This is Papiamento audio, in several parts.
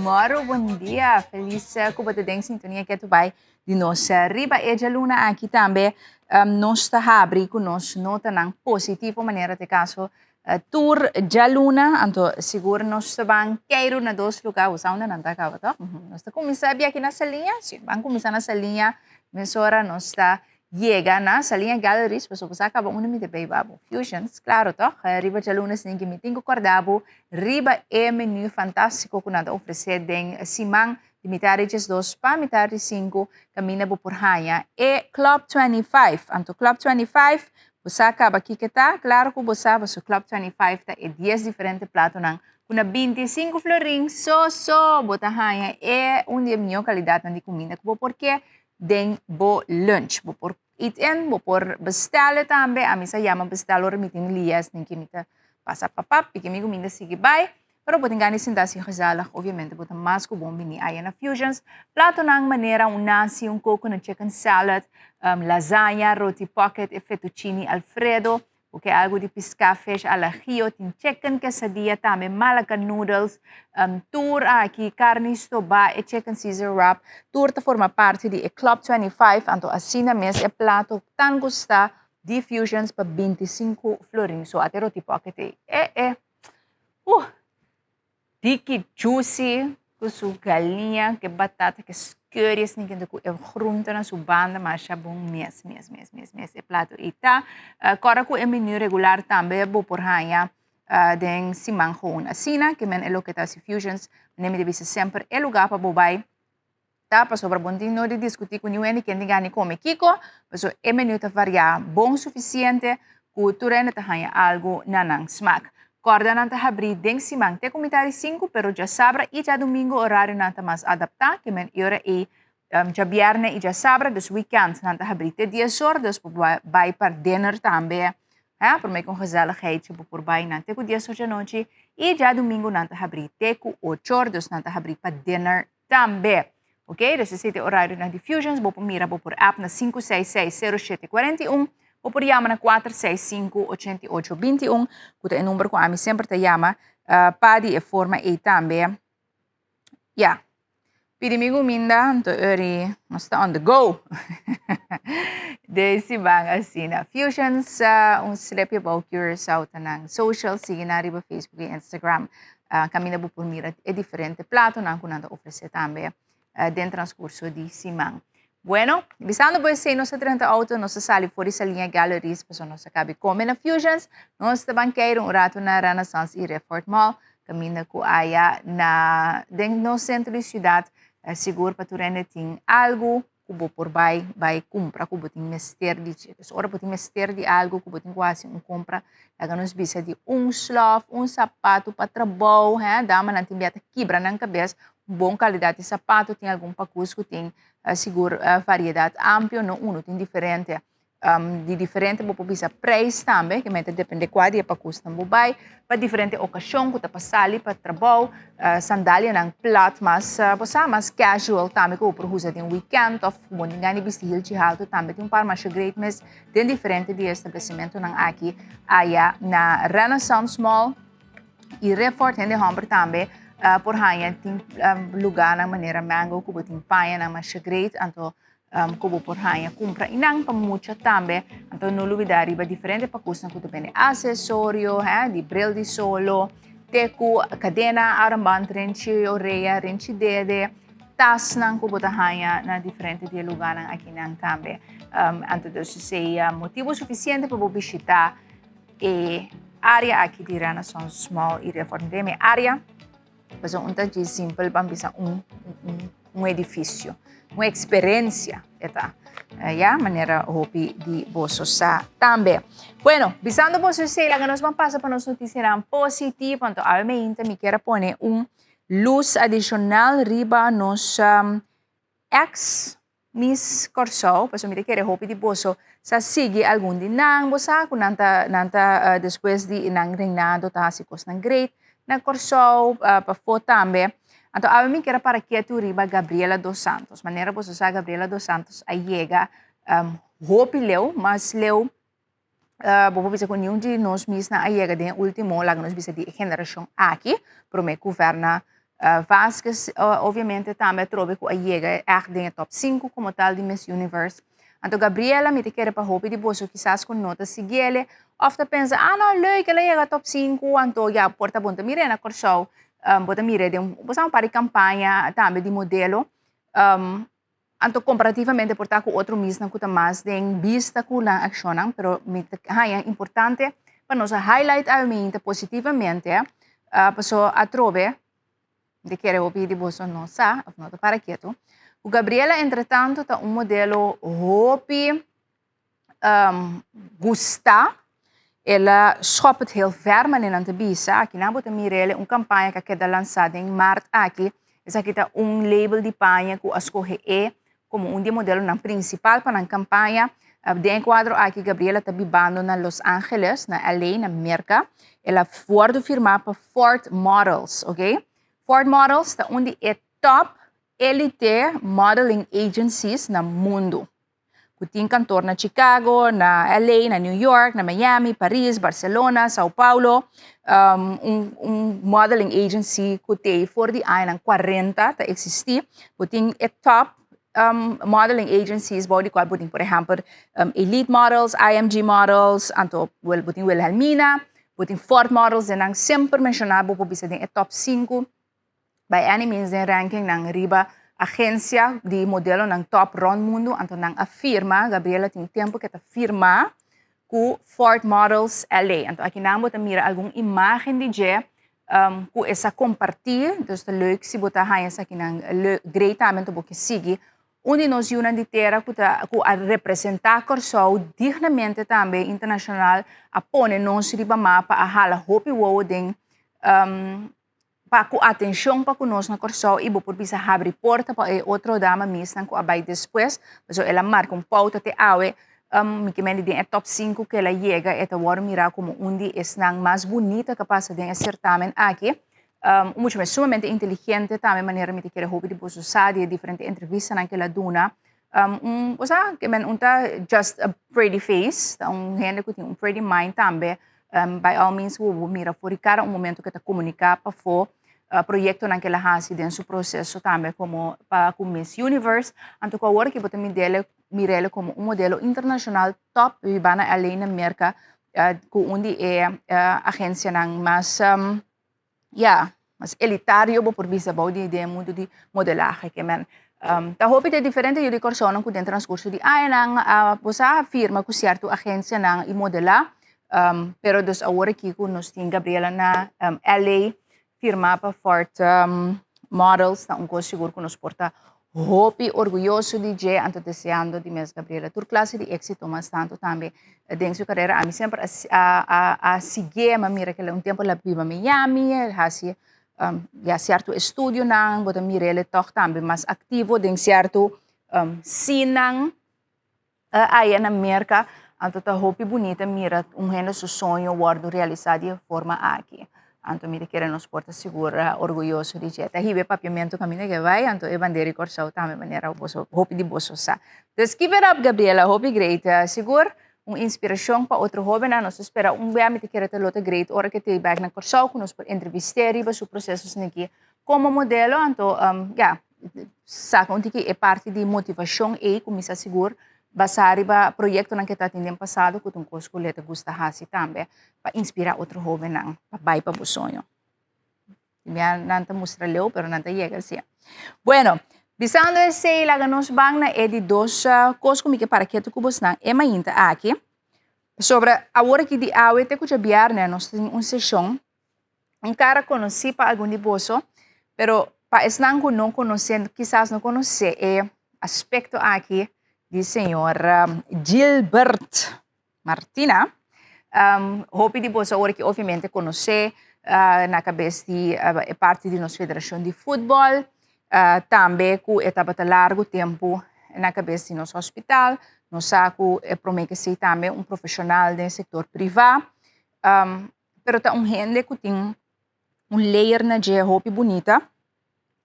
Goeiemorgen, bon dia. Felis ku bo ta den sintonia ketu bai di nos. Riba e djaluna aki tambe nos ta habri ku nos notanan positivo manera ta e kaso tur djaluna. Anto sigur nos ta ban keiru na dos lugá. Bo sa unda nan ta kaba tòg? Nos ta kuminsá biaha aki na Saliña. Si, ban kuminsá na Saliña. Mesora nos ta Yega na Saliña Galleries pasobra bo sa kaba unda mi ta bay babo. Fusions, claro toch? Riba djaluna sin ki mi tin ku korda bo riba e menu fantástiko ku nan ta ofresé den siman di mitar di 12 pa mitar di 5 kaminda bo por haña e Club 25. Anto Club 25 bo sa kaba kiko ta? Claro ku bo sa pasobra Club 25 ta e dies diferente platonan ku na 25 florin so so bo ta haña e un di e mihó kalidatnan di kuminda ku bo por ke den bo lunch. Bo por eat in, bo por bestelle tambe. Ami sa yama bestel ora mi tin lies den ki mi ta pasa papap, piki mi kuminda sigui bai. Pero bo tin gana di sinta así gezellig, obviamente bo ta mas ku bon bini aya na Fusions. Platonan manera un nasi, un coconut chicken salad, lasaña, roti pocket, e fettuccine alfredo. Bo ke algu di piská fish al ajillo, tin chicken quesadilla tambe, malaka noodles, tur aki, karni stobá, e chicken caesar wrap, tur ta forma parti di e Club 25, anto asina mes e plato tan gustá di Fusions pa 25 florin. So ate roti pocket ei, e e, uh! Diki juicy ku su galiña, ku e batata, ku e skeur esnan kende ku e groente na su banda masha bon mes mes mes mes mes e plato ei ta. Kòrda ku e menu regular tambe bo por haña den siman gewoon asina, ke men e loke ta hasi fusions, manera mi ta bisa semper e lugá pa bo bai ta pasobra bo no tin no di diskutí ku niun hende ken tin gana di kome kiko, pasobra e menu ta variá bon sufisiente ku tur hende ta haña algu na nan smak. Kòrda nan ta habrí den siman te ku mitá di sinku, pero djasabra i djadumingu orarionan ta mas adaptá, ke men e ora ei djabièrnè i djasabra, dus wikènt nan ta habrí te dies or, dus bo por bai pa dinner tambe, ha, promé ku un gezelligheidje bo por bai nan te ku dies or djanochi i djadumingu nan ta habrí te ku ocho or, dus nan ta habrí pa dinner Tambe. Ok, dus esei ta e orarionan di Fusions. Bo por mira bo por app na 5660741. Bo por yama na 4658821, ku ta e number ku ami semper ta yama pa di e forma ei tambe. Ya. Pidi mi kuminda, anto eri nos ta on the go. Desi ban asina. Fusions, un slepje bou Curaçao ta nan social, sigui nan riba Facebook i Instagram. Kaminda bo por mira e diferente platonan ku nan ta ofresé tambe den transkurso di siman. Bueno, bisando bo esei nos a drenta outo, nos a sali for di Saliña Galleries pasobra nos a kabi kome na Fusions. Nos ta ban keir un ratu na Renaissance i Riffort Mall, kaminda ku aya na den nos sentro di siudat sigur pa tur hende tin algu ku bo por bai bai kumpra ku bo tin mester di dje. Dus ora bo tin mester di algu ku bo tin ku hasi un kompra, laga nos bisa di un slof, un sapatu pa trabou, he, damanan tin bia ta kibra nan kabes, un bon kalidat di sapatu, tin algun pakus ku tin sigur variedat amplio, no unu, tin diferente. Di diferente bo por bisa prijs tambe, ke men ta depende kua di e pakusnan bo bai, pa diferente okashon ku ta pa sali pa trabou, sandalianan plat mas bo sa mas casual tambe ku bo por usa den weekend òf ku bo no tin gana di bisti hilchi haltu tambe tin un par masha great mes den diferente di e establesimentonan aki aya na Renaissance Mall i Riffort. Hende hòmber tambe por haña tin lugánan manera Mango ku bo tin pañanan masha great anto Ku bo por haña kumpra i nan pa mucha tambe. Anto no lubidá riba diferente pakusnan ku ta bende asesorio, he, di bril di solo, te ku kadena, armband, renchi orea, renchi dede, tasnan ku bo ta haña na diferente di e lugánan akinan tambe. Anto dus esei motibu sufisiente pa bo bishitá e área aki di Renaissance Mall i Reform den e área. Pasobra un ta dje simpel pa bisa un un edifisio, un eksperensia e ta. Ya, manera hopi di boso sa tambe. Bueno, bisando boso esei, laga nos ban pasa pa nos notisianan positivo. Anto awe meinta mi kier a pone un lus adishonal riba nos ex Miss Kòrsou, pasobra mi ta kere hopi di boso sa sigui algun di nan, bo sa ku nan ta nan ta despues di nan reinado ta hasi kosnan great na Kòrsou, pafó tambe. Anto awe mi kier a para ketu riba Gabriela dos Santos. Manera boso sa Gabriela dos Santos a yega hopi leu, mas leu bo por bisa ku niun di nos misnan a yega den e último, laga nos bisa di e generashon aki, promé ku Verna. Vasquez, obviamente, tambe atrobe ku a yega echt den e top 5 komo tal di Miss Universe. Anto Gabriela, mi ta kere pa hopi di boso kisas ku no ta siguiele òf ta pensa, ah no, leuk, el a yega top 5, anto ya por ta bon ta mir'é na Kòrsou, bo ta mir'é den bo sa un par di kampaña tambe di modelo. Anto komparativamente por ta ku otro misnan ku ta mas den bista ku nan akshonnan, pero mi ta haña importante pa nos a highlight awe positivamente, paso atrobe, mi ta kere hopi di boso no sa òf no ta para ketu, ku Gabriela entretanto ta un modelo hopi gusta, el a schop het heel ver manera nan ta bisa. Aki nan bo ta mira el un kampaña ku a keda lansá den mart aki. Esaki ta un label di paña ku a skohe e komo un di e modelonan prinsipal pa nan kampaña. Den e kuadro aki Gabriela ta bibando na Los Angeles, na LA, na Merka. El a wòrdu firmá pa Ford Models, oke. Ford Models ta un di e top elite modeling agencies na mundu. Ku tin kantor na Chicago, na LA, na New York, na Miami, Paris, Barcelona, Sao Paulo. Un, un modeling agency ku te for di añanan 40 ta eksistí. Bo tin e top modeling agencies bou di kual bo tin, por ehèmpel, Elite Models, IMG Models, anto wel bo tin Wilhelmina, bo tin Ford Models, den nan semper menshoná bo por bisa den e top 5 by any means den ranking nan riba agensia di modelonan top rònt mundu. Anto nan a firma, Gabriela tin tempu ku e ta firma ku Ford Models LA. Anto aki nan bo ta mira algun imágen di dje ku e sa kompartí. Dus ta leuk si bo ta haña esakinan great tambe, anto bo ke sigui un di nos yunan di tera ku ta ku a representá Kòrsou dignamente tambe internashonal, a pone nos riba mapa, a hala hopi wowo den pa ku atenshon pa ku nos na Kòrsou, i bo por bisa habri porta pa e otro dama misnan ku a bai despues, pasobra el a marka un pouta te awe. Mi ke mende den e top 5 ku el a yega, e ta wòrdu mirá komo un di esnan mas bunita ku a pasa den e sertamen aki. Un mucha mes sumamente inteligente tambe, manera mi ta kere hopi di boso sa di e diferente entrevistanan ku el a duna. Un, osea, ke men un ta just a pretty face, ta un hende ku tin un pretty mind tambe. By all means bo por mira for di kada un momento ku e ta komuniká pafó proyektonan ku el a hasi den su proseso tambe komo pa ku Miss Universe. Anto ku awor aki bo ta midele mir'el komo un modelo internashonal top bibá na LA na Merka ku un di e agensianan mas, ya, mas elitario bo por bisa bou di den e mundu di modelahe. Ke men ta hopi di e diferente yu di Kòrsounan ku den transkurso di añanan a bo sa firma ku sierto agensianan i modelá, pero dus awor aki ku nos tin Gabriela na LA firmá pa Ford Models ta un kos sigur ku nos por ta hopi orguyoso di dje. Anto deseando di mes Gabriela tur klase di éksito mas tantu tambe den su karera. Ami semper a a a siguié, mi a mira ku el un tempu el a biba Miami, el hasi ya sierto estudionan, bo ta mira el tòg tambe mas aktivo den sierto sinnan aya na Merka. Anto ta hopi bunita mira un hende su soño wòrdu realisá di e forma aki. Anto mi ta kere nos por ta sigur orguyoso di dje. Ta hiba e papiamentu kaminda ke bai, anto e bandera di Kòrsou tambe manera boso, hopi di boso sa. Dus keep it up, Gabriela, hopi great. Sigur un inspirashon pa otro hóbennan. Nos ta spera un bia, mi ta kere ta lo ta great ora ke ta e bèk na Kòrsou ku nos por entrevist'é riba su prosesonan aki komo modelo. Anto ya, saka un tiki e parti di motivashon ei ku mi sa sigur basá riba proyektonan ke ta tin den pasado ku ta un kos ku le ta gusta hasi tambe pa inspirá otro hóbennan pa bai pa bo soño. Mira nan ta mustra leu pero nan ta yega si. Bueno, bisando esei laga nos ban na e di dos kos ku mi ke para ketu ku bosnan e mainta aki. Pasobra awor aki di awe te ku djabièrnè nos tin un seshon, un kara konosí pa algun di boso, pero pa esnan ku no konosé, kisas no konosé e aspekto aki di señor Gilbert Martina. Hopi di boso awor ki obviamente konosé na kabes di e parti di nos federashon di futbòl, tambe ku e tabata largu tempu na kabes di nos hospital. Nos sa ku e promé ke si tambe un profeshonal den sektor privá, pero ta un hende ku tin un layer na dje hopi bunita.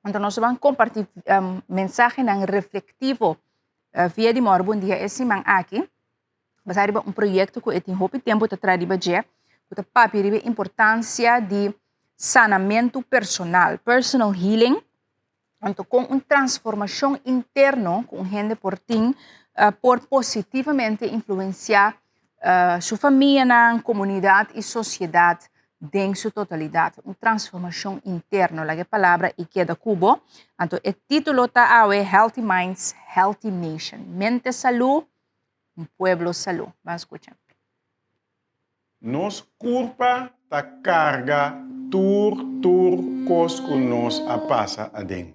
Anto nos ta ban kompartí mensahenan reflektivo via di Mòrgo Bon Dia e siman aki. Basá riba un proyekto ku e tin hopi tempu ta traha riba dje, ku ta papia riba e importansia di sanamentu personal, personal healing, anto kon un transformashon interno ku un hende por tin por positivamente influensiá su famianan, komunidat i sosiedat den su totalidat. Un transformashon interno, laga e palabra ei keda ku bo. Anto e título ta awe Healthy Minds, Healthy Nation, Mente salú, un pueblo salú. Ban skucha. Nos kurpa ta karga tur tur kos ku nos a pasa aden.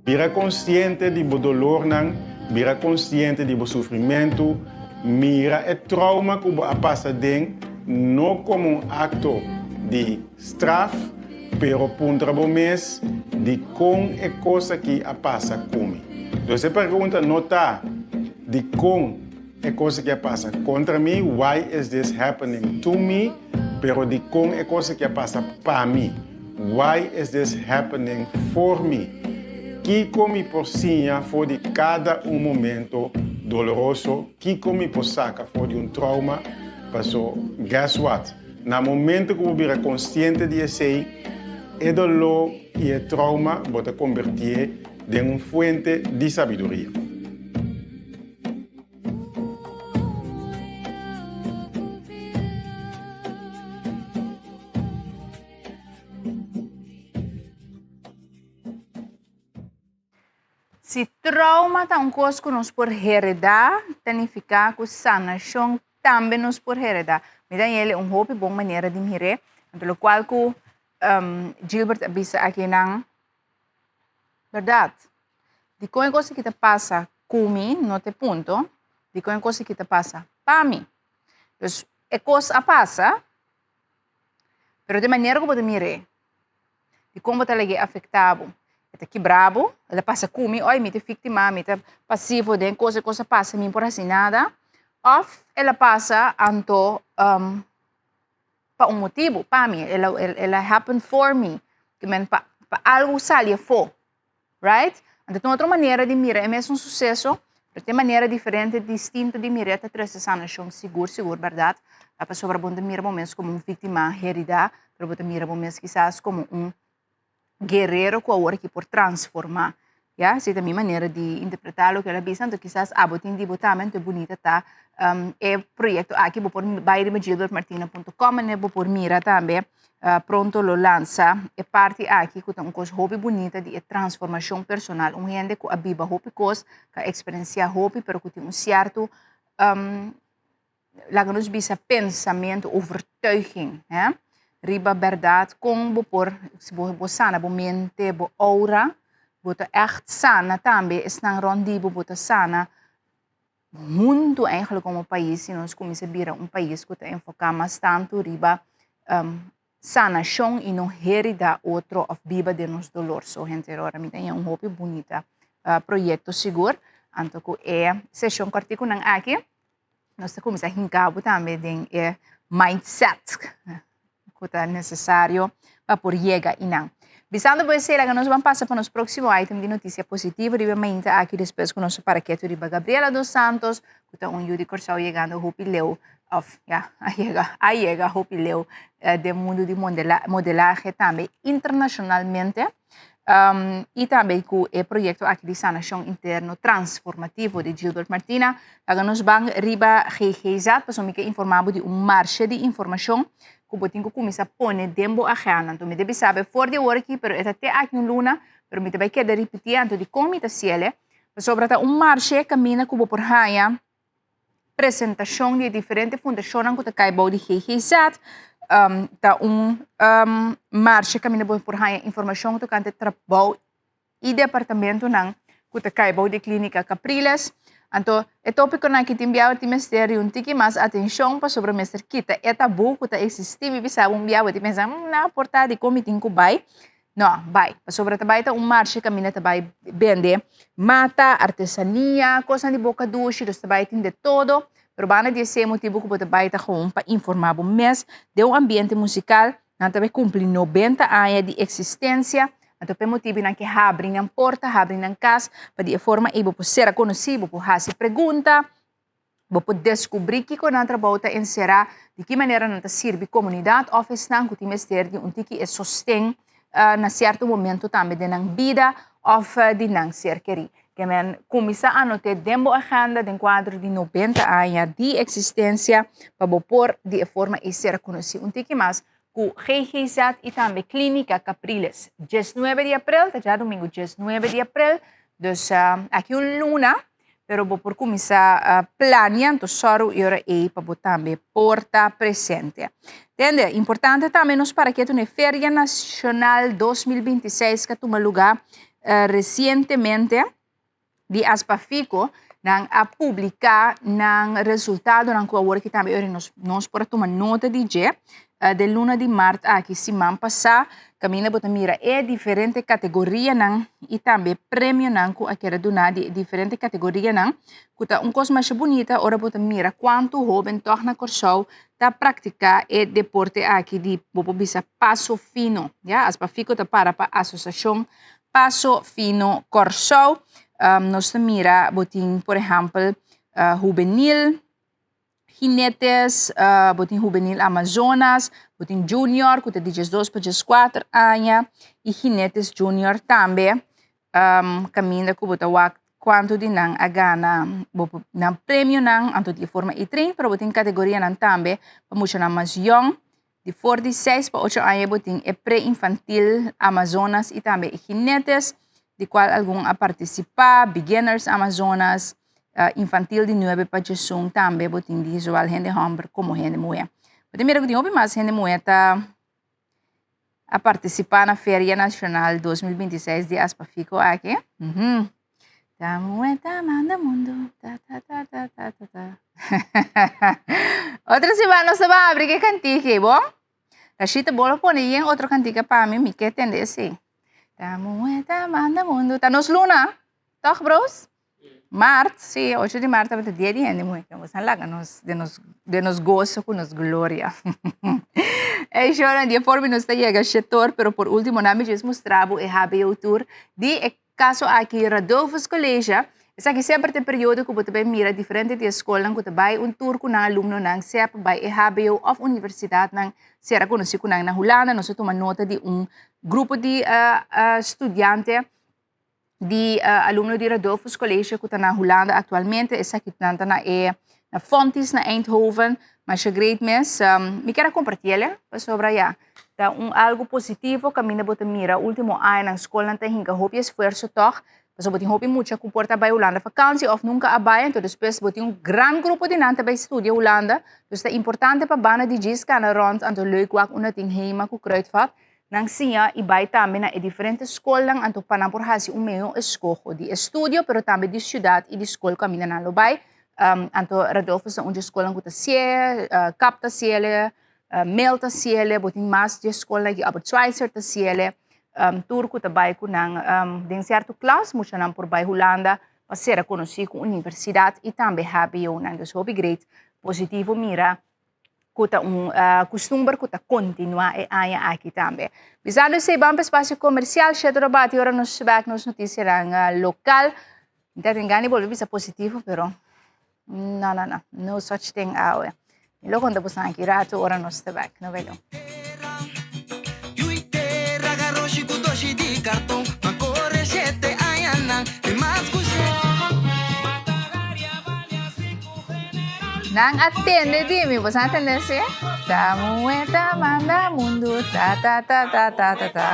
Bira konsiente di bo dolornan, bira konsiente di bo sufrimentu, mira e trauma ku bo a pasa aden no komo un akto di straf, pero puntra bo mes, Dikon e kos aki a pasa ku mi? Dus e pregunta no ta, Dikon e kos aki a pasa kontra mi, Why is this happening to me? Pero dikon e kos aki a pasa pa mi, Why is this happening for me? Kiko mi por siña for di kada un momento doloroso? Kiko mi por saka for di un trauma? Paso, guess what? Na momento ku bo bira konsiente di esei, e doló i e trauma bo ta kombertié den un fuente di sabiduria. Si trauma ta un kos ku nos por heredá, ta nifiká ku sanashon tambe nos por heredá. Mi ta haña el un hopi bon manera di mir'é, anto lokual ku Gilbert a bisa akinan, bèrdat. Dikon e kos aki ta pasa ku mi no ta e punto, dikon e kos aki ta pasa pa mi. Dus e kos a pasa, pero di manera ku bo ta mir'é, di kon bo ta lag'é afektá bo. E ta kibrá bo, el a pasa ku mi, oi mi ta víktima, mi ta pasivo den kos, e kos a pasa mi no por hasi nada. Òf el a pasa anto pa un motibu, pa mi, el a el a happen for me, ke men pa pa algu sali afó, right? Anto tin otro manera di mira e mesun suseso, pero tin manera diferente, distinto di mir'é ta trese sanashon sigur sigur, bèrdat? Pasobra bo no ta mira bo mes komo un víktima heridá, pero bo ta mira bo mes kisas komo un guerrero ku awor aki por transformá. Ya, esei ta mi manera di interpretá loke el a bisa, anto kisas abo tin di bo tambe, anto e bunita ta e proyekto aki, bo por bai riba gilbertmartina punto com ane bo por mira tambe pronto lo lansa e parti aki ku ta un kos hopi bunita di e transformashon personal, un hende ku a biba hopi kos, ku a eksperensiá hopi pero ku tin un sierto laga nos bisa pensamentu, overtuiging, hè, riba bèrdat kon bo por, si bo bo sana bo mente, bo oura, bo ta ègt sana tambe esnan rònt di bo, bo ta sana huntu eigenlijk komo pais si nos kuminsá bira un pais ku ta enfoká mas tantu riba sanashon i no herida otro òf biba den nos dolor. So henter ora mi ta haña un hopi bunita proyekto sigur. Anto ku e seshon kòrtikunan aki nos ta kuminsá hinka bo tambe den e mindset ku ta nesesario pa por yega einan. Bisando bo esei laga nos ban pasa pa nos próksimo item di notisia positivo riba e mainta aki despues ku nos a para ketu riba Gabriela dos Santos ku ta un yu di Kòrsou yegando hopi leu òf ya a yega a yega hopi leu den mundu di modelahe tambe internashonalmente. I tambe ku e proyekto aki di sanashon interno transformativo di Gilbert Martina. Laga nos ban riba GGZ pasobra mi ke informá bo di un marshe di informashon ku bo tin ku kuminsá pone den bo agenda. Anto mi debe sabe for di awor aki pero e ta te aki un luna pero mi ta bai keda ripití anto dikon mi ta siele pasobra ta un marshe kaminda ku bo por haña presentashon di e diferente fundashonnan ku ta kai bou di GGZ. Ta un marshe kaminda bo por haña informashon tokante trabou i departamentonan ku ta kai bou di Klínika Capriles. Anto e tópikonan aki tin biaha tin mester di un tiki mas atenshon pasobra mester kita e tabú ku ta eksistí. Mi bisa bo un biaha bo ta pensa, nan a por ta dikon mi tin ku bai? No, bai. Pasobra ta bai ta un marshe kaminda ta bai bende mata, artesania, kosnan di boka dushi, dus ta bai tin de todo. Pero banda di esei motibu ku bo ta bai ta gewoon pa informá bo mes den un ambiente musikal. Nan ta bai kumpli nobenta aña di eksistensia, anto p'e motibu nan ke habri nan porta, habri nan kas, pa di e forma ei bo por sera konosí, bo por hasi pregunta. Bo por deskubrí kiko nan trabou ta enserá, di ki manera nan ta sirbi komunidat òf esnan ku tin mester di un tiki e sosten na sierto momento tambe den nan bida òf di nan ser kerí. Ke men kuminsá anot'é den bo agenda den kuadro di 90 aña di eksistensia pa bo por di e forma ei ser konosí un tiki mas ku GGZ i tambe Klínika Capriles. 19 di aprel, ta djadumingu 19 di aprel, dus aki un luna. Pero bo por kuminsá plania anto sòru e ora ei pa bo tambe por ta presente. Tende, importante tambe nos para ketu na e Feria Nacional 2026 ku a tuma lugá resientemente di Aspafico. Nan a publiká nan resultadonan ku awor aki tambe ora nos nos por a tuma nota di dje. Den luna di mart aki siman pasá kaminda bo ta mira e diferente kategorianan i tambe premionan ku a keda duná di e diferente kategorianan ku ta un kos masha bunita ora bo ta mira kuantu hóben tòg na Kòrsou ta praktiká e deporte aki di bo por bisa paso fino ya Aspafiko ta para pa Asosiashon Paso Fino Kòrsou nos ta mira bo tin por ehèmpel hubenil. Jinetes, bo tin Juvenil Amazonas, bo tin Junior ku ta di 12 pa 14 aña i Jinetes Junior tambe kaminda ku bo ta wak kuantu di nan a gana bo por nan premionan anto di e forma ei train pero bo tin kategorianan tambe pa muchanan mas yòn di for di 6 pa 8 aña bo tin e pre-infantil Amazonas i tambe e Jinetes di kual algun a partisipá, Beginners Amazonas. Infantil di nuebe pa djesun tambe bo tin di zowel hende hòmber komo hende muhé. Bo ta mira ku tin hopi mas hende muhé ta a partisipá na Feria Nashonal 2026 di Aspafiko aki. Ta muhé ta manda mundu, ta ta ta ta ta ta ta. Otro siman nos ta ban abri ku e kantika ei, bon? Rashita, bo lo pone yen otro kantika pa mi, mi ke tende esei. Ta muhé ta manda mundu, ta nos luna, tòg bros? Mart, sí, 8 di mart tabata dia di hende muhé. Nos a laga nos den nos den nos goso ku nos gloria. Ey shownan, di e forma nos ta yega shetor, pero por último nan mi djis mustra bo e HBO tour di e kaso aki Radulphus College. Esaki semper ta e periodo ku bo ta bai mira diferente di e skolnan ku ta bai un tour ku nan alumnonan, sea pa bai e HBO òf universidatnan sera konosí ku nan na Hulanda. Nos a tuma nota di un grupo di studiante di alumno di Radulphus College ku ta na Hulanda aktualmente. Esaki nan ta na e na Fontys na Eindhoven. Masha great mes. Mi kier a komparti el pasobra ya ta un algu positivo kaminda bo ta mira último añanan skolnan ta hinka hopi esfuerso tòg pasobra bo tin hopi mucha ku por ta bai Hulanda vakansi òf nunka a bai anto despues bo tin un gran grupo di nan ta bai studia Hulanda. Dus ta importante pa banda di djis kana rònt anto leuk wak unda tin Hema ku Kruidvat. Nan siña i bai tambe na e diferente skolnan anto pa nan por hasi un mehó eskoho di estudio pero tambe di siudat i di skol kaminda nan lo bai. Anto Radulphus ta un dje skolnan ku ta si'e, kap ta si'ele, Mel ta si'ele, bo tin mas dje skolnan aki, Albert Schweitzer ta si'ele. Tur ku ta bai ku nan den sierto klas muchanan por bai Hulanda pa sera konosí ku universidat i tambe hbo-nan. Dus hopi great positivo mira. ku ta un kustumber ku ta kontinuá e aña aki tambe. Bisando esei ban pa espasio komersial, shete ora bati ora nos bèk nos notisianan lokal. Mi ta tin gana di bolbe bisa positivo pero no no no, no such thing awe. Mi lo konta boso aki ratu ora nos ta bèk. No bai lou. Nan a tende di mi, boso a tende si? Ta muhe ta manda mundu, ta ta ta ta ta ta ta.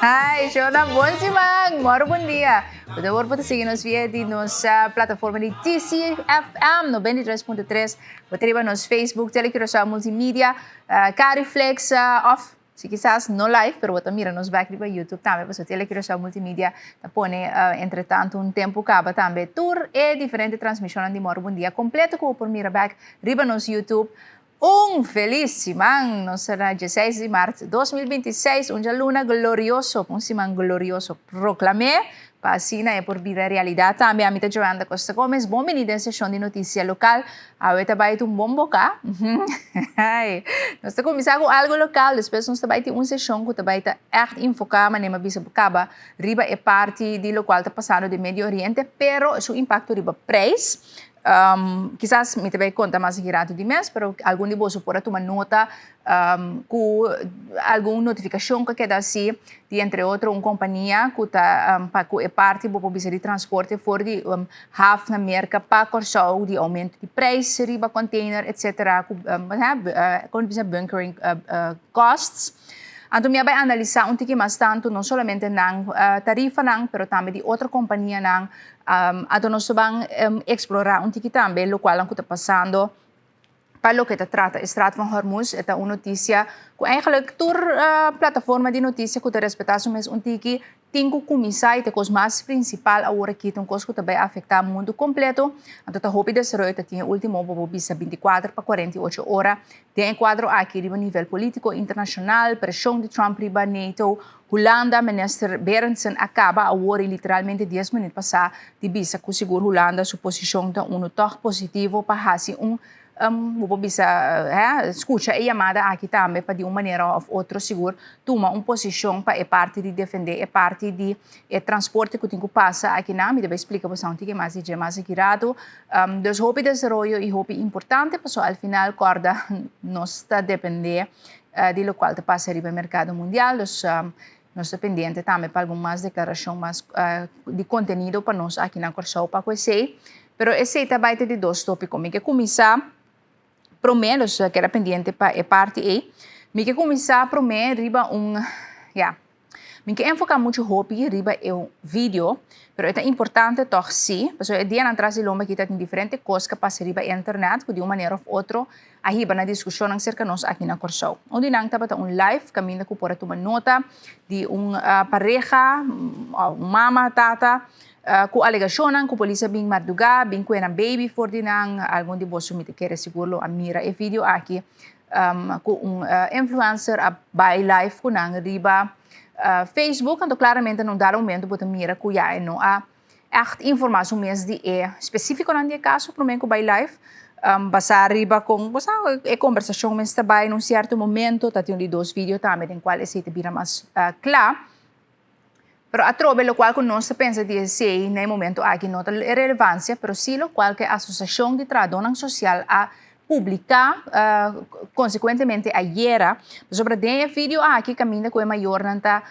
Ai, shownan bon siman, moro bon dia. Bo ta wor por ta sigui nos via di nos plataforma di TCFM 93.3. Bo ta riba nos Facebook, Telecuraçao Multimedia, Cariflex, of Si kisas no live, pero bo ta mira nos bek riba YouTube tambe, pasobra Tele Curaçao Multimedia ta pone entretanto un tempu kaba tambe tur e diferente transmishonnan di Mòru Bon Dia kompleto ku bo por mira bek riba nos YouTube. Un felis siman! Nos ta na dieseis di mart 2026, un djaluna glorioso, un siman glorioso. Proklam'é pa asina e por bira realidat tambe. Ami ta Joanne da Costa Gomez, bon bini den seshon di notisia lokal. Awe ta bai ta un bon boka. Nos ta kuminsá ku algu lokal, despues nos ta bai tin un seshon ku ta bai ta ègt enfoká, manera mi a bisa bo kaba, riba e parti di lokual ta pasando den Medio Oriente, pero su impakto riba preis. Kisas mi ta bay conta mas aki rato di mes, pero algun di boso por a tuma nota cu algun notificacion cu a keda haci di entre otro un compania cu ta pa cu e parti bo por bisa di transporte for di haf na Merca pa Corsou di aumento di prijs riba container etcetera cu con bisa bunkering costs. Anto mi a bay analisa un tiki mas tanto no solamente nan tarifanan pero tambe di otro companianan. Anto nos ta ban eksplorá un tiki tambe lokualnan ku ta pasando pa loke ta trata e Straat van Hormuz. E ta un notisia ku eigenlijk tur plataforma di notisia ku ta respetá su mes un tiki tin ku kuminsá i ta e kos mas prinsipal awor aki ta un kos ku ta bai afektá mundu kompleto. Anto ta hopi desaroyo ta tin e último bo por bisa 24 pa 48 ora den e kuadro aki riba nivel polítiko internashonal, preshon di Trump riba NATO, Hulanda, Minister Berendsen a caba awor y literalmente dies minuut pasa di bisa cu sigur Hulanda su posicion ta uno toch positivo pa haci un, bo por bisa, he, scucha e yamada aki tambe pa di un manera of otro sigur tuma un posicion pa e parti di defende e parti di e transporte cu tin cu pasa akinan. Mi ta bay splica boso un tiki mas di dje mas aki rato. Dus hopi desaroyo y hopi importante pasobra al final corda nos ta depende di lokual ta pasa riba e merkado mundial. Dus nos ta pendiente tambe pa algun mas deklarashon mas di kontenido pa nos aki na Kòrsou pa ku esei. Pero esei ta bai ta di dos tópiko. Mi ke kuminsá promé, dus keda pendiente pa e parti ei. Mi ke kuminsá promé riba un, ya. Mi ke enfoká muchu hopi riba e video, pero e ta importante tòg sí, pasobra e dianan tras di lomba aki ta tin diferente kos ku a pasa riba internet ku di un manera òf otro a hiba na diskushonnan serka nos aki na Kòrsou. Un di nan tabata un live kaminda ku por a tuma nota di un pareha, un mama, tata, ku alegashonnan ku polis a bin mardugá, bin kue nan baby for di nan. Algun di boso mi ta kere sigur lo a mira e video aki. Ku un influencer a bai live ku nan riba Facebook, anto klaramente na un dado momento bo ta mira ku ya e no a ègt informá su mes di e spesífikonan di e kaso promé ku bai live, basá riba kon bo sa e kombersashon mes ta bai na un sierto momento, ta tin un di dos video tambe den kual esei ta bira mas kla. Pero atrobe lokual ku nos ta pensa di esei na e momento aki no ta e relevansia, pero si lokual ku e Asosiashon di Trahadónan Sosial a publiká konsekuentemente ayera, pasobra den e video aki kaminda ku e mayornan ta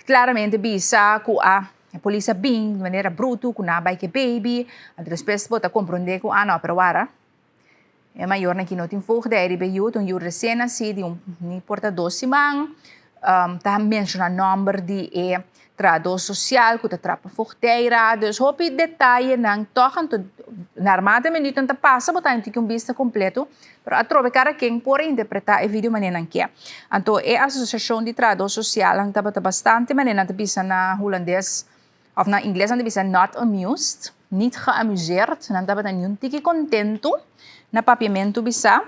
klaramente bisa ku a e polis a bin di manera brutu ku nan a bai ku e baby, anto despues bo ta komprondé ku a no pero wara E mayornan ki no tin voogdij riba e yu, ta un yu resien nasí di un ni por ta dos siman, ta menshoná nòmber di e trahadó sosial ku ta traha pa voogdijraad. Dus hopi detayenan tòg anto narmate minütnan ta pasa bo ta haña un bista kompleto, pero atrobe kada ken por interpretá e video manera nan ke. Anto e asosiashon di trahadó sosialnan tabata bastante manera nan ta bisa na hulandes Of na ingles nan ta bisa not amused, niet geamuseerd, nan tabata niun tiki kontentu na papiamentu bisa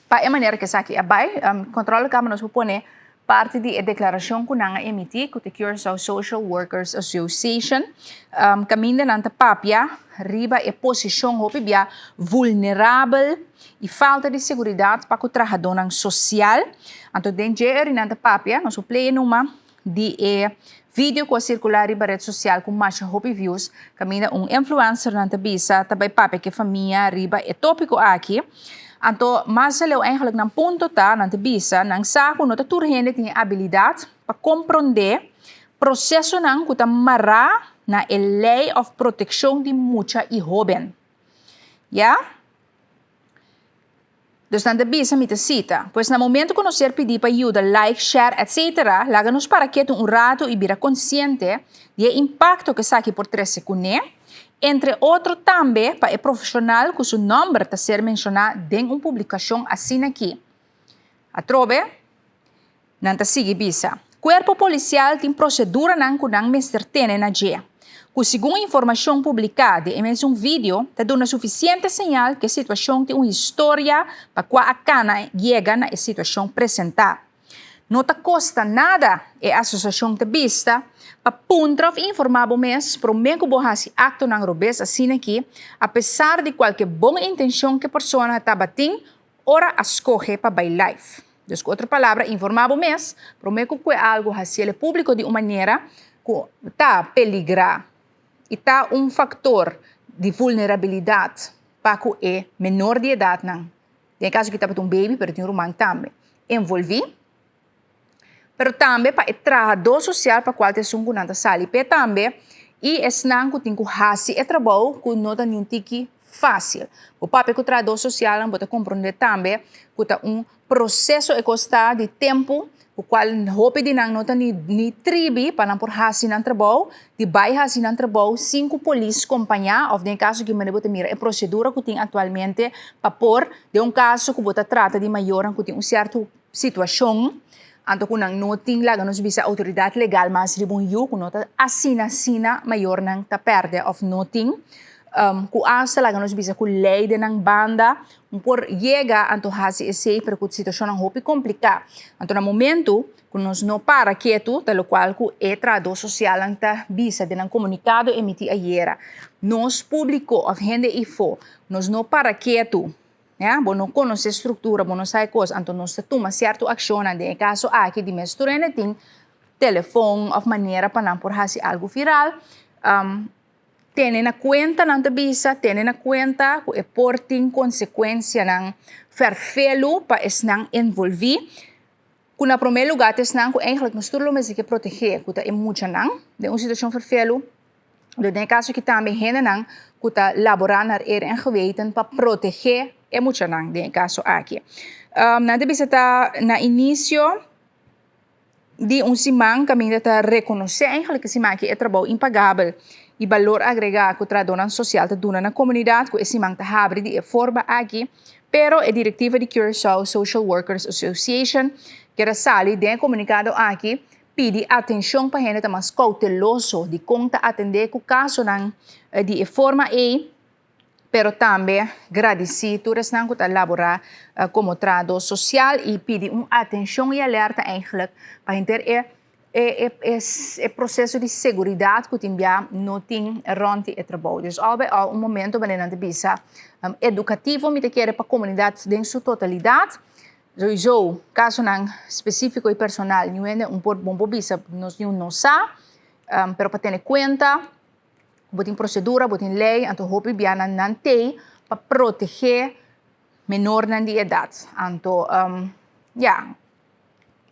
pa e manera ku esaki a bai. Controlekamer nos por pone parti di e deklarashon ku nan a emití ku ta Curaçao Social Workers Association kaminda nan ta papia riba e posishon hopi bia vulnerabel i falta di seguridat pa ku trahadónan sosial. Anto den dje eri nan ta papia, nos por play e numa di e video ku a sirkulá riba ret sosial ku masha hopi views kaminda un influencernan ta bisa ta bai papia ku e famia riba e tópiko aki. Anto mas aleu eigenlijk nan punto ta, nan ta bisa nan sa ku no ta tur hende tin e abilidat pa komprondé prosesonan ku ta mará na e lei òf protekshon di mucha i hóben. Ya. Dus nan ta bisa, mi ta sita, Pues na momento ku nos ser pidí pa yuda, like, share, etc. Laga nos para ketu un ratu i bira konsiente di e impakto ku esaki por trese kuné, entre otro tambe pa e profeshonal ku su nòmber ta ser menshoná den un publikashon asin'akí. Atrobe, Nan ta sigui bisa, Kuerpo polisial tin proseduranan ku nan mester tene na dje, ku segun informashon publiká den e mesun video ta duna sufisiente señal ku e situashon tin un historia pa kua a kana yega na e situashon presentá. No ta kosta nada, e asosiashon ta bista, pa puntra òf informá bo mes promé ku bo hasi aktonan robes asin'akí, apesar di kualke bon intenshon ku e persona tabatin ora a skohe pa bai live. Dus ku otro palabra, informá bo mes promé ku kue algu hasiel e públiko di un manera ku ta peligrá i ta un faktor Di vulnerabilidat pa ku e menor di edatnan, den e kaso aki tabata un baby pero tin un ruman tambe envolví, pero tambe pa e trahadó sosial pa kual ta esun ku nan ta sali p'e tambe i esnan ku tin ku hasi e trabou ku no ta niun tiki fásil. Bo papia ku trahadó sosialnan bo ta komprondé tambe ku ta un proseso e kos ta di tempu ku kual hopi di nan no ta ni ni tribi pa nan por hasi nan trabou, di bai hasi nan trabou sin ku polis kompañá òf den e kaso aki manera bo ta mira e prosedura ku tin aktualmente pa por den un kaso ku bo ta trata di mayornan ku tin un sierto situashon anto ku nan no tin laga nos bisa outoridat legal mas riba un yu ku no ta asina asina mayornan ta pèrdè òf no tin ku asta laga nos bisa ku lei den nan banda Un por yega anto hasi esei pero ku situashonnan hopi kompliká. Anto na momentu ku nos no para ketu ta lokual ku e trahadó sosialnan ta bisa den nan komunikado emití ayera. Nos públiko òf hende ifó nos no para ketu, ya, bo no konosé struktura, bo no sa e kos, anto nos ta tuma sierto akshonnan. Den e kaso aki di mes tur hende tin telefon òf manera pa nan por hasi algu viral. Tene na kuenta, nan ta bisa, tene na kuenta ku e por tin konsekuensianan fèrfelu pa esnan envolví, ku na promé lugá ta esnan ku eigentlik nos tur lo mester ke protegé, ku ta e muchanan den un situashon fèrfelu, den e kaso aki tambe hendenan ku ta laborá naar eer en geweten pa protegé e muchanan den e kaso aki. Nan ta bisa ta na inisio. Di un siman kaminda ta rekonosé eigenlijk e siman aki e trabou impagabel i balor agregá ku trahadónan sosial ta duna na komunidat ku e siman ta habri di e forma aki, pero e direktiva di Curaçao Social Workers Association kier a sali den e komunikado aki pidi atenshon pa hende ta mas kouteloso di kon ta atendé ku kasonan di e forma ei. pero tambe gradisí tur esnan ku ta laborá komo trahadó sosial i pidi un atenshon i alerta eigenlijk pa henter e e proseso di seguridat ku tin bia no tin rònt di e trabou. Dus al bij al un momento wanneer nan ta bisa edukativo mi ta kere pa komunidat den su totalidat. Sowieso kasonan spesífiko i personal niun hende un por bon por bisa nos niun no sa, pero pa tene kuenta. Bo tin procedura, bo tin ley, anto hopi bianan nan tey pa protege menornan di edad. Anto, ya,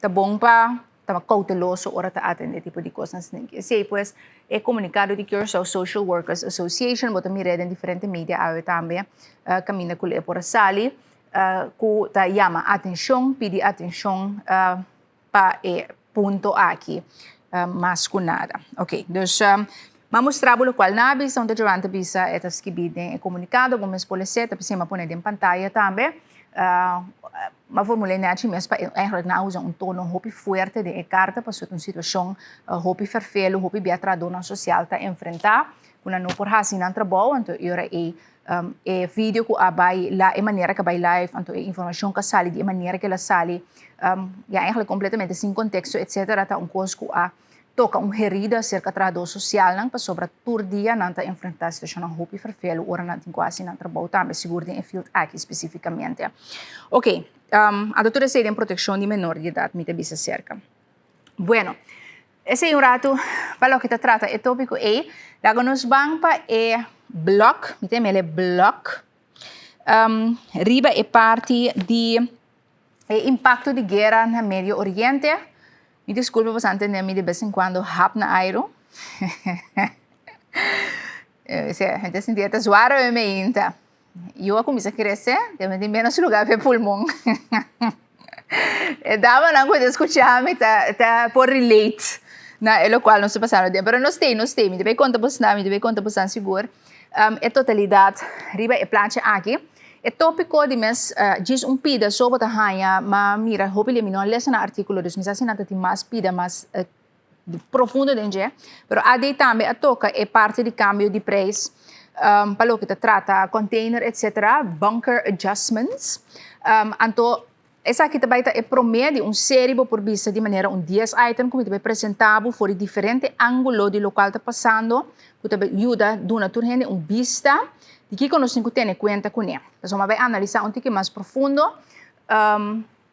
ta bon pa ta cauteloso ora ta atende tipo di cosnan asina. Esey pues e comunicado di Curaçao Social Workers Association, bo ta mir'é den diferente media awe tambe, caminda cu lo e por a sali, cu ta yama atencion, pidi atencion pa e punto aki mas ku nada. Ok, dus m'a mustra bo lokual nan a bisa, un ta Joan ta bisa e ta skibí den e komunikado, bo mes por les'é, ta p'esei m'a pone den pantaya tambe. M'a formul'é nèchi mes pa eigenlijk nan a usa un tono hopi fuerte den e karta pasobra ta un situashon hopi ferfelu, hopi bia trahadónan sosial ta enfrentá ku nan no por hasi nan trabou, anto e ora ei E video ku a bai la e manera ku a bai live anto e informashon ku a sali di e manera ku el a sali ya eigenlijk kompletamente sin konteksto etsetera ta un kos ku a toka un herida serka trahadó sosialnan pasobra tur dia nan ta enfrentá situashonnan hopi ferfelu ora nan tin ku hasi nan trabou tambe sigur den e field aki spesifikamente. Oke anto tur esei den protekshon di menor di edat mi ta bisa serka. Bueno. Esei un ratu pa loke ta trata e tópiko ei. Laga nos ban pa e blòk, mi ta yama el e blòk, riba e parti di e impakto di guera na Medio Oriente. Mi diskulpa pasobra a tende mi de bes en kuando hap na airu. Hende ta sinti e ta zwar awe meinta. Yu a kuminsá krese, te mi tin ménos lugá pa e pulmon. E damanan ku ta skuchá mi ta ta por relate na e lokual nos ta pasando den. Pero nos t'ei, nos t'ei. Mi ta bai konta bosnan, mi ta bai konta bosnan sigur e totalidat riba e plancha aki. E tópiko di mes djis un pida so bo ta haña, m'a mira hopi lei mi no a lesa nan artíkulo, dus mi sa si nan ta tin mas pida mas profundo den dje, pero AD tambe a toca e parti di cambio di prijs pa loke ta trata container etc. Bunker adjustments. Anto esaki ta bai ta e prome di un serie bo por bisa di manera un dies item cu mi ta bai presenta bo for di diferente angulo di locual ta pasando cu ta bai yuda duna tur hende un bista di kico nos tin cu tene cuenta cune. Pasobra mi a bai analisa un tiki mas profundo.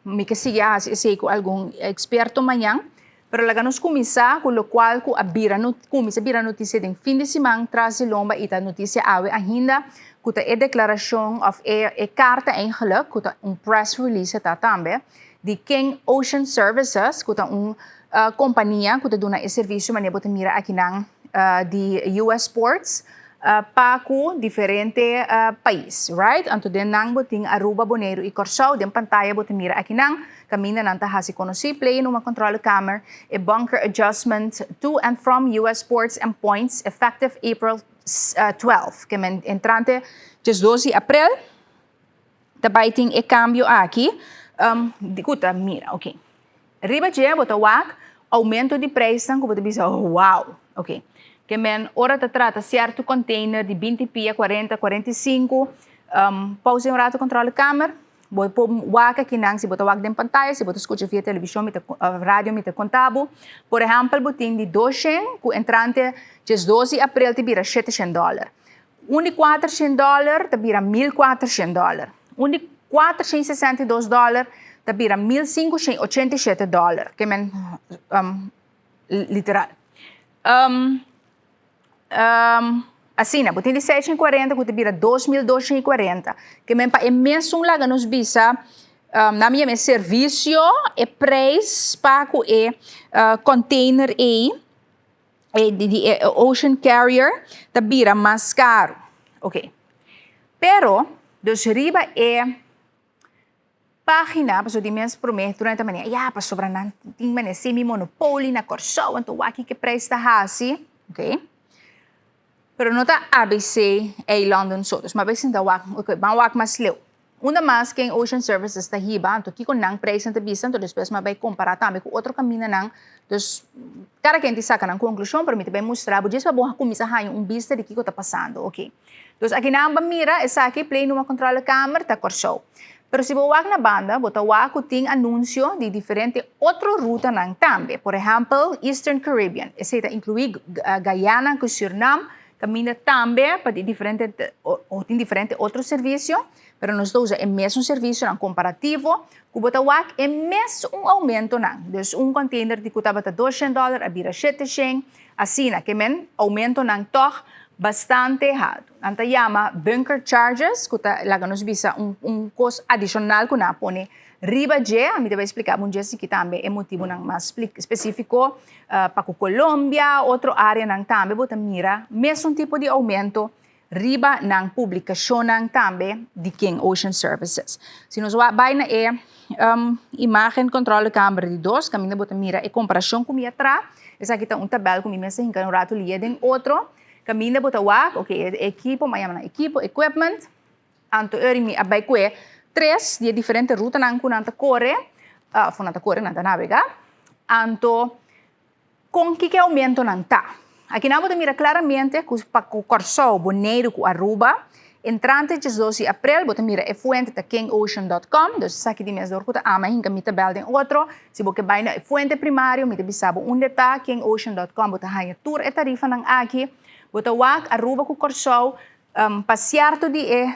Mi ke sigui a hasi esei ku algun eksperto mañan. Pero laga nos kuminsá ku lokual ku a bira kuminsá bira notisia den fin di siman tras di lomba i ta notisia awe ainda ku ta e deklarashon òf e e karta eigenlijk ku ta un press release ta tambe di King Ocean Services ku ta un kompania ku ta duna e servisio manera bo ta mira akinan di US Ports pa ku diferente pais, right? Anto den nan bo tin Aruba, Boneiru i Kòrsou. Den pantaya bo ta mira akinan kaminda nan ta hasi konosí play numa controlekamer e bunker adjustment to and from US ports and points effective April 12. Ke men entrante 12 di aprel ta bai tin e kambio aki di ku ta mira, ok. Riba dje bo ta wak oumento di preisnan ku bo ta bisa, oh, wow, ok. Ke men ora ta trata sierto container di 20 pia, 40, 45, pausa un ratu, controlekamer, bo por wak akinan si bo ta wak den pantaya, si bo ta skucha via televishon mi ta radio mi ta konta bo. Por ehèmpel, bo tin di 200 ku entrante 12 di aprel ta bira $700. Un di $400 ta bira $1400. Un di $462 ta bira $1587. Ke men literal. Asina, bo tin di 640 ku ta bira 2240. Ke men pa e mesun, laga nos bisa, nan mi yama e servisio, e preis pa ku e container ei, e di e ocean carrier ta bira mas karu. Ok. Pero, dus riba e página, pasobra di mes promé durante manera, ya, pasobra nan tin manera semi monopoly na Kòrsou, anto wak ki preis ta hasi, ok. Pero no ta ABC eilanden so, dus m'a bai sinta wak, ok, ban wak mas leu. Unda mas King Ocean Services ta hiba, anto kiko nan preisnan ta bisa, anto despues m'a bai kompará tambe ku otro kamindanan. Dus, kada ken tin saka nan konklushon, pero mi ta bai mustra bo djis pa bo kuminsá haña un bista di kiko ta pasando, ok. Dus akinan bo mira esaki play numa controlekamer ta Kòrsou. Pero si bo wak na banda, bo ta wak ku tin anunsio di diferente otro rutanan tambe. Por ehèmpel, Eastern Caribbean, esei ta inkluí Guyana ku Surinam, kaminda tambe pa di diferente o tin diferente otro servisio, pero nos ta usa e mesun servisionan komparativo ku bo ta wak e mesun oumentonan. Dus un container di ku tabata $200 a bira 700, asina ke men oumentonan tòg bastante haltu. Nan ta yama bunker charges, ku ta laga nos bisa un kos adishonal ku nan a pone riba dje. Mi ta bai splika bo un dje esaki tambe e motibunan mas spesífiko pa ku Colombia, otro áreanan tambe bo ta mira mesun tipo di oumento riba nan publikashonnan tambe di King Ocean Services. Si nos bai na e imágen controlekamer di dos, kaminda bo ta mira e komparashon ku mi a traha, esaki ta un tabèl ku mi mester hinka un ratu lia den otro. Kaminda bo ta wak, ok, e ekipo, m'a yama nan ekipo, equipment, anto eri mi a bai kue tres di e diferente rutanan ku nan ta kore, òf nan ta kore, nan ta nabegá, anto kon kiko e oumentonan ta. Akinan bo ta mira klaramente ku pa ku Kòrsou, Boneiru ku Aruba, entrante 12 di aprel bo ta mira e fuente ta kingocean.com, dus esaki di mes dor ku ta ama hinka mi tabèl den otro. Si bo ke bai na e fuente primario, mi ta bisa bo unda ta, kingocean.com, bo ta haña tur e tarifanan aki. Bo ta wak Aruba ku Kòrsou pa sierto di e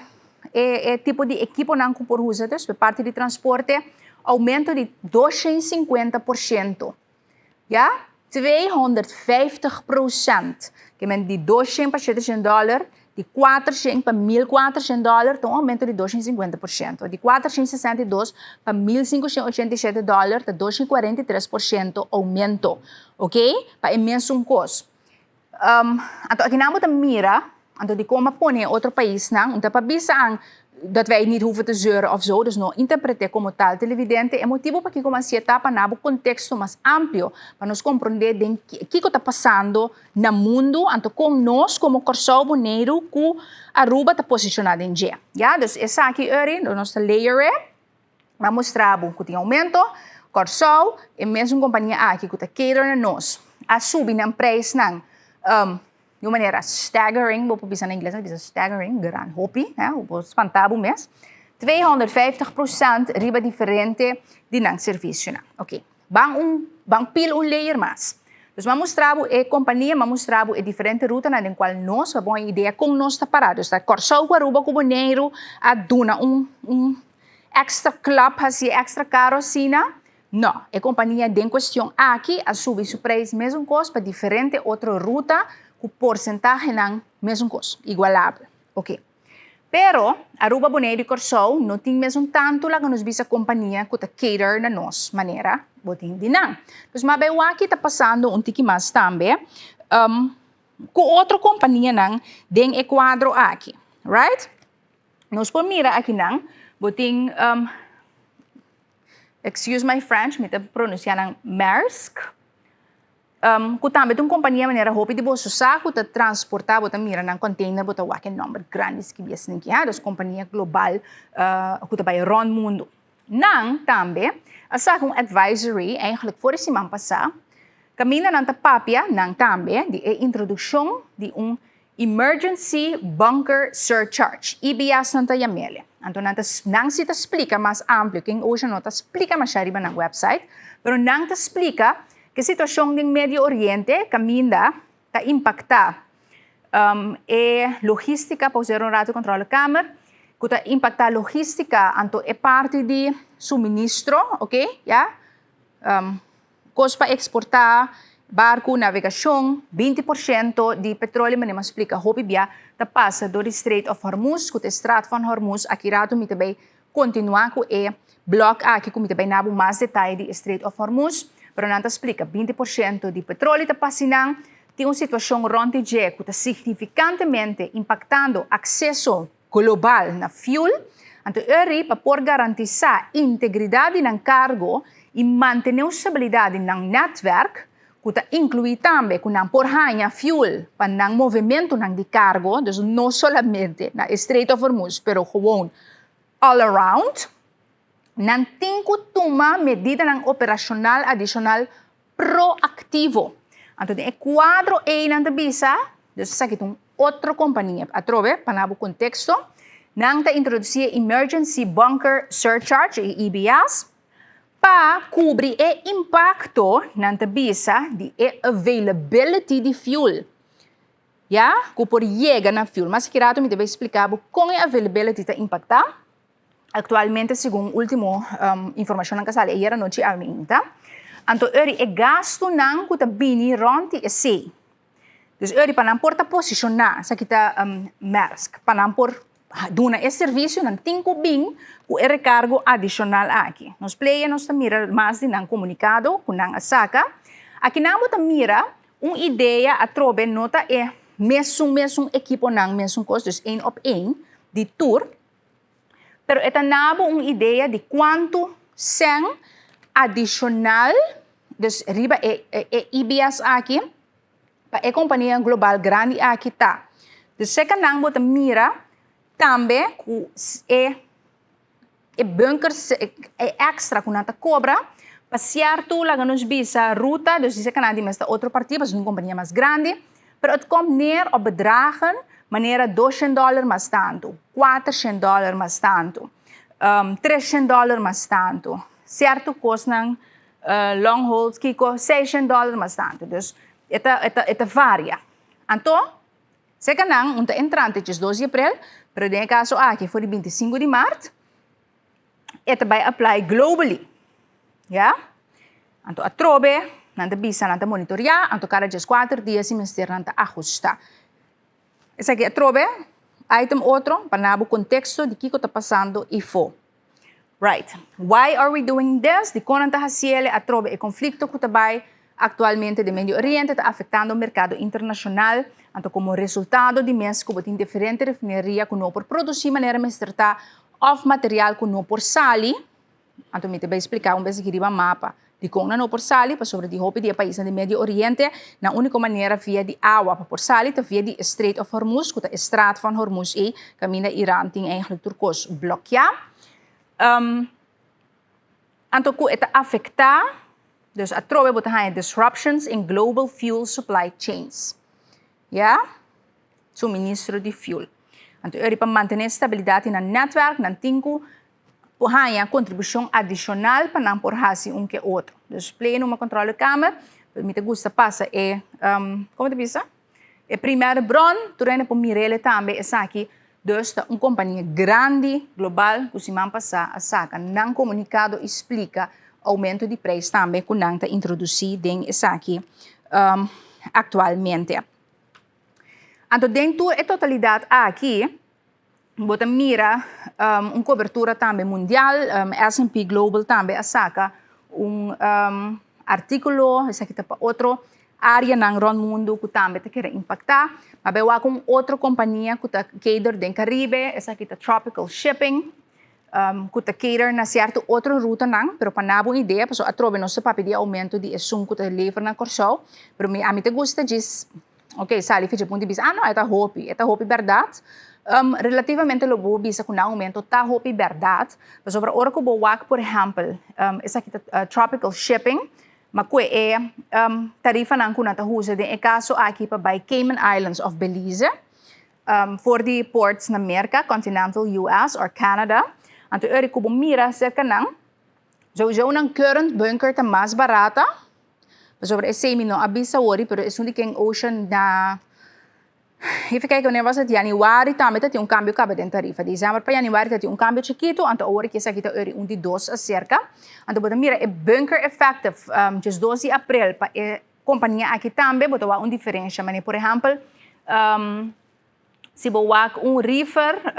e tipo di ekiponan ku por usa, dus pa parti di transporte, oumento di 250%. Ya, 250%. Ke men di 200 pa $700, di 400 pa $1400, ta un oumento di 250%. Di 462 pa $1587 ta 243% oumento. Ok? Pa e mesun kos. Anto akinan bo ta mira, anto di kon bo a pone e otro paisnan, un ta pa bisa an dat wij niet hoeven te zeuren of zo, dus no interpreté komo tal televidente. E motibu pakiko mas si e ta pa na bo konteksto mas amplio, pa nos komprondé den kiko ta pasando na mundu, anto kon nos komo Kòrsou, Boneiru ku Aruba ta posishoná den dje. Ya, dus esaki eri nos ta layer e, a mustra bo ku tin oumento. Kòrsou, e mesun kompania aki ku ta cater na nos, a subi nan preisnan di un manera staggering, bo por bisa na ingles, nan ta bisa staggering, gran hopi, bo por spanta bo mes, 250% riba diferente di nan servisionan. Ok, ban un ban pil un layer mas. Dus m'a mustra bo e kompania, m'a mustra bo e diferente rutanan den kual nos, pa bo haña idea kon nos ta pará. Dus ta Kòrsou ku Aruba ku Boneiru a duna un extra klap, hasi extra karo asina. No, e kompania den kuestion aki a subi su preis mesun kos pa diferente otro ruta ku porsentahenan mesun kos, igualabel. Oké. Pero, Aruba, Boneiru i Kòrsou no tin mesun tantu laga nos bisa kompania ku ta cater na nos manera bo tin di nan. Dus ma bai wak ki ta pasando un tiki mas tambe ku otro kompanianan den e kuadro aki. Right? Nos por mira akinan bo tin, excuse my French, mi ta pronunsia nan Maersk. Ku tambe ta un kompania manera hopi di boso sa ku ta transportá, bo ta mira nan container, bo ta wak e nòmber grandi skibí asina aki, ha, dus kompania global ku ta bai rònt mundu. Nan tambe a saka un advisory eigenlijk for di siman pasá, kaminda nan ta papia nan tambe di e introdukshon di un Emergency Bunker Surcharge, EBS nan ta yam'ele. Anto nan ta nan si ta splika mas amplio, King Ocean no ta splika masha riba nan website, pero nan ta splika ku e situashon den Medio Oriente kaminda ta impaktá e logístika, pauseer un ratu controle kamer, ku ta impaktá logístika anto e parti di suministro, oke, ya. Kos pa eksportá, barku, navegashon, 20% di petróleo manera mi a splika hopi bia ta pasa dor di Strait of Hormuz, ku ta e Straat van Hormuz. Aki ratu mi ta bai kontinuá ku e blòg aki ku mi ta bai na bo mas detaye di e Strait of Hormuz, pero nan ta splika 20% di petróleo ta pasa einan. Tin un situashon rònt di dje ku ta signifikantemente impaktando akseso global na fuel, anto eri pa por garantisá integridat di nan kargo i mantené un stabilidat di nan nètwèrk, ku ta inkluí tambe ku nan por haña fuel pa nan movementunan di kargo, dus no solamente na e Strait of Hormuz, pero gewoon all around, nan tin ku tuma medidanan operashonal adishonal proaktivo. Anto den e kuadro ei nan ta bisa, dus esaki ta un otro kompania, atrobe pa na bo konteksto, nan ta introdusí e Emergency Bunker Surcharge, e EBS, pa kubri e impakto, nan ta bisa, di e availability di fuel, ya, ku por yega na fuel. Mas aki rato mi ta bai splika bo kon e availability ta impaktá. Aktualmente segun último informashonnan ku a sali ayer anochi a minta, anto eri e gastunan ku ta bini rònt di esei. Dus eri pa nan por ta posishoná, esaki ta Maersk, pa nan por duna e servisio nan tin ku bin ku e rekargo adishonal aki. Nos playa nos ta mira mas di nan komunikado ku nan a saka. Akinan bo ta mira un idea atrobe no ta e mesun mesun ekiponan mesun kos, dus één op één di tur. Pero e ta na bo un idea di kuantu sèn adishonal, dus riba e e IBS aki, pa e kompania global grandi aki ta. Dus seka nan bo ta mira tambe ku e e bunkers e èkstra ku nan ta kobra pa sierto laga nos bisa ruta, dus di seka nan di mes ta otro parti pasobra un kompania mas grandi, pero it komt neer op bedragen manera 200 dòler mas tantu, 400 dòler mas tantu, 300 dòler mas tantu, sierto kosnan long holds kiko 600 dòler mas tantu. Dus e ta e ta e ta varia. Anto seka nan un ta entrante 12 di aprel, pero den e kaso aki for di 25 di mart e ta bai apply globally. Ya? Anto atrobe nan ta bisa nan ta monitoreá, anto kada 14 dia si mester nan ta ahustá. Esaki atrobe item otro pa na bo konteksto di kiko ta pasando ifo. Right. Why are we doing this? Dikon nan ta hasiel atrobe e konflikto ku ta bai aktualmente den Medio Oriente ta afektando merkado internashonal, anto komo resultado di mes ku bo tin diferente refineria ku no por produsí manera mester ta òf material ku no por sali. Anto mi ta bai splika un bes aki riba mapa dikon nan no por sali, pasobra di hopi di e paisnan di Medio Oriente nan úniko manera via di awa pa por sali ta via di e Strait of Hormuz, ku ta e Straat van Hormuz ei kaminda Iran tin eigenlijk tur kos blokiá. Anto ku e ta afektá, dus atrobe bo ta haña disruptions in global fuel supply chains. Ya, suministro di fuel. Anto e ori pa mantené stabilidat di nan nètwèrk nan tin ku por haña kontribushon adishonal pa nan por hasi un ke otro. Dus play numa controlekamer, mi ta gusta pasa e, komo ta bisa? E primer bron, tur hende por mir'el tambe esaki. Dus ta un kompania grandi, global, ku siman pasá a saka nan komunikado i splika aumento di prijs tambe ku nan ta introdusí den esaki aktualmente. Anto den tur e totalidat aki bo ta mira un kobertura tambe mundial. S&P Global tambe a saka un artíkulo, esaki ta pa otro áreanan rònt mundu ku tambe ta keda impaktá. Ma bai wak un otro kompania ku ta cater den Karibe, esaki ta Tropical Shipping, ku ta cater na sierto otro rutanan, pero pa nabo un idea, pasobra atrobe nos ta papia di oumento di esun ku ta lever na Kòrsou, pero mi ami ta gusta djis, ok, sali for dje punto di bista, ah no, e ta hopi, e ta hopi bèrdat. Relativamente lo bo bisa ku nan oumento ta hopi bèrdat, pasobra ora ku bo wak, por ehèmpel, esaki ta Tropical Shipping, ma ku e tarifanan ku nan ta usa den e kaso aki pa bai Cayman Islands òf Belize, for di ports na Merka, continental US or Canada. Anto ora ku bo mira serka nan, sowieso nan current bunker ta mas barata, pasobra esei mi no a bisa awor, pero esun di King Ocean na, even kijken, wanneer was het? Januari tambe tatin un kambio kaba den tarifa. December pa januari tatin un kambio chikitu, anto awor ku esaki ta ori un di dos aserka. Anto bo ta mira e bunker effective 12 di aprel pa e kompania aki tambe, bo ta wak un diferensha. Manera, por ehèmpel, si bo wak un reefer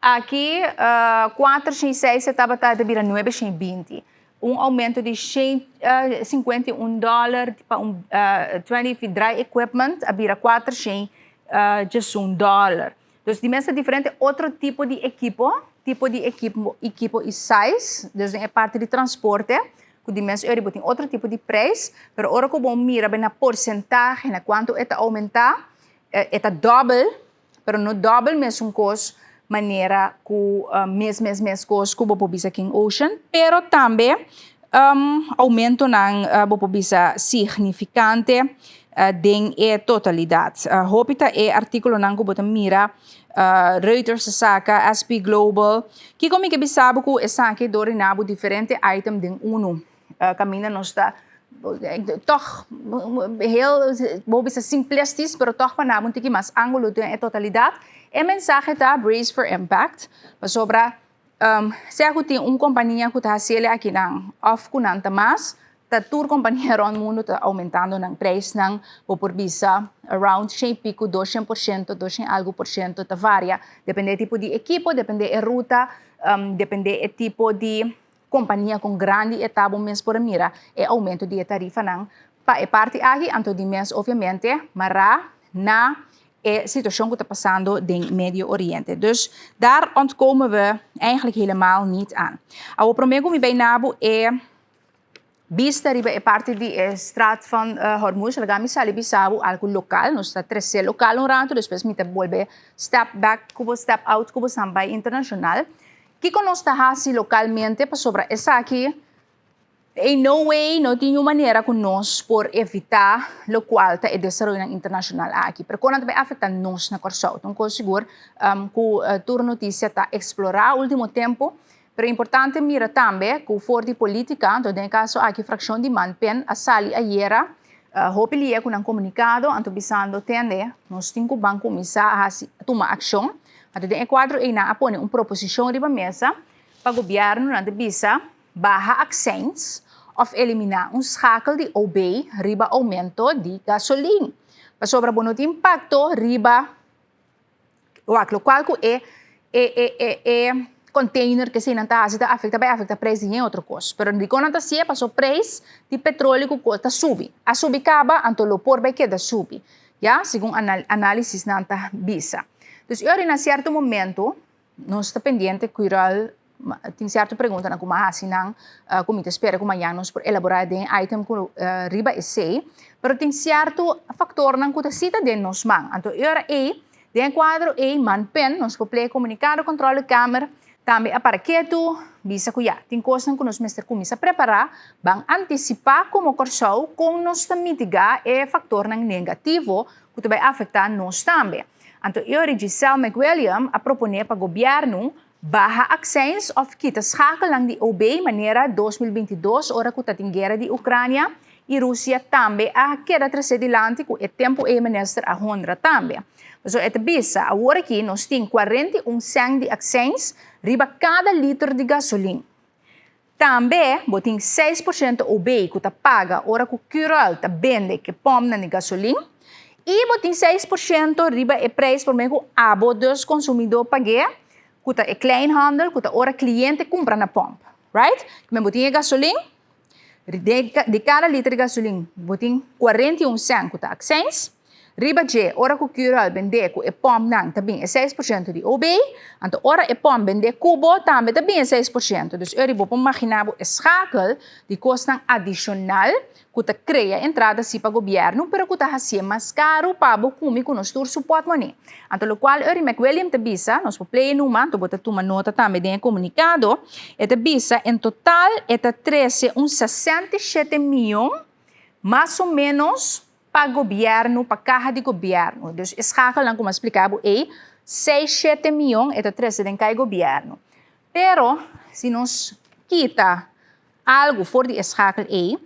aki, 406 tabata ta bira 920. Un oumento di $151 pa un 20 feet dry equipment a bira $401. Dus di mes diferente otro tipo di ekipo, tipo di ekipo, ekipo i size, dus den e parti di transporte, ku di mes ori bo tin otro tipo di prijs, pero ora ku bo mira na porsentahe, na kuantu e ta oumentá, e ta dòbel, pero no dòbel mesun kos manera ku mes mes mes kos ku bo por bisa King Ocean, pero tambe oumentonan bo por bisa signifikante den e totalidat. Hopi ta e artíkulonan ku bo ta mira, Reuters a saka, SP Global. Kiko mi ke bisa bo ku esaki dor di nabo diferente item den unu. Kaminda nos ta toch heel, bo bisa simplistisch, pero toch pa nabo un tiki mas ángulo den e totalidat. E mensahe ta Brace for Impact, pasobra sea ku tin un kompania ku ta hasié akinan òf ku nan ta mas, ta tur kompania rònt mundu ta oumentando nan prijsnan, bo por bisa around 100 piku, 200%, 200 algu por shento, ta varia, depende e tipo di ekipo, depende e ruta, depende e tipo di kompania kon grandi e ta, bo mes por mira e oumento di e tarifanan pa e parti aki, anto di mes obviamente mará na e situashon ku ta pasando den Medio Oriente. Dus daar ontkomen we eigenlijk helemaal niet aan. Awor promé ku mi bai nabo e bista riba e parti di e Straat van Hormuz, laga mi sali bisa bo algu lokal, nos ta trese lokal un ratu, despues mi ta bolbe step back ku bo, step out ku bo san bai internashonal. Kiko nos ta hasi lokalmente pasobra esaki in no way, no tin un manera ku nos por evitá lokual ta e desaroyonan internashonal aki. Pero kon nan ta bai afektá nos na Kòrsou? Ta un kos sigur ku tur notisia ta eksplorá último tempu. Pero importante mira tambe ku for di polítika, anto den e kaso aki frakshon di MANPEN a sali ayera hopi lia ku nan komunikado anto bisando tende nos tin ku ban kuminsá a hasi tuma akshon. Anto den e kuadro ei nan a pone un proposishon riba mesa pa gobièrnu, nan ta bisa baha akseins òf eliminá un schakel di OB riba oumento di gasolin. Pasobra bo no tin impakto riba wak lokual ku e e e e e container ke eseinan ta hasi ta afekta bai afekta preis di hende otro kos. Pero dikon nan ta hasié? Pasobra preis di petroleo ku kos ta subi. A subi kaba anto lo por bai keda subi. Ya, segun análisisnan ta bisa. Dus e ora na sierto momento nos ta pendiente kural tin sierto preguntanan ku mi a hasi nan ku mi ta spera ku mañan nos por elaborá den e item ku riba esei. Pero tin sierto faktornan ku ta si ta den nos man. Anto e ora ei, den e kuadro ei, MANPEN, nos por plea komunikado Controlekamer, tambe a para ketu, bisa ku ya, tin kosnan ku nos mester kuminsá prepará, ban antisipá komo Kòrsou kon nos ta mitigá e faktornan negativo ku ta bai afektá nos tambe. Anto e ora Giselle McWilliam a proponé pa gobièrnu baha akseins òf kita schakelnan di OB manera 2022 ora ku ta tin guera di Ukrania i Rusia tambe a keda tresé dilanti ku e tempu ei minister a honra tambe. Pasobra e ta bisa awor aki nos tin 41 sènt di akseins riba kada liter di gasolin. Tambe bo tin 6% OB ku ta paga ora ku Curoil ta bende ku e pòmpnan di gasolin. I bo tin 6% riba e preis promé ku abo dus konsumidó pag'é, ku ta e kleinhandel, ku ta ora kliente kumpra na pòmp. Right? Men bo tin e gasolin, di kada liter di gasolin bo tin 41 sènt ku ta akseins. Riba dje, ora ku Curoil bendé ku e pòmpnan ta bin e 6% di OB, anto ora e pòmp bendé ku bo tambe ta bin e 6%. Dus eri bo por imaginá bo e schakel di kosnan adishonal ku ta krea entrada si pa gobièrnu, pero ku ta hasié mas karu pa bo kumi ku nos tur su pòtmòné. Anto lokual Uri McWilliam ta bisa, nos por play e numa, anto bo ta tuma nota tambe den e komunikado, e ta bisa en total e ta trese un 67 mion mas o ménos pa gobièrnu, pa kaha di gobièrnu. Dus e schakelnan ku mi a splika bo ei, seis shete mion e ta trese den kai gobièrnu. Pero si nos kita algu for di e schakel ei,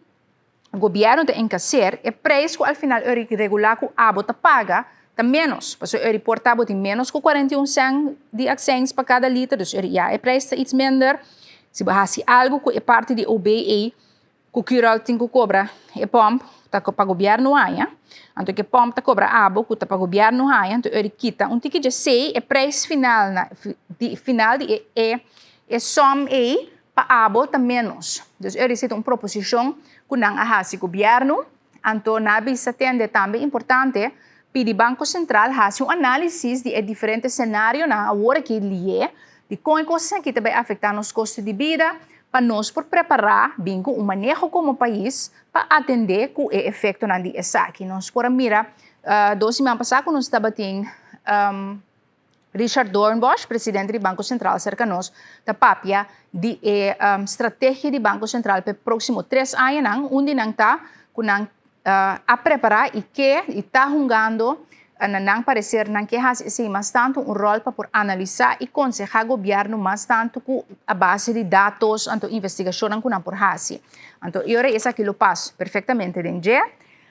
gobièrnu ta enkaser, e preis ku al final eri regulá ku abo ta paga ta ménos. Pasobra eri por ta bo tin ménos ku 41 sèn di akseins pa kada liter, dus eri ya e preis ta its minder. Si bo hasi algu ku e parti di OB ei, ku Curoil tin ku kobra e pòmp ta pa gobièrnu haña, anto ke pòmp ta kobra abo ku ta pa gobièrnu haña, anto eri kita un tiki dje sei e preis final na di final di e e e sòm ei pa abo ta ménos. Dus eri si ta un proposishon ku nan a hasi gobièrnu, anto nan a bisa tende tambe importante pidi Banko Sentral hasi un análisis di e diferente senarionan awor aki lié di kon e kosnan aki ta bai afektá nos kosto di bida pa nos por prepará bin ku un maneho komo pais pa atendé ku e efektonan di esaki. Nos por a mira dos siman pasá ku nos tabatin Richard Doornbosch, presidente di Banko Sentral serka nos, ta papia di e strategia di Banko Sentral pa e próksimo tres añanan. Un di nan ta ku nan a prepará i ke i ta hungando na nan pareser nan ke hasi esei mas tantu un ròl pa por analisá i konsehá gobièrnu mas tantu ku a base di datos anto investigashonnan ku nan por hasi. Anto e ora esaki lo pas perfektamente den dje.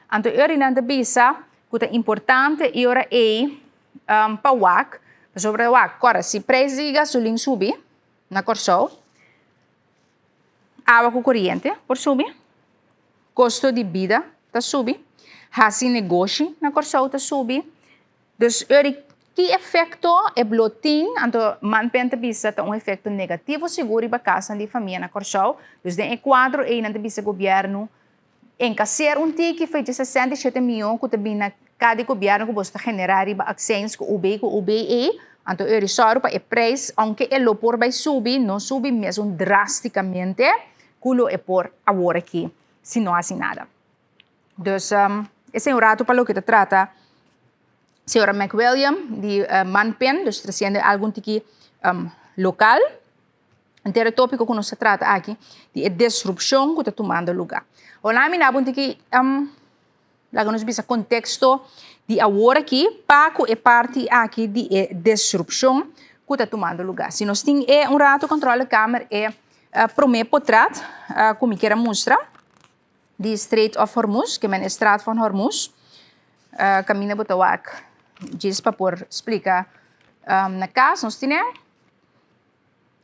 Anto e ora nan ta bisa ku ta importante e ora ei pa wak, pasobra wak, kòrda si preis di gasolin subi na Kòrsou, awa ku koriente por subi, kosto di bida ta subi, hasi negoshi na Kòrsou ta subi. Dus ori ki efekto e blo tin, anto Manpen ta bisa ta un efekto negativo sigur riba kasnan di famia na Kòrsou. Dus den e kuadro ei nan ta bisa gobièrnu enkaser un tiki for dje 67 mion ku ta bin na ka di gobièrnu ku boso ta generá riba akseins ku UB ku UBE, anto ori sòru pa e preis, ounke e lo por bai subi, no subi mesun drástikamente ku lo e por awor aki si no hasi nada. Dus esei un ratu pa loke ta trata señora McWilliam di Manpen, dus trasiendo algun tiki lokal. Henter e tópiko ku nos ta trata aki di e disrupshon ku ta tumando lugá. Hola mi naba un tiki laga nos bisa konteksto di awor aki pa ku e parti aki di e disrupshon ku ta tumando lugá. Si nos tin e un ratu kòntròlekamer e promé potrat ku mi kier a mustra di Strait of Hormuz, ke men e Straat van Hormuz, kaminda bo ta wak djis pa por splika na kas nos tine.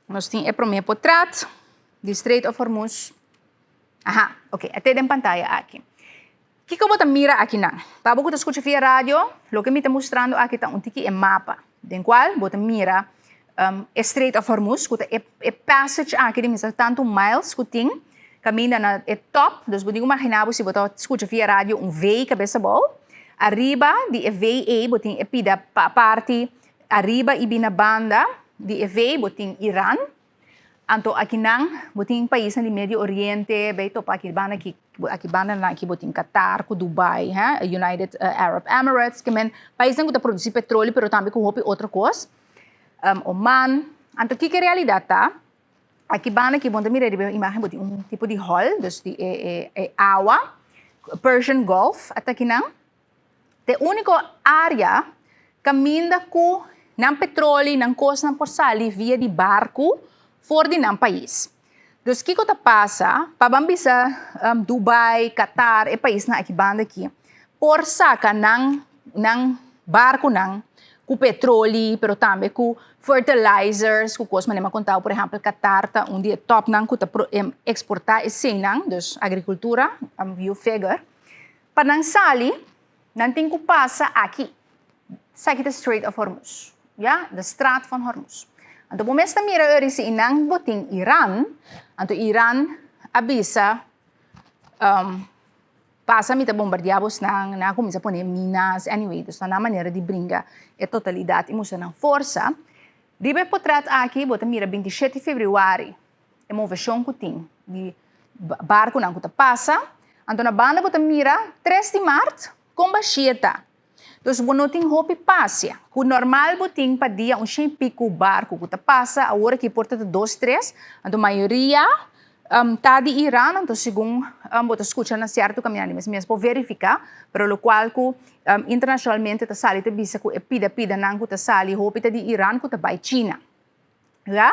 Nos tin e promé potrat di Strait of Hormuz. Aha, ok, a te den pantaya aki. Kiko bo ta mira akinan? Pa bo ku ta skucha via radio, loke mi ta mustrando aki ta un tiki e mapa, den kual bo ta mira e Strait of Hormuz, ku ta e e passage aki di mi sa tantu miles ku tin, kaminda na e top, dus bo tin ku imaginá bo si bo ta skucha via radio un V kabes abou, ariba di e V ei bo tin e pida parti ariba i bina banda di e V bo tin Iran, anto akinan bo tin paisnan di Medio Oriente, bay topa aki banda aki, aki banda nan aki bo tin Qatar ku Dubai, he, United Arab Emirates, ke men paisnan ku ta produsi petroleo pero tambe ku hopi otro kos, Oman. Anto kiko e realidat ta? Aki banda aki bo ta mira riba e imagen bo tin un tipo di hòl, dus di e e awa, Persian Gulf a ta akinan. Ta e úniko área kaminda ku nan petroli, nan kosnan por sali via di barku for di nan pais. Dus kiko ta pasa, pa ban bisa Dubai, Qatar, e paisnan aki banda aki, por saka nan nan barkunan. Ku petroli, pero tambe ku fertilizers, ku kos manera mi a konta por ehèmpel Qatar ta un di e tòpnan ku ta eksportá eseinan, dus agrikultura, you figure. Pa nan sali, nan tin ku pasa aki. Esaki ta Strait of Hormuz, ya, de Straat van Hormuz. Anto bo mes ta mira ora si nan bo tin Iran, anto Iran a bisa Pasa mi ta bombardiá bosnan, nan a kuminsá pone minas, anyway, dus ta nan manera di bringa e totalidat i mustra nan forsa. Riba e potret aki bo ta mira 27 febrüari e moveshon ku tin di barkunan ku ta pasa. Anto na banda bo ta mira 3 di mart kon bashia ta. Dus bo no tin hopi pasia. Ku normal bo tin pa dia un shen piku barku ku ta pasa, awor aki por ta ta dos tres, anto mayoria ta di Iran, anto segun bo ta skucha na sierto kaminda di mes mes por verifiká, pero lokual ku internashonalmente ta sali ta bisa ku e pida pidanan ku ta sali hopi ta di Iran ku ta bai China. Ya,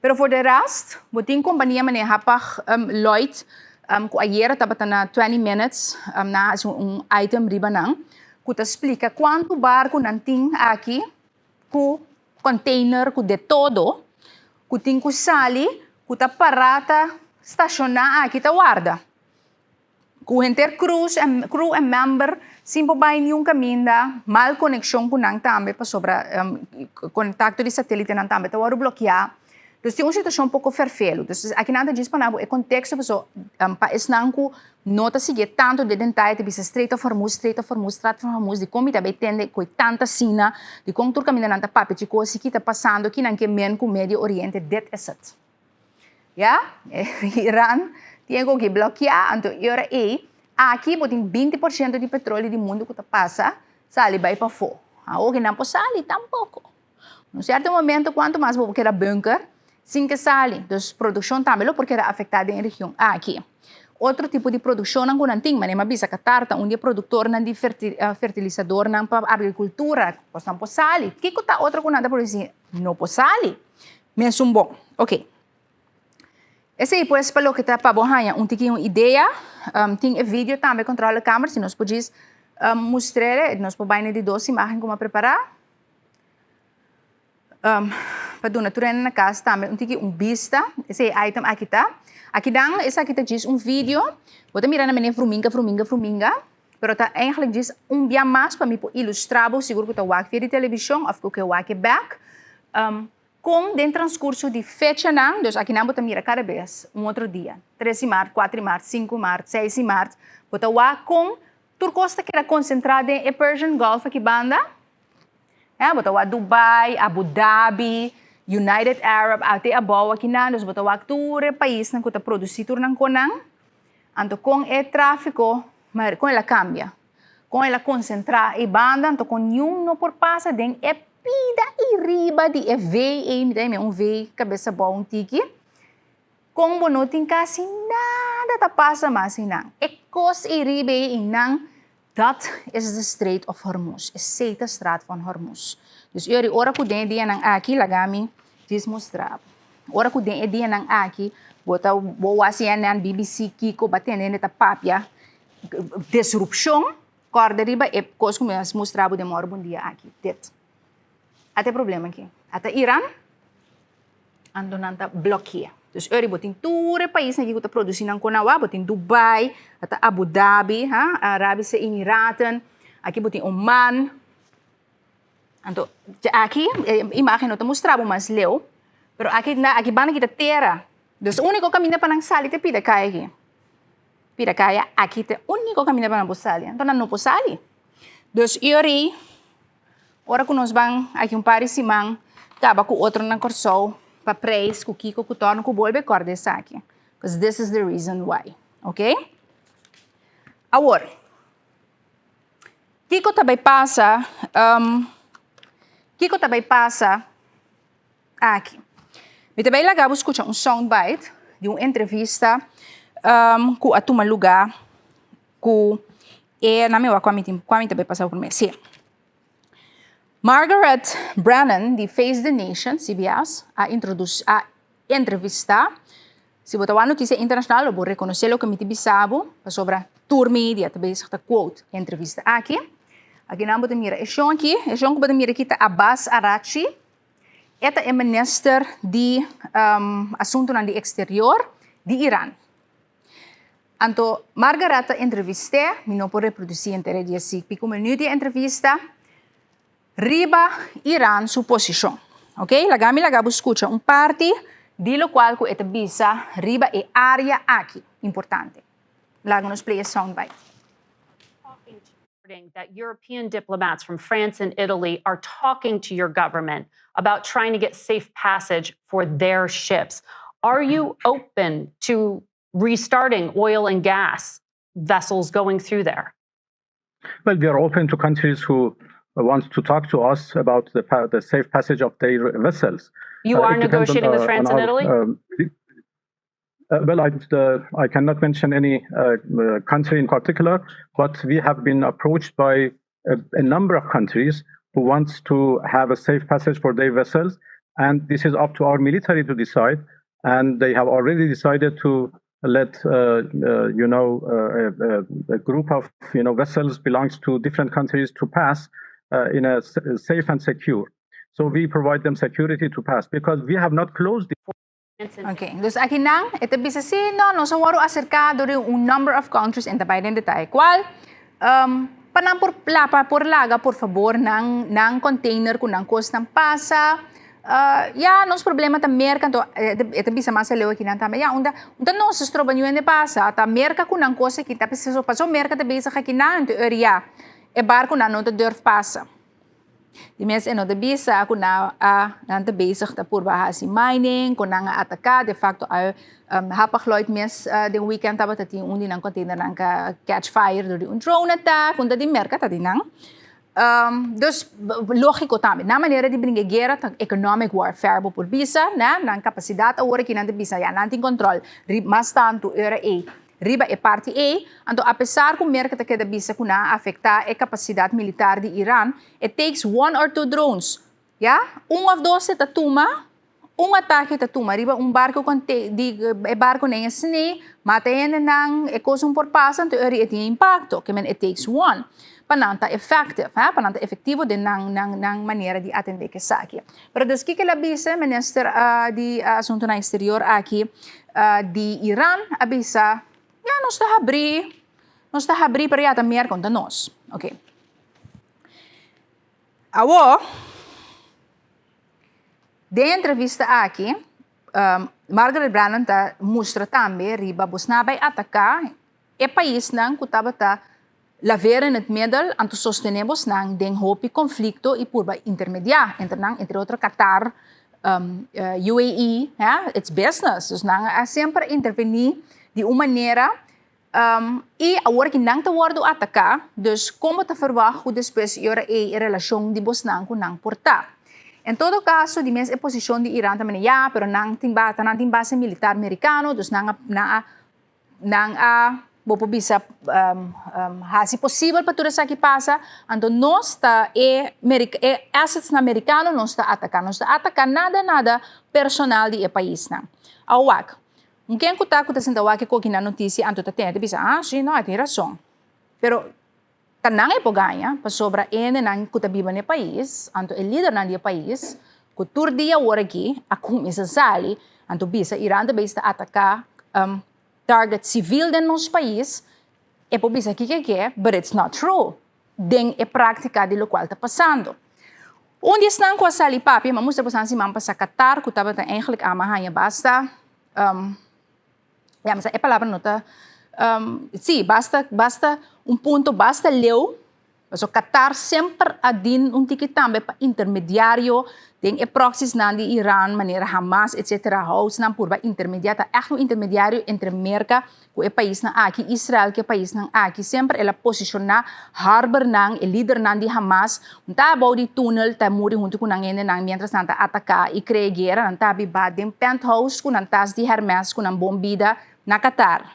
pero for de rest, bo tin kompania manera Hapag Lloyd ku ayera tabata na 20 Minutes nan a hasi un item riba nan ku ta splika kuantu barku nan tin aki ku container ku de todo ku tin ku sali ku ta para ta stashoná aki ta warda. Ku henter cruz en crew en member sin por bai niun kaminda, mal konekshon ku nan tambe pasobra kontakto di satelitenan tambe ta wòrdu blokiá. Dus tin un situashon poko fèrfelu. Dus aki nan ta djis pone bo e konteksto paso pa esnan ku no ta sigui tantu den detaye ta bisa Strait of Hormuz, Strait of Hormuz, Strait of Hormuz dikon mi ta bai tende ku e tanta asina, dikon tur kaminda nan ta papia chikos si ki ta pasando ki nan ke men ku Medio Oriente, dit is het. Ya, Iran tin ku ki blokiá, anto e ora ei, aki bo tin 20% di petrolio di mundu ku ta pasa sali bai pafó. Awor ki nan por sali tampoko. Un sierto momento kuantu mas bo por keda bunker sin ke sali. Dus produkshon tambe lo por keda afektá den e region aki. Otro tipo di produkshonnan ku nan tin, manera mi a bisa Qatar ta un di e produktornan di fertilisadornan pa agrikultura, kosnan por sali. Kiko ta otro ku nan ta produsí? No por sali. Mesun bon. Ok. Esei pues pa loke ta pa bo haña un tiki un idea. Tin e video tambe controle kamer si nos por djis mustr'e. Nos por bai na di dos imagen ku mi a prepará. Pa duna tur hende na kas tambe un tiki un bista. Esei item aki ta. Aki dan esaki ta djis un video. Bo ta mira na mene vruminga, vruminga, vruminga. Pero ta eigenlijk djis un bia mas pa mi por ilustra bo, sigur ku ta wak via di televishon òf ku ke wak e bèk, kon den transkurso di fechanan, dus akinan bo ta mira kada bes un otro dia, 3 di mart, 4 di mart, 5 di mart, 6 di mart, bo ta wak kon tur kos ta keda konsentrá den e Persian Gulf aki banda. Ya, bo ta wak Dubai, Abu Dhabi, United Arab, te abou akinan, dus bo ta wak tur e paisnan ku ta produsí tur nan konan. Anto kon e tráfiko, maar kon el a kambia? Kon el a konsentrá e banda? Anto kon niun no por pasa den e pida i riba di e V ei, mi ta yama un V kabes abou un tiki. Kon bo no tin kasi nada ta pasa mas einan. E kos ei riba ei einan, dat is de Strait of Hormuz. Esei ta Straat van Hormuz. Dus eri ora ku den e dianan aki, laga mi djis mustra bo. Ora ku den e dianan aki bo ta bo wak CNN, BBC, kiko, bo a tende hende ta papia disrupshon, kòrda riba e kos ku mi a mustra bo den mòru bon dia aki. Dit. Ata e problema aki. Ata Iran, anto nan ta blokia. Dus eri bo tin tur e paisnan aki ku ta produsí nan konawa, bo tin Dubai, ata Abu Dhabi, ha, Arabische Emiraten, aki bo tin Oman. Anto, aki e imagen no ta mustra bo mas leu, pero aki na aki banda aki ta tera. Dus úniko kaminda pa nan sali ta pida kaya aki. Pida kaya aki ta úniko kaminda pa nan por sali. Anto nan no por sali. Dus yori, ora ku nos ban aki un par di siman kaba ku otro na Kòrsou pa preis ku kiko ku tòrnu ku bolbe kòrda esaki. Because this is the reason why. Okay? Awor. Kiko ta bai pasa? Kiko ta bai pasa aki? Mi ta bai laga bo skucha un soundbite di un entrevista ku a tuma lugá ku e, na mi wak kua mi tin, kua mi ta bai pasa bo promé. Sí. Margaret Brennan di Face the Nation, CBS, a introdus, a entrevistá. Si bo ta wak notisia internashonal lo bo rekonosé loke mi ta bisa bo, pasobra tur media ta bezig ta quote e entrevista aki. Aki nan bo ta mira e shon aki, e shon ku bo ta mira aki ta Abbas Araghchi. E ta e minister di asuntunan di eksterior di Iran. Anto Margaret ta entrevist'é, mi no por reprodusí henter e dia si piku minüt di e entrevista, riba Iran su posishon. Ok, laga mi laga bo skucha un parti di lokual ku e ta bisa riba e área aki, importante. Laga nos play e soundbite. That European diplomats from France and Italy are talking to your government about trying to get safe passage for their ships. Are you open to restarting oil and gas vessels going through there? Well, we are open to countries who want to talk to us about the safe passage of their vessels. You are It depends on negotiating with France on and our, Italy? Well, I cannot mention any country in particular, but we have been approached by a number of countries who wants to have a safe passage for their vessels, and this is up to our military to decide, and they have already decided to let a group of vessels belongs to different countries to pass in a safe and secure. So we provide them security to pass because we have not closed the Ok, dus aki nan, e ta bisa si, no, nos a wòrdu aserká dor di un number of countries en ta bai den detaye kual, pa nan por la pa por laga por fabor nan nan container ku nan kosnan pasa. Ya, nos problema ta Merka, anto e ta bisa mas aleu aki nan tambe, ya, unda unda nos a stroba niun hende pasa, ta Merka ku nan kos aki ta p'esei pasobra Merka ta bezig aki nan, anto ora ya e barkunan no ta durf pasa. Di mes e no ta bisa ku nan a nan ta bezig ta purba hasi mining, ku nan a ataká. De facto a Hapag-Lloyd mes den weekend tabata tin un di nan containernan ka catch fire dor di un drone attack, un ta di Merka ta di nan. Dus lógiko tambe, nan manera di bringa e guera ta economic warfare bo por bisa, né? Nan kapasidat awor aki nan ta bisa ya nan tin control riba mas tantu ora ei riba e parti ei. Anto apesar ku Merka ta keda bisa ku nan a afektá e kapasidat militar di Iran, it takes one or two drones, ya, un òf dos e ta tuma, un atake ta tuma riba un barko konte di e barkonan e sne, mata e hendenan, e kos un por pasa, anto e tin impakto, ke men it takes one pa nan ta effective, ha, pa nan ta efektivo den nan nan nan manera di atendé ku esaki. Pero dus kiko el a bisa minister di asuntunan exterior aki di Iran a bisa, ya nos ta habrí, nos ta habrí pero ya ta Merca no ta nos. Ok. Awor, den e entrevista aki, Margaret Brennan ta mustra tambe riba bosnan a bai ataká e paisnan ku tabata Laver in het middel anto sostené bosnan den hopi konflikto i purba intermediá entre nan, entre otro Qatar, UAE, ja, it's business. Dus nan a semper intervení di un manera i awor ki nan ta wòrdu ataká, dus kon bo ta ferwagt ku despues i ora ei e relashon di bosnan ku nan por ta? En todo kaso, di mes e posishon di Iran ta mene ya, pero nan tin bata, nan tin base militar merikano, dus nan a nan a Nan a, bo por bisa, hasi posibel pa tur esaki pasa, anto nos ta e e assetsnan merikano nos ta ataká. Nos ta ataká nada nada personal di e paisnan. A wak, un ken ku ta ku ta sinta wak e koki na notisia anto ta tene ta bisa, ah si, no, e tin rason. Pero ta nan e por gaña pasobra e hendenan ku ta biba na e pais, anto e lidernan di e pais, ku tur dia awor aki a kuminsá sali, anto bisa Iran ta bes ta ataká target sivil den nos pais, e por bisa kiko e ke, but it's not true den e práktika di lokual ta pasando. Un di esnan ku a sali papia, mi a mustra boso siman pasá Qatar ku tabata eigenlijk ama haña basta Ya, mester e palabra no ta, sí, basta, basta un punto basta leu, pasobra Qatar semper a din un tiki tambe pa intermediario den e proxiesnan di Iran, manera Hamas, etcetera, Houtsnan purba intermedia, ta ègt un intermediario entre Merka ku e paisnan aki, Israel ku e paisnan aki, semper el a posishoná harbernan, e lidernan di Hamas, un ta abou di túnel ta muri huntu ku nan hendenan miéntras nan ta ataká i krea guera, nan ta biba den penthouse ku nan tas di Hermes ku nan bon bida na Qatar.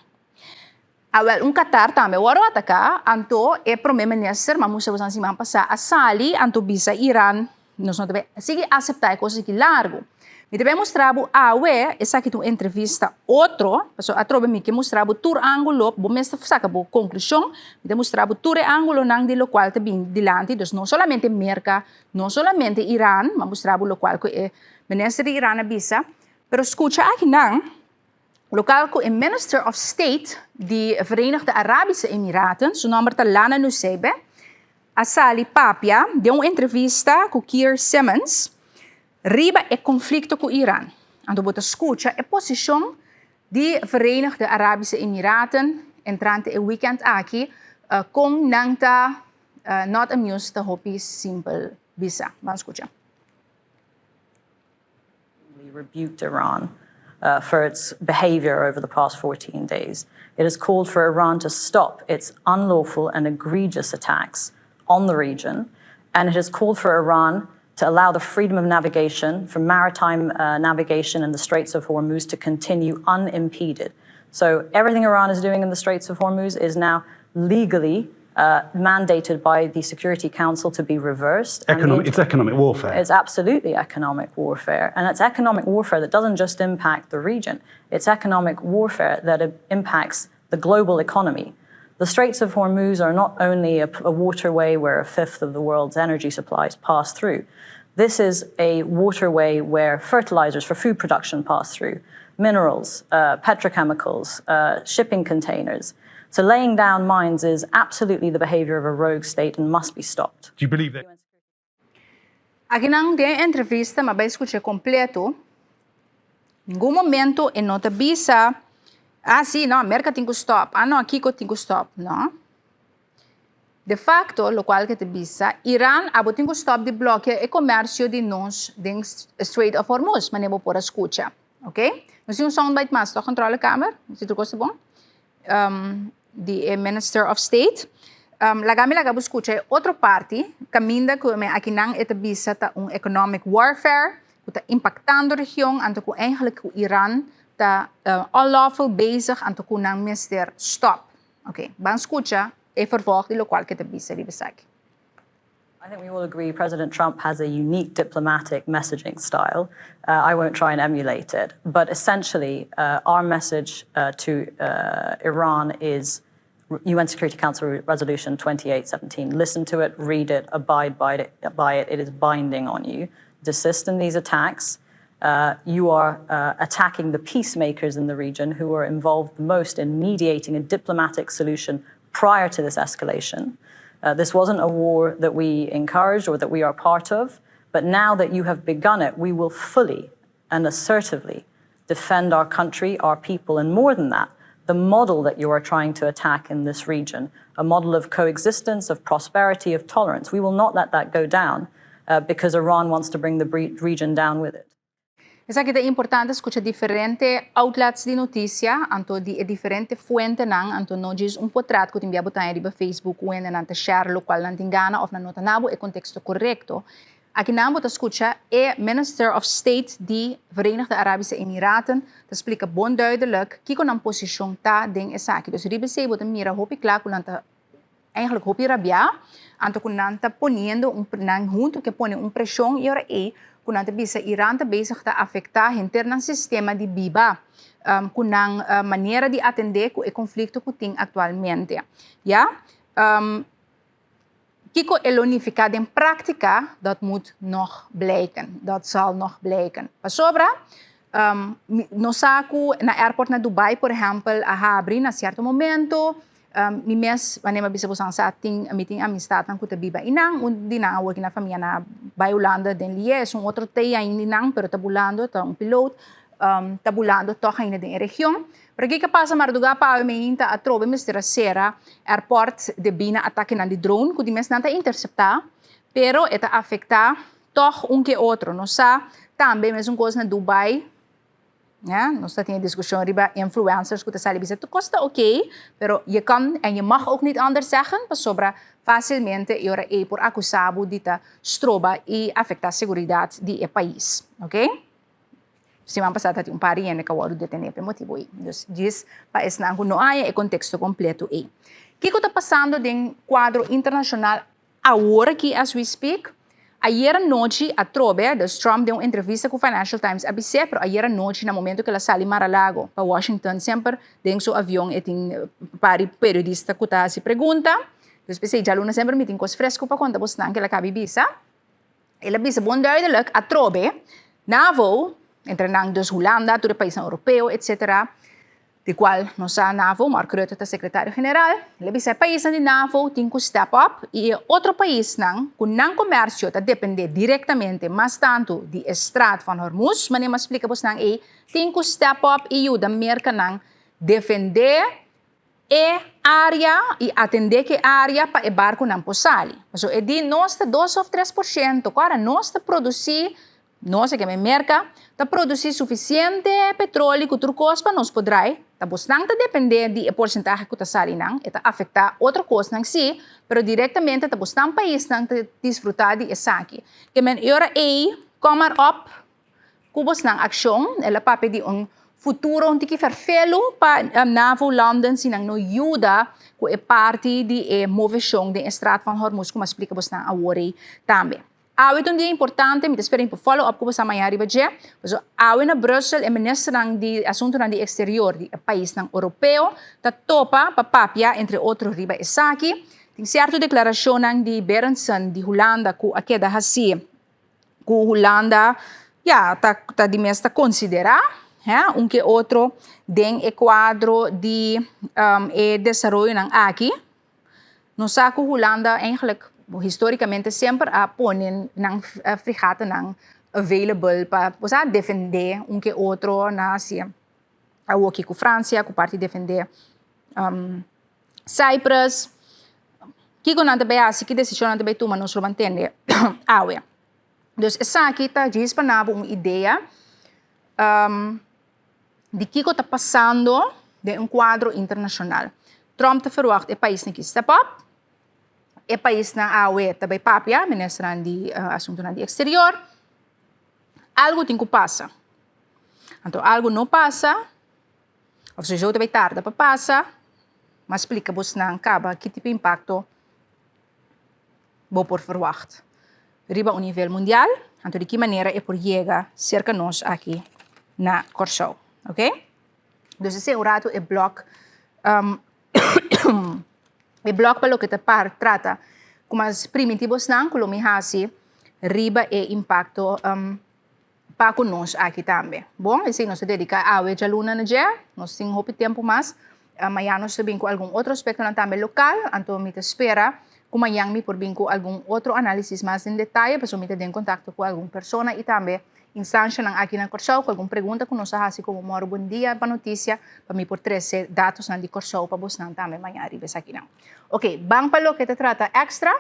Awèl, un Qatar tambe wòrdu ataká, anto e promé minister, ma mustra boso siman pasá, a sali anto bisa Iran, nos no ta bai sigui aseptá e kos aki largu. Mi ta bai mustra bo awe, esaki ta un entrevista otro, pasobra atrobe mi ke mustra bo tur angulo, bo mes ta saka bo konklushon, mi ta mustra bo tur e angulonan di lokual ta bin dilanti, dus no solamente Merka, no solamente Iran, mi a mustra bo lokual ku e minister di Iran a bisa, pero skucha akinan lokal ku e Minister of State di Verenigde Arabische Emiraten, su nòmber ta Lana Nusseibeh, a sali papia den un entrevista ku Keir Simmons, Riba e konflikto ku Iran, anto bo ta skucha e posishon di Verenigde Arabische Emiraten entrante e wikènt aki, kon nan ta not amused ta hopi simpel bisa. Ban skucha. Rebuked Iran for its behavior over the past 14 days. It has called for Iran to stop its unlawful and egregious attacks on the region, and it has called for Iran to allow the freedom of navigation for maritime navigation in the Straits of Hormuz to continue unimpeded. So everything Iran is doing in the Straits of Hormuz is now legally mandated by the Security Council to be reversed. It's economic warfare. It's absolutely economic warfare. And it's economic warfare that doesn't just impact the region. It's economic warfare that impacts the global economy. The Straits of Hormuz are not only a waterway where a fifth of the world's energy supplies pass through. This is a waterway where fertilizers for food production pass through, minerals, petrochemicals, shipping containers. So laying down mines is absolutely the behavior of a rogue state and must be stopped. Do you believe that? Akinan den entrevista, m'a bai skucha kompleto. Ningun momento e no ta bisa, ah sí, no, Merka tin ku stòp, ah no, kiko tin ku stòp, no. De facto, lokual ku e ta bisa, Iran abo tin ku stòp di blòkia e komersio di nos den Strait of Hormuz, manera bo por a skucha, ok? Nos tin un soundbite mas, tòg, controlekamer? Si tur kos ta bon? Di e Minister of State. Laga mi laga bo skucha e otro parti, kaminda ku akinan e ta bisa ta un economic warfare ku ta impaktando region, anto ku eigenlijk ku Iran ta unlawful bezig, anto ku nan mester stop. Ok, ban skucha e vervolg di lokual ku e ta bisa riba esaki. I think we all agree President Trump has a unique diplomatic messaging style. I won't try and emulate it, but essentially, our message to Iran is UN Security Council Resolution 2817. Listen to it, read it, abide by it. By it. It is binding on you. Desist in these attacks. You are attacking the peacemakers in the region who are involved the most in mediating a diplomatic solution prior to this escalation. This wasn't a war that we encouraged or that we are part of, but now that you have begun it, we will fully and assertively defend our country, our people, and more than that, the model that you are trying to attack in this region, a model of coexistence, of prosperity, of tolerance. We will not let that go down because Iran wants to bring the region down with it. Esaki ta importante, skucha diferente outlets di notisia, anto di e diferente fuentenan, anto no djis un potret ku tin bia bo ta riba Facebook ku hendenan ta share lokual nan tin gana òf nan no ta na bo e konteksto korekto. Akinan bo ta skucha e Minister of State di Verenigde Arabische Emiraten ta splika bon duidelijk kiko nan posishon ta den esaki. Dus riba esei bo ta mira hopi kla ku nan ta eigenlijk hopi rabiá, anto ku nan ta poniendo un, nan huntu ke pone un preshon i ora ei ku nan ta bisa Iran ta bezig ta afektá henter nan sistema di biba, ku nan manera di atendé ku e konflikto ku tin aktualmente. Ya. Kiko e lo nifiká den práktika, dat moet nog blijken, dat zal nog blijken. Pasobra, nos sa ku na airport na Dubai, por ehèmpel, a habri na sierto momento. Mi mes, wanneer mi a bisa boso sa tin, mi tin amistadnan ku ta biba einan. Un di nan awor ki nan famia na bai Hulanda den Lies, un otro ta ei ainda einan, pero ta bulando, ta un piloot, ta bulando tòg ainda den e region. Pero kiko a pasa mardugá pa awe meinta atrobe mester a sera airport debí na atakenan di drone ku di mes nan ta interseptá, pero e ta afektá tòg un ke otro. Nos sa tambe mesun kos na Dubai. Ja, nos ta tin e diskushon riba influencers ku ta sali bisa tur kos ta oké, pero je kan en je mag ook niet anders zeggen, pasobra fásilmente e ora ei por akusá bo di ta stroba i afektá seguridat di e pais. Oké? Siman pasá ta tin un par di hende ku a wòrdu detené pa e motibu ei. Dus djis pa esnan ku no haña e konteksto kompleto ei. Kiko ta pasando den kuadro internashonal awor aki as we speak? Ayera nochi atrobe, dus Trump den un entrevista ku Financial Times a bis'é, pero ayera nochi na momento ku el a sali Mar-a-Lago pa Washington semper den su avion e tin pari periodista ku ta hasi pregunta. Dus p'esei djaluna semper mi tin kos fresku pa konta bosnan ku el a kabi bisa. El a bisa bon duidelijk atrobe, NAVO, entre nan dus Hulanda, tur e paisnan Europeo etcetera, di cual nos sa NAVO, Mark Rutte ta secretario general, el a bisa e paisnan di NAVO tin cu step up y e otro paisnan cu nan comercio ta depende directamente mas tanto di e Straat van Hormuz, manera mi a splica bosnan ey, tin cu step up y yuda Mercanan defende e area y atende cu e area pa e barconan por sali. Pasobra e di nos ta 2 of 3%, cu ora nos ta produci. Nos e Merka ta produsí sufisiente petroli ku tur kos pa nos por drai. Ta bosnan ta dependé di e porsentahe ku ta sali nan. E ta afektá otro kosnan sí, pero direktamente ta bosnan paisnan ta disfrutá di esaki. Ke men e ora ei kom maar op ku bosnan akshon. El a papia di un futuro un tiki ferfelu pa NAVO landen si nan no yuda ku e parti di e moveshon den e Straat van Hormuz ku mi a splika bosnan awor ei tambe. Awe ta un dia importante, mi ta spera mi por follow up ku boso mañana riba dje. Pasobra awe na Brussel e ministernan di asuntunan di exterior di e paisnan Europeo ta topa pa papia entre otro riba esaki. Tin sierto deklarashonnan di Berendsen di Hulanda ku a keda hasi ku Hulanda ya ta ta di mes ta konsiderá he un ke otro den e kuadro di e desaroyonan aki. Nos sa ku Hulanda eigenlijk histórikamente semper a pone nan frigatanan available pa bo sa defendé un ke otro na Asia. Awoki ku Fransia ku parti defendé Cyprus. Kiko nan ta bai hasi, ki desishon nan ta bai tuma nos lo ban tende awe. Dus esaki ta djis pa nabo un idea di kiko ta pasando den un kuadro internashonal. Trump ta ferwagt e paisnan ki step up, e paisnan awe ta bai papia, ministernan di asuntunan di eksterior, algu tin ku pasa. Anto algu no pasa, òf sowieso ta bai tarda pa pasa, m'a splika bosnan kaba ki tipo impakto bo por ferwagt riba un nivel mundial, anto di ki manera e por yega serka nos aki na Kòrsou. Oke? Dus esei un ratu e blòk e blòk pa loke ta par trata ku mas primintí bosnan ku lo mi hasi riba e impakto pa ku nos aki tambe. Bon, esei nos ta dediká awe djaluna na dje, nos tin hopi tempu mas, mañan nos ta bin ku algun otro aspektonan tambe lokal, anto mi ta spera ku mañan mi por bin ku algun otro análisis mas den detaye, pasobra mi ta den kontakto ku algun persona i tambe instanshanan aki na Kòrsou ku algun pregunta ku nos a hasi komo mòru bon dia pa notisia pa mi por trese datosnan di Kòrsou pa bosnan tambe mañan riba esakinan. Oke, ban pa loke ta trata èkstra.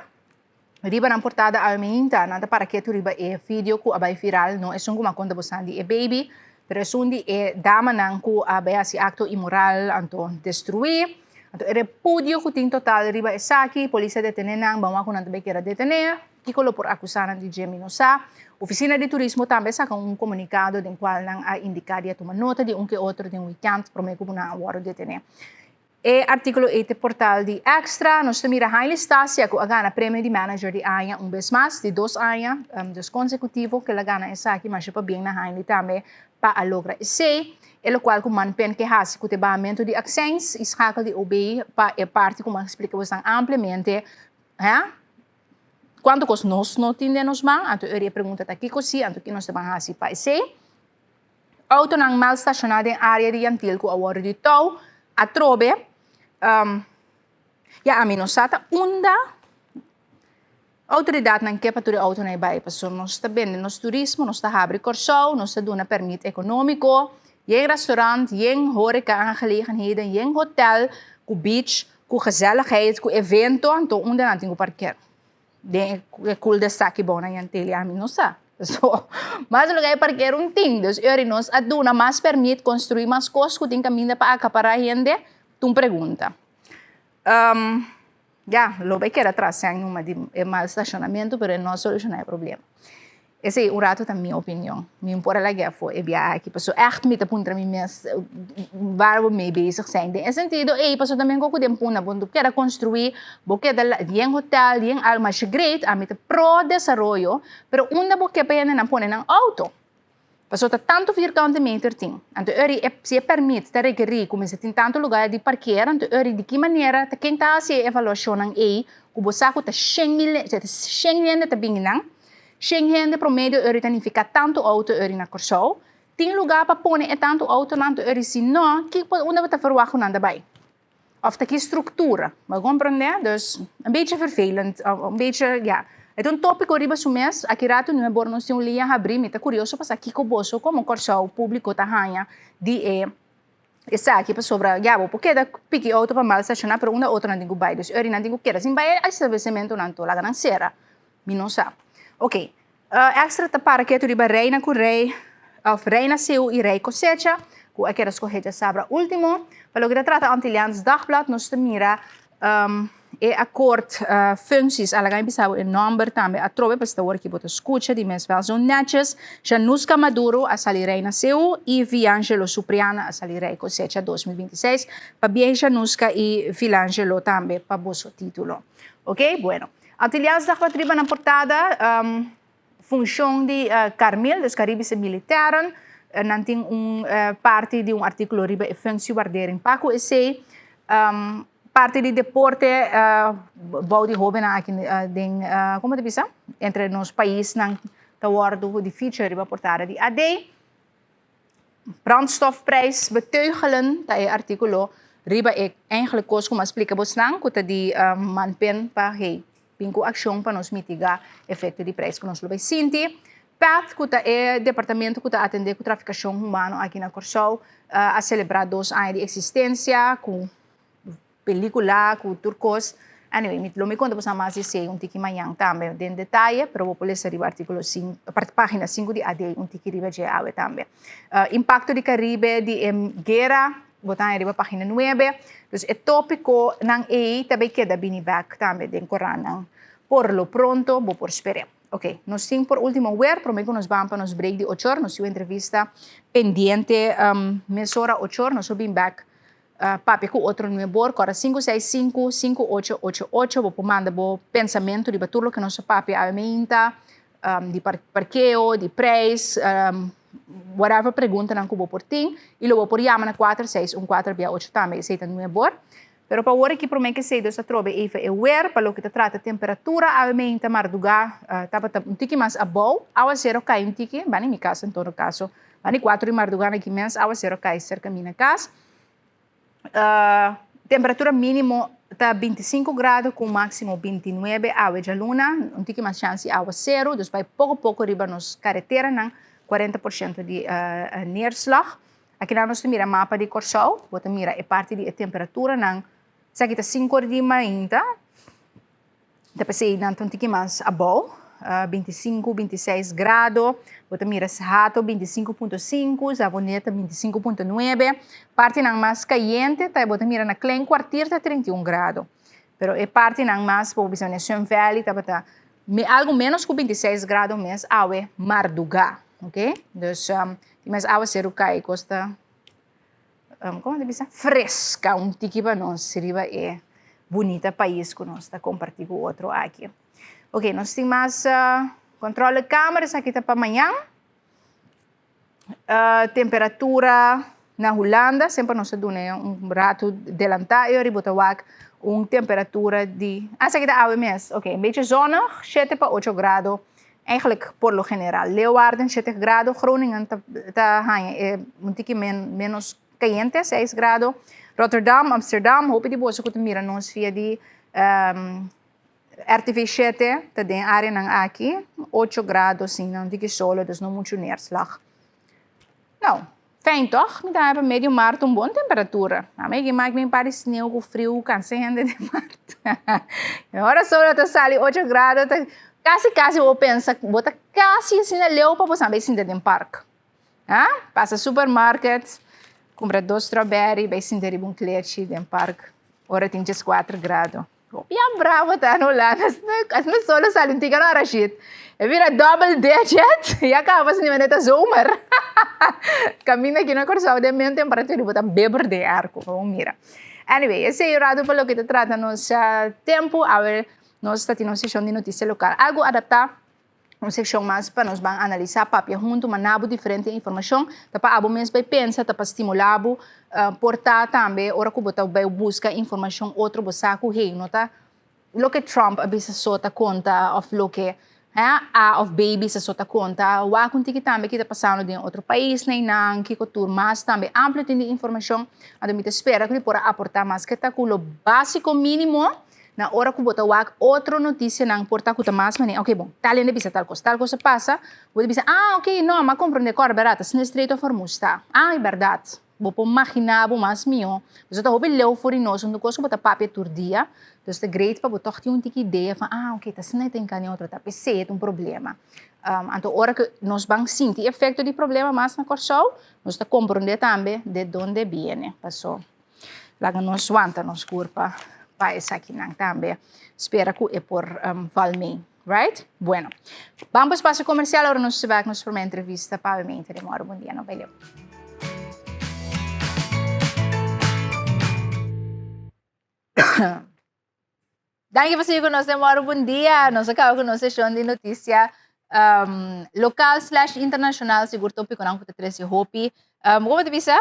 Riba nan portada awe meinta nan ta para ketu riba e video ku a bai viral, no esun ku m'a konta bosan di e baby, pero esun di e damanan ku a bai hasi akto imoral anto destruí. Anto e repudio ku tin total riba esaki, polis a detené nan, ban wak ku nan ta bai keda detené, kiko lo por akusá nan di dje mi no sa. Ofisina di turismo tambe a saka un komunikado den kual nan a indiká di a tuma nota di un ke otro den wikènt promé ku nan a wòrdu detené. E artíkulo ei te portal di Extra. Nos ta mira Haile Stasia ku a gana premio di manager di aña un bes mas, di dos aña, dus konsekutivo ku el a gana esaki. Masha pabien na Haile tambe pa a logra esei. E lokual ku Manpen ke hasi ku ta e bahamentu di akseins i skakel di OB pa e parti ku mi a splika boso tan ampliamente, hè? Kuantu kos nos no tin den nos man? Anto e pregunta ta kiko si, anto ki nos ta ban hasi pa esei? Autonan mal stashoná den área di Yantil ku a wòrdu di tou atrobe. Ya ami no sa ta unda outoridatnan ke pa tur e autonan ei bai pasobra nos ta bende nos turismo, nos ta habri Kòrsou, nos ta duna pèrmit ekonómiko, yen restaurant, yen hóreka aangelegenheden, yen hotèl ku beach, ku gezelligheid, ku evento, anto unda nan tin ku parker? Den e cul de saki bon na Yantil ya mi no sa. So, mas lo e parker un tin. Dus eri nos a duna mas permit construi mas cos cu tin caminda pa acapara hende, ta un pregunta. Ya, lo bay keda tras numa di e mal stacionamento, pero e no a soluciona e problema. Esei un ratu ta mi opinion. Mi no por a lag'é afó e biaha aki, pasobra ègt mi ta puntra mi mes waar we mee bezig zijn. Den e sentido ei, pasobra tambe ku den Punda bo no keda konstruí, bo keda yen hotel, yen algu, masha great, ami ta pro desaroyo, pero unda bo ke pa hendenan pone nan outo? Pasobra ta tantu vierkante meter tin. Anto eri e si e permit ta rekerí ku mester tin tantu lugar di parkeer, anto eri di ki manera ta ken ta hasi e evaluashonnan ei ku bo sa ku ta 100.000, 100 hende ta bini nan, 100 hende promedio eri ta nifiká tantu outo eri na Kòrsou, tin lugá pa pone e tantu outonan, anto eri si no, ki unda bo ta verwagt ku nan ta bai? Òf ta ki struktura? Bo a komprendé? Dus, een beetje vervelend, un beetje, ja. E ta un tópiko riba su mes, aki ratu nu e bor nos tin un liña habrí, mi ta kurioso pa sa kiko boso komo Kòrsou públiko ta haña di e esaki, pasobra, ya, bo por keda piki outo pa mal stashoná, pero unda otronan tin ku bai? Dus eri nan tin ku keda sin bai e establesementonan to laga nan sera. Mi no sa. Ok, Extra ta para ketu riba Reina ku Rei, òf Reina Seu i Rei Kosecha, ku a keda skohé djasabra último. Pa loke ta trata Antilliaans Dagblad nos ta mira e akort functies, a laga mi bisa bo e nòmber tambe atrobe pasobra ta ora ki bo ta skucha di mes wèl zo nètjes. Januska Maduro a sali Reina Seu i Viangelo Supriana a sali Rei Kosecha 2026. Pabien Januska i Vilangelo tambe pa boso título. Ok, bueno. Antilliaans Dagblad riba nan portada funshon di Carmil, dus Caribische Militairen. Nan tin un parti di un artíkulo riba e functiewaardering pa ku esei. Parti di deporte bou di hóbennan aki den, komo ta bisa? Entre nos paisnan ta wòrdu di feature riba portada di AD. Brandstofprijs beteugelen ta e artíkulo riba e eigenlijk kos ku mi a splika bosnan ku ta di manpen pa hey bin ku akshon pa nos mitigá efekto di prijs ku nos lo bai sinti. PATH ku ta e departamento ku ta atendé ku trafikashon humano aki na Kòrsou a selebrá dos aña di eksistensia ku pelicula cu tur cos. Anyway, mi lo mi conta boso mas di esey un tiki mañan tambe den detaye, pero bo por lesa riba articulo cin, pagina cinco di AD un tiki riba dje awe tambe. Impacto di Caribe di e guera, bo ta haña riba pagina nuebe. Dus e topiconan ey ta bay keda bini bek tambe den corannan. Por lo pronto bo por spere. Ok, nos tin por ultimo weer, prome cu nos ban pa nos break di ochor, nos tin un entrevista pendiente mesora ochor, nos lo bin bek Papia ku otro nuebor, kòrda 565 5888, bo por manda bo pensamentu riba tur loke nos a papia awe meinta, di parkeo, di preis, whatever preguntanan ku bo por tin, i lo bo por yama na 4614 bia ocho tambe, esei ta nuebor. Pero pa awor aki promé ku esei nos a trobe even e wer pa loke ta trata temperatura awe meinta mardugá tabata un tiki mas abou, awasero kai un tiki, bani mi kas en todo kaso. Bani cuatro di mardugá na ki mes awacero kai cerca mi na cas. Temperatura minimo ta 25 grado cu maximo 29 awe djaluna, un tiki mas chance di awacero, dus bai poco poco riba nos careteranan, 40% di neerslag. Akinan nos ta mira mapa di Corsou, bo ta mira e parti di e temperaturanan, esaki ta cinco or di mainta. Ta p'esei nan ta un tiki mas abou, 25, 26 grado. Bo ta mira Hato 25.5, Savoneta 25.9. Partinan mas kayente ta bo ta mira na Klein Kwartier ta 31 grado. Pero e partinan mas bo bisa na Sun Valley tabata algu menos ku 26 grado mes awe mardugá. Oké, dus tin mes awaseru kai kos ta Como ta bisa? Fresca un tiki pa nos riba e bunita pais cu nos ta comparti cu otro aki. Ok, nos tin mas controle camera, esaki ta pa mañan. Temperatura na Hulanda, semper nos ta duna un rato delanta e ora bo ta wak un temperatura di, ah esaki ta awe mes, ok, un beetje zonnig, shete pa ocho grado. Eigenlijk por lo general. Leeuwarden 7 grado, Groningen ta, ta haña e un tiki men, menos cayente, 6 grado. Rotterdam, Amsterdam, hopi di boso ku ta mira nos via di um, RTV 7, ta den areanan aki, 8 grado, sin un tiki solo, dus no mucho neerslag. Nou, fijn toch? Mi ta haña medio maart un bon temperatura. Ami ki maak mi un par di sneeuw ku friu kansa hende den maart. Ora solo ta sali 8 grado ta kasi kasi bo pensa bo ta kasi asina leu pa bo sa bai sinta den park. Ha? Pasa supermarket, kumpra dos strawberry, bai sinta riba un klechi den park ora tin 14 grado. Hopi a bravo ta na Hulanda. Asina solo sali un tika no Rashid. E bira double digit ya kaba si manera ta zomer. Kaminda aki na Kòrsou den medio temperatura bo ta beber den airco. Bo mira. Anyway, esei rato pa loke ta trata nos tempu. Awe nos ta tin un seshon di notisia lokal algu adaptá. Un sekshon mas pa nos ban analisá, papia huntu, mandá bo diferente informashon. Ta pa abo mes bai pensa, ta pa stimulá bo. Por ta tambe ora ku bo ta bai buska informashon otro bo sa ku hey no ta loke Trump a bisa so ta konta òf loke A òf B bisa so ta konta. Wak un tiki tambe ki ta pasando den otro pais na einan, kiko tur mas tambe amplio tin di informashon. Anto mi ta spera ku mi por a aportá maske ta ku lo básiko mínimo. Na ora ku bo ta wak otro notisianan por ta ku ta mas manera, ok bon, tal hende bisa tal kos, tal kos a pasa, bo ta bisa, ah ok, no, m'a komprondé kòrda bèrdat, asina e Strait of Hormuz ta. Ah, e bèrdat. Bo por maginá bo mas mihó. Pasobra ta hopi leu for di nos, un kos ku bo ta papia tur dia, dus ta great pa bo tòg tin un tiki idea van, ah ok, ta asina e ta hinká den otro, ta p'esei e ta un problema. Anto ora ku nos ban sinti efekto di problema mas na Kòrsou, nos ta komprondé tambe de donde biene, paso. Laga nos wanta nos kurpa pa esakinan tambe. Spera ku e por val mee. Right? Bueno. Ban pa espacio comercial, ora nos bek nos prome entrevista pa awe mente de moro. Bon dia, no bai leu. Danki pa sigui ku nos den Moro Bon Dia. Nos a kaba ku nos seshon di notisia um, lokal slash internashonal. Sigur topikonan ku ta trese hopi. Um, komo ta bisa?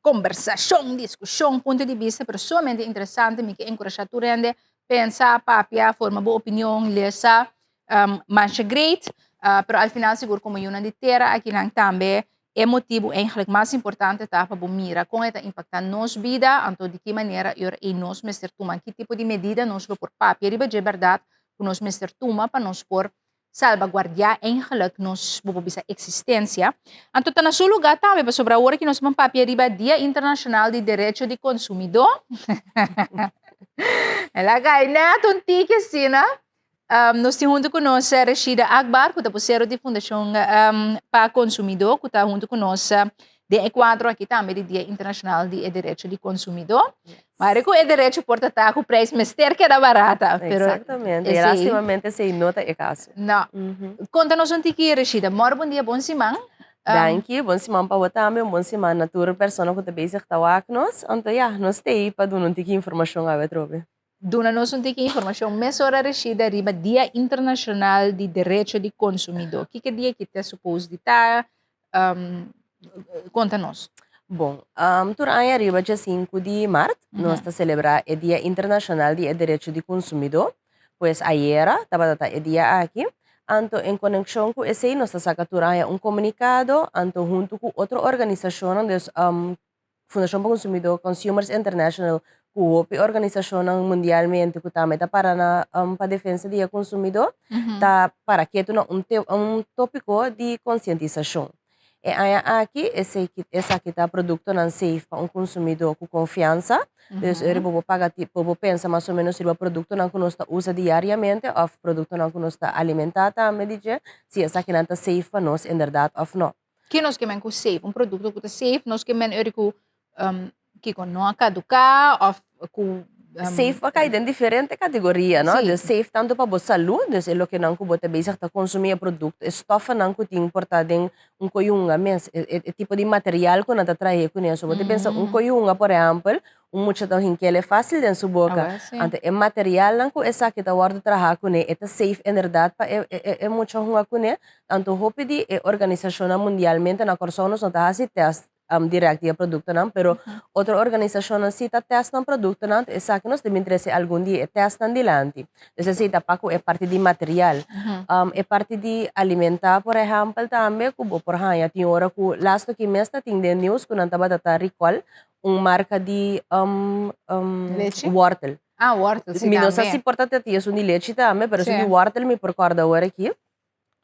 Kombersashon, diskushon, punto di bista, pero sumamente interesante. Mi ke enkurashá tur hende pensa, papia, forma bo opinion, lesa. Um, masha great. Uh, pero al final sigur komo yunan di tera akinan tambe E motibu eigenlijk mas importante ta pa bo mira kon e ta impaktá nos bida, anto di ki manera i ora ei nos mester tuma, ki tipo di medida nos lo por papia riba dje bèrdat ku nos mester tuma pa nos por salbaguardiá eigenlijk nos, bo por bisa, eksistensia. Anto ta na su lugá tambe pasobra awor aki nos ban papia riba Dia Internashonal di Derecho di Konsumidó. El a kai nèt un tiki asina. Nos tin huntu ku nos Rashida Akbar ku ta posero di Fundashon pa Konsumidó ku ta huntu ku nos den e kuadro aki tambe di Dia Internashonal di e Derecho di Konsumidó. Mare ku e derecho por ta ta ku preis mester keda barata. Pero Exactamente. E lastimamente esei no ta e kaso. No. Konta nos un tiki Rashida. Mòrdu bon dia, bon siman. Danki, bon siman pa bo tambe, un bon siman na tur persona ku ta bezig ta wak nos. Anto ya, nos ta ei pa duna un tiki informashon awe atrobe. Duna nos un tiki informashon mesora Reshida riba Dia Internashonal di Derecho di Konsumidó. Kiko dia ki ta supos di ta? Konta nos. Bon, tur aña riba dje sinku di mart nos ta selebrá e Dia Internashonal di e Derecho di Konsumidó. Pues ayera tabata ta e dia aki. Anto en konekshon ku esei nos ta saka tur aña un komunikado anto huntu ku otro organisashonnan, dus Fundashon pa Konsumidó, Consumers International, ku hopi organisashonnan mundialmente ku tambe ta para na pa defensa di e konsumidó, ta para ketu na un un tópiko di konsientisashon. E aña aki esei esaki ta produktonan safe pa un konsumidó ku konfiansa. Dus ora bo por paga bo por pensa mas o ménos riba produktonan ku nos ta usa diariamente òf produktonan ku nos ta alimentá tambe di dje, si esakinan ta safe pa nos inderdat òf no. Ke nos ke men ku safe? Un produkto ku ta safe nos ke men eri ku kiko no a kaduká òf ku Safe por kai den diferente kategoria, no? Dus safe tantu pa bo salú, dus e lokenan ku bo ta bezig ta konsumí e produkto, e stòfenan ku tin por ta den un koyunga mes, e tipo di material ku nan ta trahe kuné. So bo ta pensa un koyunga por ehèmpel, Un mucha ta hinkele fácil den su boca. Anto e materialnan cu esaki ta wordo traha cune, e ta safe inderdaad pa e e mucha hunga cune. Anto hopi di e organisacionnan mundialmente na Corsou nos no ta haci test direct di e productonan, pero otro organisacionnan si ta test nan productonan, anto esaki nos ta bin trece algun di e testnan dilanti. Dus esey ta pa cu e parti di material. E parti di alimenta por ehempel tambe cu bo por haya tin ora cu lasto ki mes ta tin den nieuws cu nan tabata ta recall un marca di Lechi? wortel. Ah, wortel, si Mi no sa tambe. si por ta ti esun di lechi tambe, pero esun Sí. di wortel mi por corda awor aki.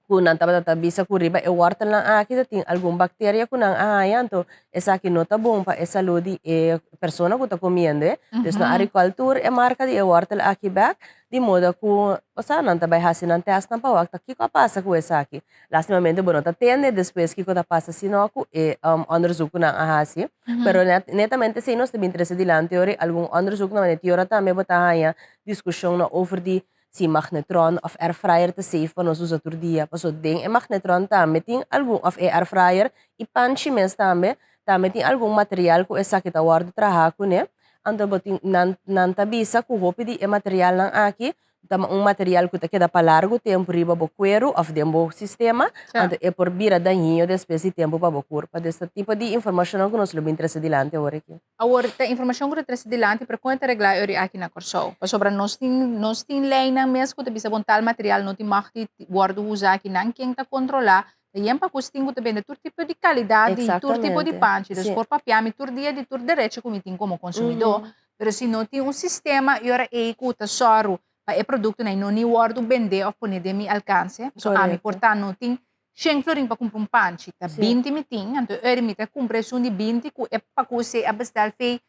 Cu nan tabata ta bisa cu riba e wortelnan aki ta tin algun bacteria cu nan a haya, anto esaki no ta bon pa e salud di e persona cu ta comiendo e. Dus nan a recall tur e marca di e wortel aki bek. Di moda ku, osea, nan ta bai hasi nan tèstnan pa wak ta kiko a pasa ku esaki. Lastimamente bo no ta tende despues kiko ta pasa sino ku e onderzoek ku nan a hasi. Pero netamente esei nos ta bin trese dilanti ora algun onderzoek nan manera ti ora tambe bo ta haña diskushonnan over di si magnetron òf airfryer ta safe pa nos usa tur dia. Pasobra den e magnetron tambe tin algun òf e airfryer i panchi mes tambe, tambe tin algun material ku esaki ta wòrdu traha kuné. Anto bo tin nan nan ta bisa ku hopi di e materialnan aki ta un material ku ta keda pa largu tempu riba bo kueru òf den bo sistema, anto e por bira dañino despues di tempu pa bo kurpa. Dus ta tipo di informashonnan ku nos lo bin trese dilanti awor aki. Awor ta informashon ku ta trese dilanti pero kon e ta reglá e ori aki na Kòrsou? Pasobra nos tin nos tin leinan mes ku ta bisa bon tal material no tin mag di wòrdu usá aki nan ken ta kontrolá Ta yen pa kus tin ku ta bende tur tipo di kalidat di tur tipo di panchi. Dus por papia mi tur dia di tur derecho ku mi tin komo konsumidó. Pero si no tin un sistema i ora ei ku ta sòru pa e produktonan no ni wòrdu bendé òf pone den mi alkanse. So ami por ta no tin shen florin pa kumpra un panchi. Ta binti mi tin, anto ora mi ta kumpra esun di binti ku e pakus ei a bestèl fei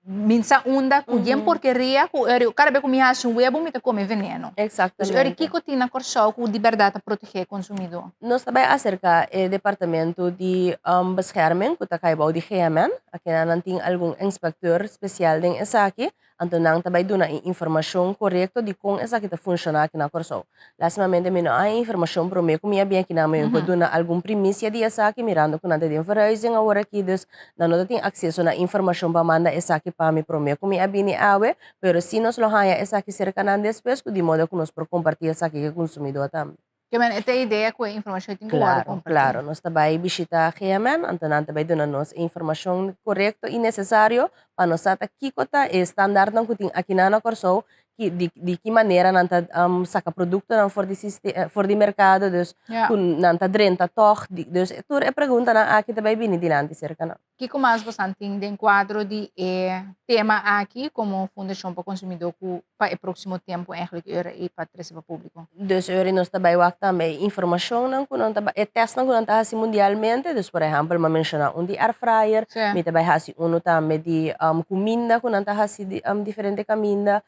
Min sa unda ku yen porkeria ku eri kada be ku mi hasi un webo mi ta kome veneno. Exactamente. Dus eri kiko tin na Kòrsou ku di bèrdat ta protegé e konsumidó? Nos ta bai aserka e departamento di bescherming ku ta kai bou di GMN. Akinan nan tin algun inspekteur spesial den esaki. Anto nan ta bai duna e informashon korekto di kon esaki ta funshoná aki na Kòrsou. Lastimamente mi no a haña informashon promé ku mi a bin akinan, mi por duna algun primisia di esaki mirando ku nan ta den verhuizing aworakí. Dus Nan no ta tin akseso na informashon pa manda esaki pa mi promé ku mi a bini awe, pero sí nos lo haña esaki serka nan despues ku di moda ku nos por kompartí esaki ku e konsumidó tambe. Ke men e ta e idea ku e informashon tin ku wòrdu kompartí. Klaro, klaro. Nos ta bai bishitá GMN, anto nan ta bai duna nos e informashon korekto i nesesario pa nos sa ta kiko ta e standaardnan ku tin akinan na Kòrsou ki di di ki manera nan ta saka produktonan for di siste for di merkado dus ku nan ta drenta tòg di dus tur e preguntanan aki ta bai bini dilanti serka nan. Kiko mas bosan tin den kuadro di e tema aki komo Fundashon pa Konsumidó ku pa e próksimo tempu eigentlik ora ei pa trese pa públiko? Dus ora nos ta bai wak tambe e informashonnan ku nan ta bai e tèstnan ku nan ta hasi mundialmente dus por ehèmpel mi a menshoná un di airfryer mi ta bai hasi unu tambe di kuminda ku nan ta hasi di diferente kaminda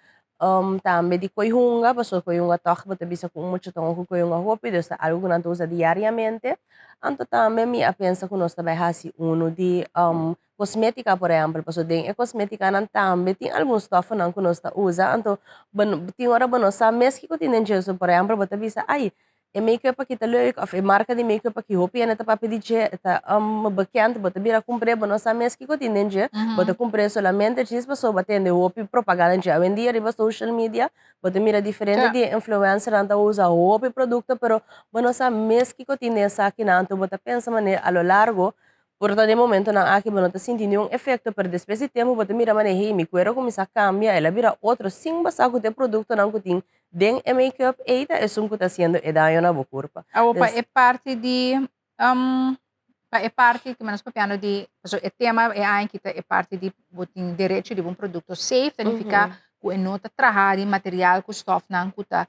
tambe di koi hunga pasobra koi hunga tòg bo ta bisa ku un mucha ta hunga ku koi hunga hopi dus ta algu ku nan ta usa diariamente anto tambe mi a pensa ku nos ta bai hasi unu di Kosmétika por ehèmpel, pasobra den e kosmétikanan tambe tin algun stòfnan ku nos ta usa, anto bo no tin ora bo no sa mes kiko tin den dje. So por ehèmpel bo ta bisa ai e make-up aki ta leuk òf e marka di make-up aki hopi hende ta papia di dje, e ta bekend, bo ta bira kumpr'é bo no sa mes kiko tin den dje, bo ta kumpr'é solamente djis pasobra bo a tende hopi propaganda dje. Awendia riba social media bo ta mira diferente di e influencernan ta usa hopi produkto pero bo no sa mes kiko tin den esakinan, anto bo ta pensa manera a lo largo Por ta den momentonan aki bo no ta sinti niun efekto, pero despues di tempu bo ta mira manera hey mi kuero kuminsá kambia, el a bira otro sin bo sa ku ta e produktonan ku tin den e make-up ei ta esun ku ta hasiendo e daño na bo kurpa. Awor pa e parti di pa e parti ku nos papiando di pasobra e tema e aña aki ta e parti di bo tin derecho riba un produkto safe ta nifiká ku e no ta traha di material ku stòfnan ku ta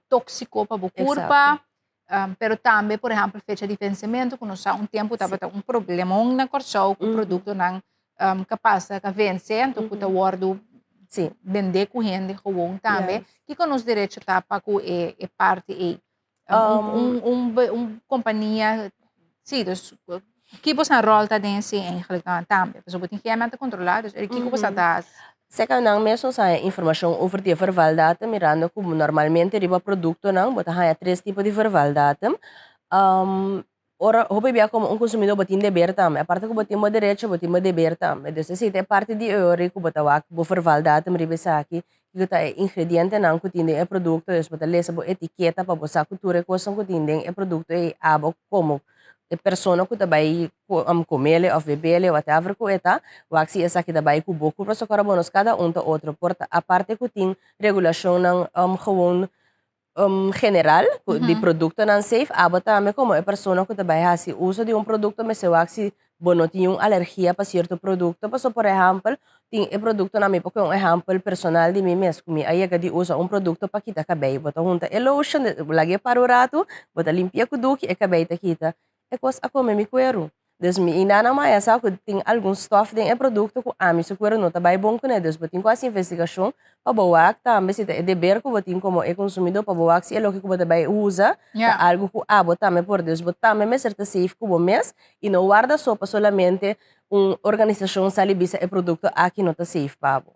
tóksiko pa bo kurpa. Pero tambe, por ehempel, fecha di vencimento, ku nos sa un tempu tabata un problemon na Kòrsou ku produktonan ka pasa, ka vense, anto ku ta wòrdu bendé ku hende gewoon tambe. Kiko nos derecho ta pa ku e parti ei? Un kompania, si, dus ki boso ròl ta den esei eigenlijk dan tambe? Pasobra bo tin GMN ta kontrolá, dus kiko boso ta hasi? Seka nan mes nos haña informashon over di e vervaldatum mirando ku normalmente riba produktonan bo ta haña tres tipo di vervaldatum. Ora hopi bia komo un konsumidó bo tin deber tambe, aparte ku bo tin bo derecho bo tin bo deber tambe. Dus esei ta e parti di eori ku bo ta wak bo vervaldatum riba esaki, kiko ta e ingredientenan ku tin den e produkto, dus bo ta lesa bo etiketa pa bo sa ku tur e kosnan ku tin den e produkto ei abo komo e persona ku ta bai komele òf bebele whatever ku e ta, wak si esaki ta bai ku bo ku pasobra ora bo nos kada un ta otro por ta aparte ku tin regulashonnan gewoon general ku di produktonan safe abo tambe komo e persona ku ta bai hasi uso di un produkto mester wak si bo no tin un alergia pa sierto produkto pasobra por ehèmpel tin e produktonan mi por kohe un ehèmpel personal di mi mes ku mi a yega di usa un produkto pa kita kabei bo ta hunta e lotion bo lag'e para un ratu bo ta limpia ku duki e kabei ta kita e kos a kome mi kueru. Dus mi inana maya sa ku tin algun stof den e produkto ku ami su kuero no ta bai bon kuné. Dus bo tin ku hasi investigashon pa bo wak tambe si ta e deber ku bo tin komo e konsumidó pa bo wak si e loke ku bo ta bai usa ta algu ku abo tambe por. Dus bo tambe mester ta safe ku bo mes i no warda so pa solamente un organisashon sali bisa e produkto aki no ta safe pa bo.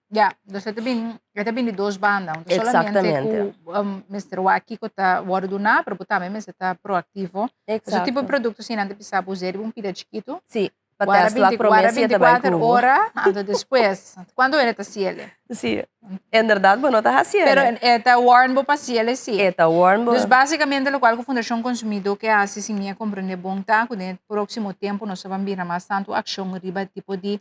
Ja, dus e ta bin, e ta bin di dos banda. No solamente ku um, mester wak kiko ta wòrdu duná, pero bo tambe mester ta proaktivo. Exacto. tipo di produkto si nan ta bisa bo us'é riba un pida chikitu. Sí, pa test wak promé si e ta bai ku bo. Guarda 24 ora, anto despues, kuantu hende ta hasiel? Sí, inderdaad bo no ta hasiel. Pero e ta warn bo pa hasiel sí. E ta warn bo. Dus básicamente lokual ku Fundashon Konsumidó ke hasi, si mi a komprendé bon, ta ku den e próksimo tempu nos ta ban bira mas tantu akshon riba tipo di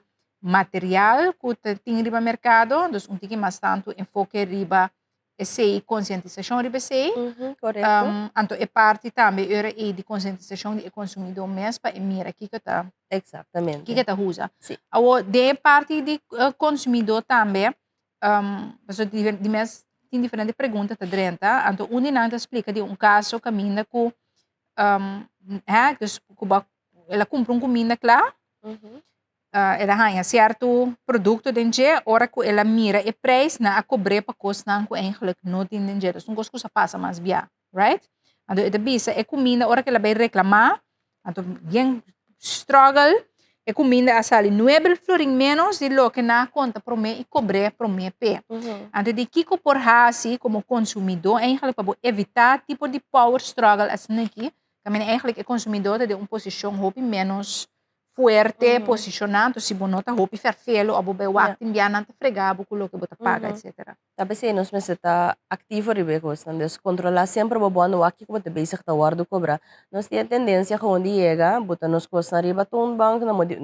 material ku ta tin riba merkado, dus un tiki mas tantu enfoke riba esei, konsientisashon riba esei. Korekto. Anto e parti tambe ora ei di konsientisashon di e konsumidó mes pa e mira kiko ta. Eksaktamente. Kiko ta usa. Si. Awor den e parti di konsumidó tambe, pasobra di mes tin diferente pregunta ta drenta, anto un di nan ta splika di un kaso kaminda ku dus ku bo a el a kumpra un kuminda kla. El a haña sierto produkto den dje, ora ku el a mira e preis nan a kobr'é pa kosnan ku eigenlijk no tin den dje. Dus un kos ku sa pasa mas bia, right? Anto e ta bisa e kuminda ora ku el a bai reklamá, anto bien struggle, e kuminda a sali nuebe florin ménos di loke nan a konta promé i kobr'é promé p'e. Anto di kiko por hasi komo konsumidó eigenlijk pa bo evitá tipo di power struggle asina aki, kaminda eigenlijk e konsumidó ta den un posishon hopi ménos fuerte, posishoná, anto si bo no ta hopi ferfelo o bo bai wak tin bia nan ta frega bo ku loke bo ta paga etcetera. Ta p'esei nos mester ta aktivo riba e kosnan, dus kontrolá semper bo bòndo wak kiko bo ta bezig ta wòrdu kobrá. Nos tin e tendensia gewoon di yega, buta nos kosnan riba toonbank, na modi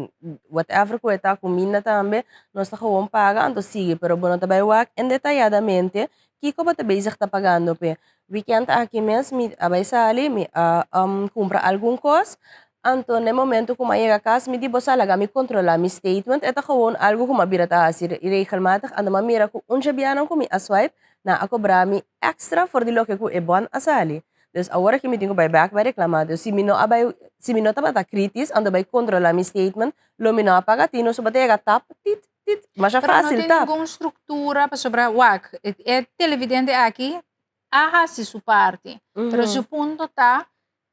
whatever ku e ta, kuminda tambe, nos ta gewoon paga anto sigui, pero bo no ta bai wak en detayadamente kiko bo ta bezig ta pagando p'e. Wikènt aki mes mi a bai sali, mi a kumpra algun kos, Anto na e momento ku mi a yega kas mi di bo sa laga mi kontrolá mi statement e ta gewoon algu ku mi a bira ta hasi regelmatig anto mi a mira ku un djabianan ku mi a swipe nan a kobra mi extra for di loke ku e bon a sali. Dus awor aki mi tin ku bai bek bai reklamá dus si mi no a bai si mi no tabata kritis anto bai kontrolá mi statement lo mi no a paga tino so bo ta yega tap tit tit masha Pero no fásil tin tap. ningun struktura pasobra wak e televidente aki a hasi su parti pero su punto ta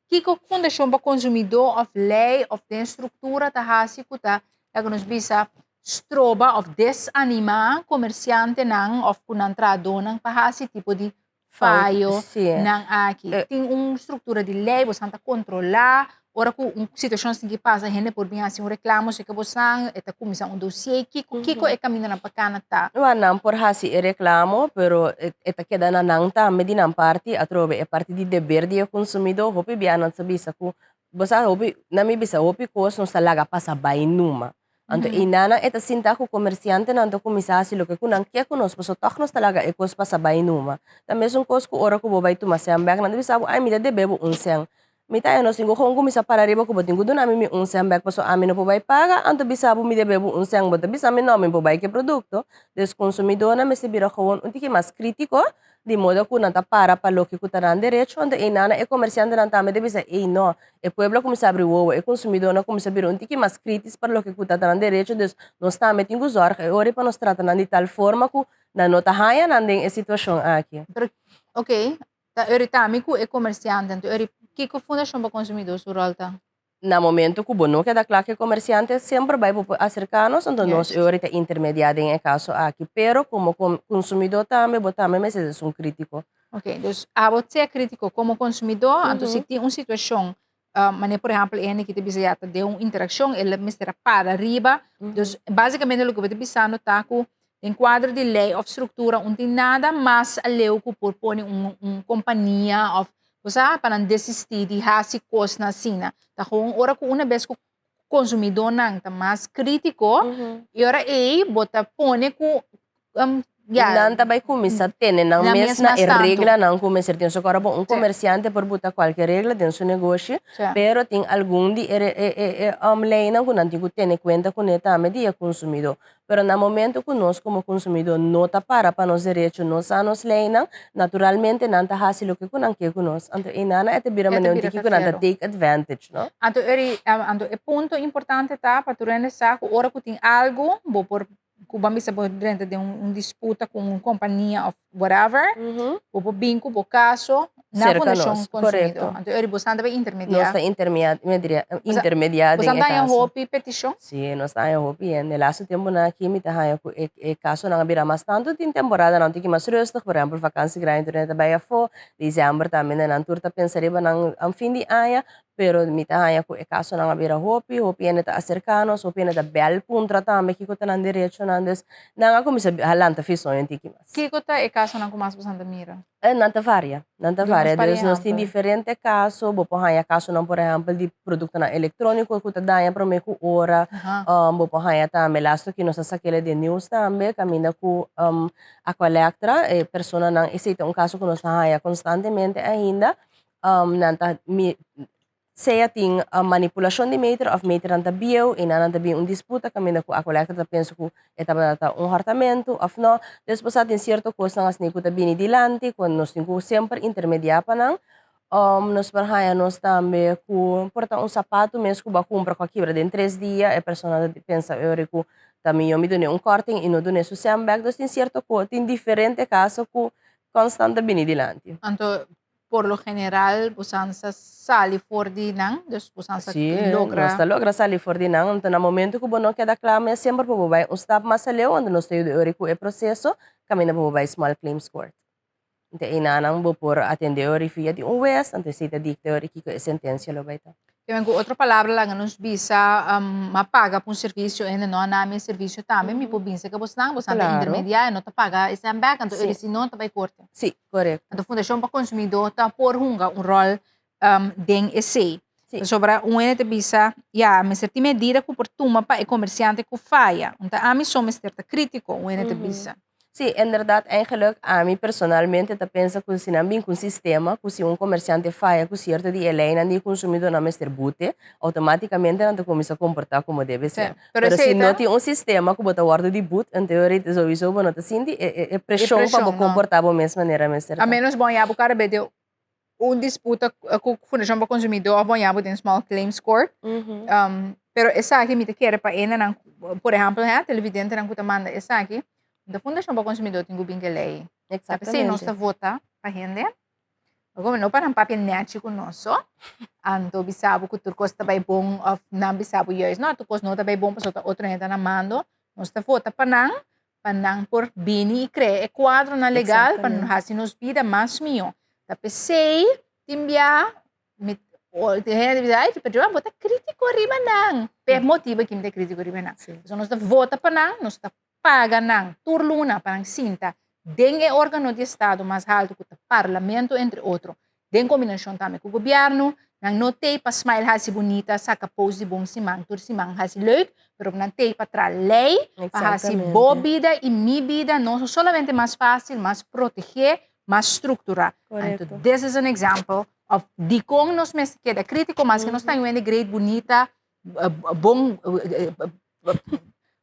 Kiko Fundashon pa Konsumidó òf lei òf den struktura ta hasi ku ta laga nos bisa stroba òf desanimá komersiantenan òf ku nan trahadónan pa hasi tipo di fayo nan aki? Tin un struktura di lei bosan ta kontrolá ora ku un situashon asina ki pasa hende por bin hasi un reklamo si ke bosan e ta kuminsá un dosié kiko kiko e kamindanan pa kana ta? Nan por hasi e reklamo pero e ta keda na nan tambe di nan parti atrobe e parti di deber di e konsumidó hopi bia nan ta bisa ku bo sa hopi nan mi bisa hopi kos nos ta laga pasa bai numa anto einan e ta sinta ku komersiantenan ta kuminsá hasi loke ku nan ke ku nos pasobra tòg nos ta laga e kos pasa bai numa ta mesun kos ku ora ku bo bai tuma sèn bèk nan ta bisa bo ai mi ta debe bo un sèn Mi ta nos tin ku kon kuminsá para riba ku bo tin ku duna mi mi un sèn bèk pasobra ami no por bai paga, anto bisa bo mi debe bo un sèn, bo ta bisa mi no, mi por bai ku e produkto. Dus konsumidónan mester bira gewoon un tiki mas krítiko, di modo ku nan ta para pa loke ku ta nan derecho, anto einan e komersiantenan tambe ta bisa ei no, e pueblo a kuminsá abri wowo, e konsumidónan a kuminsá bira un tiki mas krítis pa loke ku ta nan derecho, dus nos tambe tin ku zòrg e ora pa nos trata nan di tal forma ku nan no ta haña nan den e situashon aki. Pero, oké, Ta irritá mi ku e komersiante, anto eri kiko Fundashon pa Konsumidó su ròl ta? Na momento ku bo no keda kla ku e komersiante, semper bai bo por aserká nos, anto nos e ora ta intermediá den e kaso aki. Pero komo konsumidó tambe, bo tambe mester ta esun krítiko. Oké, dus abo sea krítiko komo konsumidó, anto si tin un situashon, manera por ehèmpel e hende ki ta bisa ya ta den un interakshon, el mester a para riba. Dus básikamente loke bo ta bisando ta ku den kuadro di lei òf struktura un tin nada mas aleu ku por pone un un kompania òf bo sa pa nan desistí di hasi kosnan asina. Ta gewoon ora ku una bes ku konsumidónan ta mas krítiko i ora ei bo ta pone ku. Ya. Nan ta bai kuminsá tene nan Nan mes mes na mas e tantu. reglanan ku mester tin. So ku ora bo un Sí. komersiante por buta kualke regla den su negoshi, Sí. pero tin algun di e re e e e um leinan ku nan tin ku tene kuenta kuné tambe di e konsumidó. Pero na momento ku nos komo konsumidó no ta para pa nos derecho, no sa nos leinan, naturalmente nan ta hasi loke ku nan ke ku nos. Anto einana e ta bira E ta manera un bira tiki ku nan ta tercero. take advantage, no? Anto eri, anto e punto importante ta pa tur hende sa ku ora ku tin algu bo por ku bo a bisa bo drenta den un disputa ku un kompania òf whatever, bo por bin ku bo kaso na Serka Fundashon nos, Konsumidó. korekto. Anto eri bosan ta bai intermediá. Nos ta intermia- media- intermediá den Bosan e ta haña kaso. hopi petishon? Sí, nos ta haña hopi hende. Laatste tempunan aki mi ta haña ku e e kasonan a bira mas tantu. Tin temporadanan un tiki mas rustig, por ehèmpel vakansi grandi tur hende ta bai afó, desèmber tambe nan tur ta pensa riba nan fin di aña. Pero mi ta haña ku e kasonan a bira hopi, hopi hende ta aserká nos, hopi hende ta bèl puntra tambe kiko ta nan derechonan. Dus nan a kuminsá a lanta fisoño un tiki mas. Kiko ta e kasonan ku mas boso ta mira? Nan ta varia, nan ta Duna nos varia. par Dus nos tin ehèmpel. diferente kaso, bo por haña kasonan por ehèmpel di produktonan elektróniko ku ta daña promé ku ora. Bo por haña tambe, lastu ki nos a sak'el den news tambe, kaminda ku Aqualectra, e personanan, esei ta un kaso ku nos ta haña konstantemente ainda, nan ta mi sea tin manipulashon di meter òf meternan ta bieu i nan ta bin un disputa kaminda ku Aqualectra ta pensa ku e tabata ta un hòrtamentu òf nò. Despues sa tin sierto kosnan asina ku ta bini dilanti ku nos tin ku semper intermediá pa nan. Nos por haña nos tambe ku por ta un sapatu mes ku bo a kumpra ku a kibra den tres dia e persona ta pensa ora ku ta mihó mi dun'é un kòrting i no dun'é su sèn bèk. Dus tin sierto kos, tin diferente kaso ku konstant ta bini dilanti. Anto por lo general bosan sa sali for di nan, dus bosan sa Sí, logra. nos ta logra sali for di nan. Anto na momento ku bo no keda kla mes semper por bo bai un stap mas aleu, anto nos ta yuda ori ku e proseso kaminda por bo bai small claims court. Anto einanan bo por atende ori via di un wes, anto esei ta dikta ori kiko e sentensia lo bai ta. Ke ku otro palabra laga nos bisa m'a paga pa un servisio hende no a na mi e servisio tambe mi por binse ke bosnan, bosnan ta intermediá e no ta paga esnan bèk anto eri si no ta bai korte. Sí, korekto. Anto Fundashon pa Konsumidó ta por hunga un ròl den esei. Pasobra un hende ta bisa ya mester tin medida ku por tuma pa e komersiante ku faya. Un ta ami so mester ta krítiko, un hende ta bisa. Sí, inderdaad, eigenlijk ami personalmente ta pensa ku si nan bin ku un sistema ku si un komersiante faya ku sierto di e leinan di e konsumidónan mester bute, outomátikamente nan ta kuminsá komportá komo debe ser. Pero Pero si esei no ta. tin un sistema ku bo ta wòrdu di but, en teoria souiso bo no ta sinti e e E preshon pa bo preshon, no. komportá bo mes manera mester A ta. ménos bo haña bo kada bes den un disputa ku Fundashon pa Konsumidó òf bo haña bo den Small Claims Court. Pero esaki mi ta kere pa hendenan, por ehèmpel hè, televidentenan ku ta manda esaki, de Fundashon pa Konsumidó tin ku bin ke lei. P'esei nos ta vota pa hende, no pa nan papia nèchi ku nos so, anto bisa bo ku tur kos ta bai bon òf nan bisa bo juist no, tur kos no ta bai bon pasobra ta otro hende ta na mando. Nos ta vota pa nan, pa nan por bini i krea e kuadronan legal pa hasi nos bida mas mihó. Ta p'esei tin bia mi tin hende ta bisa ay pero Joan bo ta kritiko riba nan. P'e motibu aki mi ta kritiko riba nan. Pasobra nos ta vota pa nan, nos ta paga nan tur luna pa nan sinta den e organo di estado mas haltu ku ta parlamento entre otro den kombinashon tambe ku gobièrnu, nan no t'ei pa smile hasi bunita, saka post di bon siman tur siman hasi leuk, pero nan t'ei pa traha lei pa hasi bo bida i mi bida no solamente mas fásil, mas protegé, mas strukturá. Anto this is an example of dikon nos mester keda krítiko maske nos ta un hende great, bunita, bon,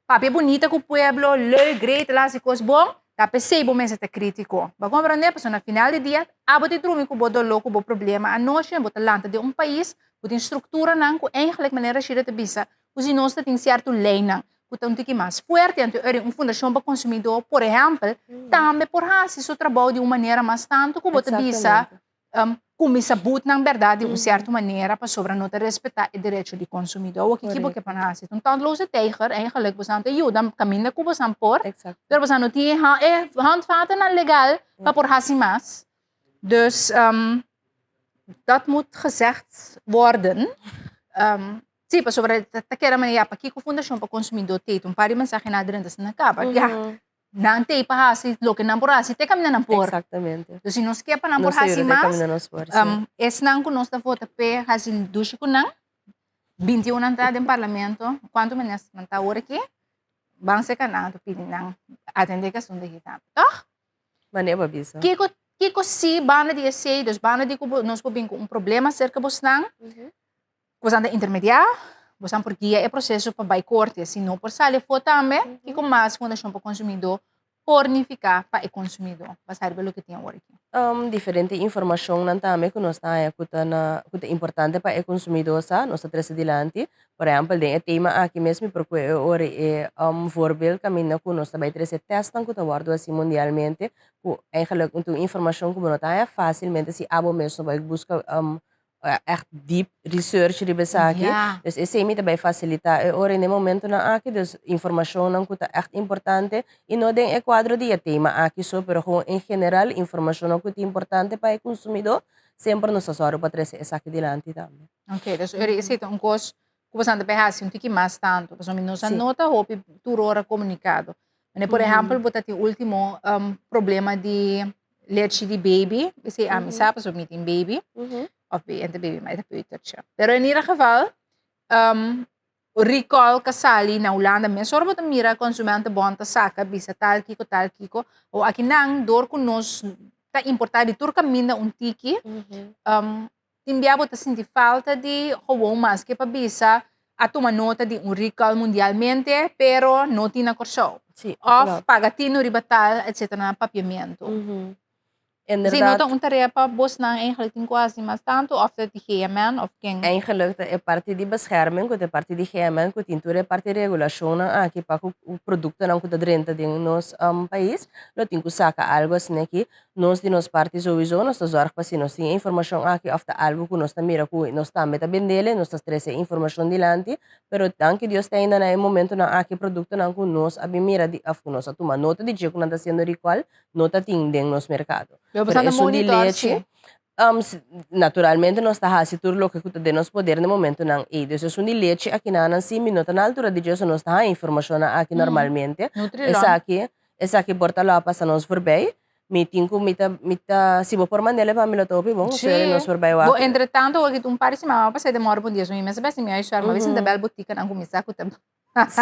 papia bunita ku pueblo, leuk, great, el hasi kos bon, ta p'esei bo mester ta kritiko. Bo a komprendé? Pasobra na final di dia, abo ta drumi ku bo doló, ku bo problema anochi, bo ta lanta den un pais ku tin strukturanan ku eigenlijk manera Rashida ta bisa, ku si nos ta tin sierto leinan ku ta un tiki mas fuerte, anto ora un fundashon pa konsumidó, por ehèmpel, tambe por hasi su trabou di un manera mas tantu ku bo ta bisa Cuminsa but nan berdad di un cierto manera pasobra no ta respeta e derecho di consumidor. Awor kiko bo ke pa nan haci? Un tandloze tijger eigenlijk bosan ta yuda caminda cu bosan por, pero bosan no tin e handvatennan legal pa por haci mas. Dus dat moet gezegd worden. Si, pasobra ta keda manera ya pakiko Fundacion pa Consumidor ta un par di mensahenan adrenta asina caba. Ya. Nan t'ei pa hasi loke nan por hasi, te kaminda nan por. Exactamente. Dus si nos ke pa nan por Nos ta hasi yuda te mas, kaminda nos por, sí. Esnan ku nos ta vota p'e hasi dushi ku nan, 21 nan ta den parlamento, kuantu minister nan ta awor aki? Ban serka nan anto pidi nan atendé ku asuntu aki tambe, tòg? Manera bo a bisa. Kiko kiko si banda di esei, dus banda di ku nos por bin ku un problema serka bosnan, ku bosan ta intermediá, bosan por guia e proseso pa bai korte. Si no por sali afó tambe, kiko mas Fundashon pa Konsumidó por nifiká pa e konsumidó basá riba loke tin awor aki? Diferente informashonnan tambe ku nos ta haña ku ta na ku ta importante pa e konsumidó sa, nos ta trese dilanti. Por ehèmpel den e tema aki mes mi por kue e ora e voorbeeld kaminda ku nos ta bai trese tèstnan ku ta wòrdu hasi mundialmente ku eigenlijk un informashon ku bo no ta haña fásilmente si abo mes no bai buska echt diep research riba esaki. Dus esei mi ta bai fasilitá e ora i na e momentonan aki, dus informashonnan ku ta echt importante i no den e kuadro di e tema aki so, pero gewoon en general informashonnan ku ta importante pa e konsumidó, semper nos ta sòru pa trese esaki dilanti tambe. Ok, dus ora esei ta un kos ku boso ta bai hasi un tiki mas tantu, pasobra mi no sa nota hopi tur ora komunikado. Manera por ehèmpel bo ta tin último problema di lechi di baby, esei ami sa pasobra mi tin baby, of ente baby ma e ta peutertje. Pero en ieder geval, recall ka sali na Hulanda mesora bo ta mira Consumentenbond ta saka bisa tal kiko tal kiko, o akinan dor ku nos ta importá di tur kaminda un tiki, Tin bia bo ta sinti falta di gewoon maske pa bisa a tuma nota di un recall mundialmente, pero no tin na Kòrsou. Sí, Of paga tinu riba tal, etcetera na Papiamentu. Inderdaad. Sí, no ta un tarea pa bosnan eigenlijk tin ku hasi mas tantu of ta di GMN of ken? Eigenlijk ta e parti di bescherming ku ta e parti di GMN ku tin tur e parti regulashonnan aki pa ku produktonan ku ta drenta den nos pais lo tin ku saka algu asina aki. Nos di nos parti souiso nos ta zorg pa si nos tin e informacion aki of ta algo cu nos ta mira cu nos tambe ta bendele, nos ta trece e informacion dilanti, pero danki Dios te ainda na e momentonan aki productonan cu nos a bin mira di of cu nos a tuma nota di dje cu nan ta haciendo recall no ta tin den nos mercado. Pero Pero boso ta esun di monitor leche, si. naturalmente nos ta haci tur loke cu ta den nos poder na e momentonan ey. Dus esun di leche aki nan si mi no ta na altura di dje so nos ta haña informacionnan aki normalmente. Nutrilon. Esaki Esaki por ta lo a pasa nos voorbij. Mi tin ku mi ta mi ta si bo por mand'el pa mi lo ta hopi bon. Sí. Seri nos voorbij wak. Bo entretanto wak un par di siman a pasa e demora pa un dia so mi mester besi mi a shuar ma besi ta bel botica nan kuminsa ku ta Sí,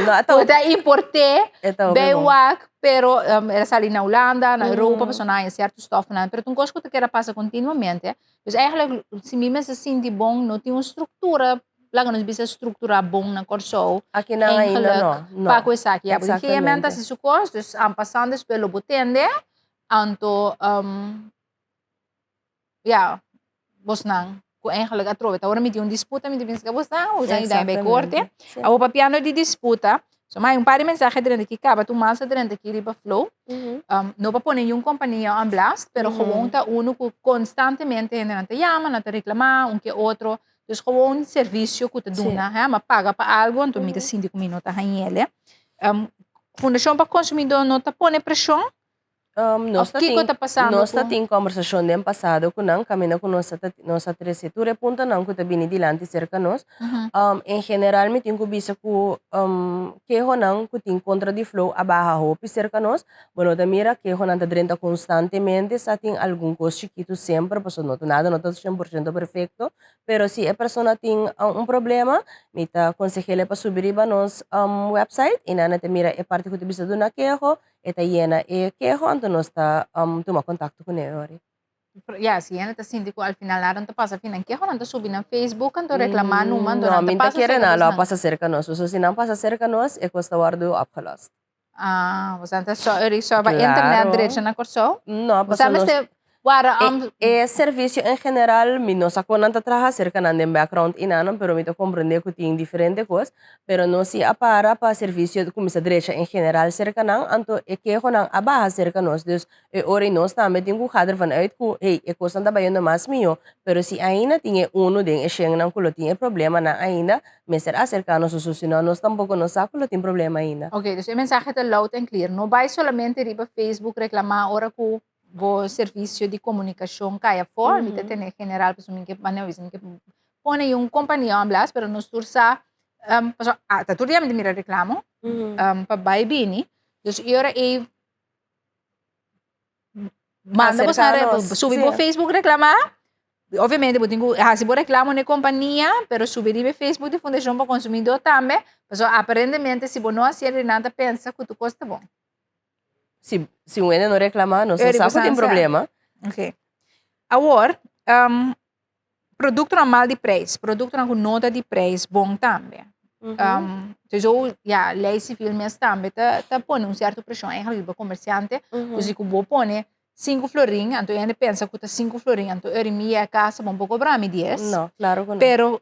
no, e ta ku ta import'é E ta hopi bij bon. wak pero el a sali na Hulanda na Europa pasobra nan haña sierto stòfnan pero ta un kos ku ta keda pasa kontinuamente dus eigenlijk si mi mester sinti bon no tin un struktura laga nos bisa strukturá bon na Kòrsou. Aki nan ainda no, no. Pa ku esaki. Ya, porque GMN Exactamente. ta hasi su kos, dus en passant despues lo bo tende, anto ya, bosnan ku eigenlijk atrobe ta ora mi tin un disputa mi ta bisa bosnan, bosnan i dan bai korte. Exactamente, sí. Awor papiando di disputa, so mai un par di mensahe drenta aki kaba, tur mas a drenta aki riba Flow. No pa pone niun kompania on blast, pero gewoon ta unu ku konstantemente hendenan ta yama, nan ta reklamá un ke otro. Dus gewoon servicio cu ta duna, hè, ma paga pa algo, anto mi ta sinti cu mi no ta hañele. Fundacion pa Consumidor no ta pone presion? Nos Of ta kiko tin ta pasando nos ta cu? tin conversacion den pasado cu nan, caminda cu nos ta nos a trece tur e puntonan cu ta bini dilanti cerca nos. En general mi tin cu bisa cu kehonan cu tin contra di Flow a baha hopi cerca nos. Bo no ta mira kehonan ta drenta constantemente, sa tin algun cos chikitu semper, pasobra no ta nada no ta cien por ciento perfecto, pero si e persona tin un problema, mi ta consehele pa subi riba nos website y nan ta mira e parti cu ta bisa duna keho, e ta yena e keho, anto nos ta tuma contacto cune e ora. Ya, si hende ta sinti cu al final nada no ta pasa, fin nan keho nan ta subi na Facebook anto reclama numa, anto No, nan ta mi ta pasa kere cerca nan lo a nos. pasa cerca nos, pasobra si nan pasa cerca nos e cos ta wordo opgelost. Ah, bo sa so eri so ba internet Claro. drecha na Kòrsou? No, Bo sa pasobra nos mester wara e, e servicio en general mi no sa kon nan ta traha serka nan den background i nan, pero mi ta komprende ku tin diferente kos, pero nos si a para pa servicio kuminsá drecha en general serka nan, anto e kehonan a baha serka nos, dus e ora i nos tambe tin ku ga dervan uit ku hey e kosnan ta bayendo mas mihó, pero si ainda tin e unu den e shennan ku lo tin e problemanan ainda, Mester acerca nos su sino nos tampoco no sa cu lo tin problema ainda. Ok, dus e mensahe ta loud and clear. No bay solamente riba Facebook reclama ora cu bo servicio di comunicacion cay afor. Mi ta tene general pasobra mi ke mane mi ke pone un compania on blast, pero nos tur sa, pasobra ta tur dia mi ta mira reclamo pa bay bini. Dus e ora ey manda bo Acerca nos, subi bo sí. Facebook reclama. Obviamente bo tin ku hasi bo reklamo na e kompania, pero subi riba e Facebook di Fundashon pa Konsumidó tambe, pasobra aparentemente si bo no hasi esei nan ta pensa ku tur kos ta bon. Si, si un hende no reklamá, nos no sa ku tin problema. Ok. Awor, produktonan mal di preis, produktonan ku no ta di preis bon tambe. Sowieso, ya, lei sivil mes tambe ta ta pone un sierto preshon eigenlijk riba komersiante, ku si ku bo pone sinku florin, anto e hende pensa ku ta sinku florin, anto eri mi yega kasa bo no por kobra mi dies. No, klaro ku no. Pero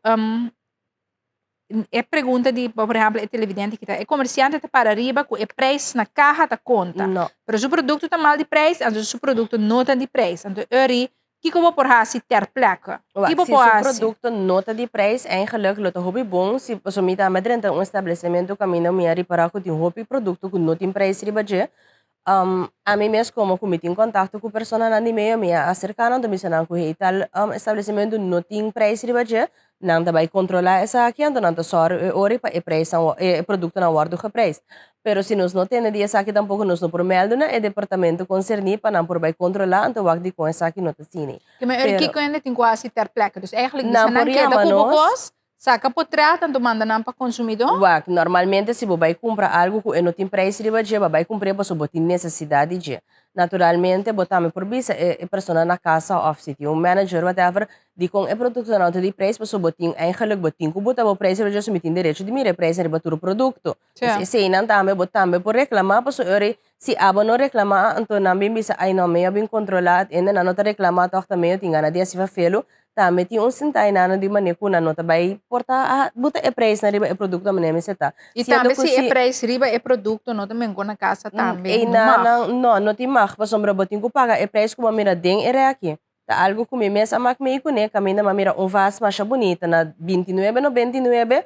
e pregunta di, por ehempel, e televidente kita, e komersiante ta para riba ku e preis na kaha ta konta. No. Pero su produkto ta mal di preis, anto su produkto no ta di preis. Anto eri, kiko bo por hasi ter plekke? Wak, Ki bo si por su hasi? produkto no ta di preis, eigenlijk lo ta hopi bon si, pasobra mi tambe drenta un establecimento kaminda mi a ripara ku tin hopi produkto ku no tin preis riba dje. Ami mes komo ku mi tin kontakto ku personanan di medio mi a aserká nan ta bisa nan ku hey tal establesimentu no tin preis riba dje, nan ta bai kontrolá esaki anto nan ta sòru e ora pa e preisnan e produktonan wòrdu gepreis. Pero si nos no tende di esaki tampoko nos no por mèldu na e departamento konserní pa nan por bai kontrolá anto wak dikon esaki no ta asina. Ke men ora kiko hende tin ku hasi ter plekke? Dus eigenlijk bisa Nan nan por keda yama ku bo nos. kos Saka potret anto manda nan pa konsumidó. Wak, normalmente si bo bai kumpra algu ku e no tin preis riba dje, bo bai kumpr'é pasobra bo tin nesesidat di dje. Naturalmente bo tambe por bisa e e persona na kasa òf si tin un manager whatever, dikon e produktonan no ta di preis pasobra bo tin eigenlik bo tin ku buta bo preis riba dje so mi tin derecho di mira e preisnan riba tur produkto. Dus eseinan tambe bo tambe por reklamá pasobra ora si abo no reklamá anto nan bin bisa ai no mi a bin kontrolá at ende nan no ta reklamá tòg ta medio tin gana di hasi fafelu Tambe tin un sinta enano di manera ku nan no ta bai por ta a buta e preisnan riba e produkto manera mester ta. I Siendo tambe ku si e si preis riba e produkto no ta mengo na kasa tambe no mag. Enanan no, no tin mag pasobra bo tin ku paga e preis ku bo a mira den e rèki. Ta algu ku mi mes a mak mei kuné kaminda mi a mira un vas masha bunita na 29,99.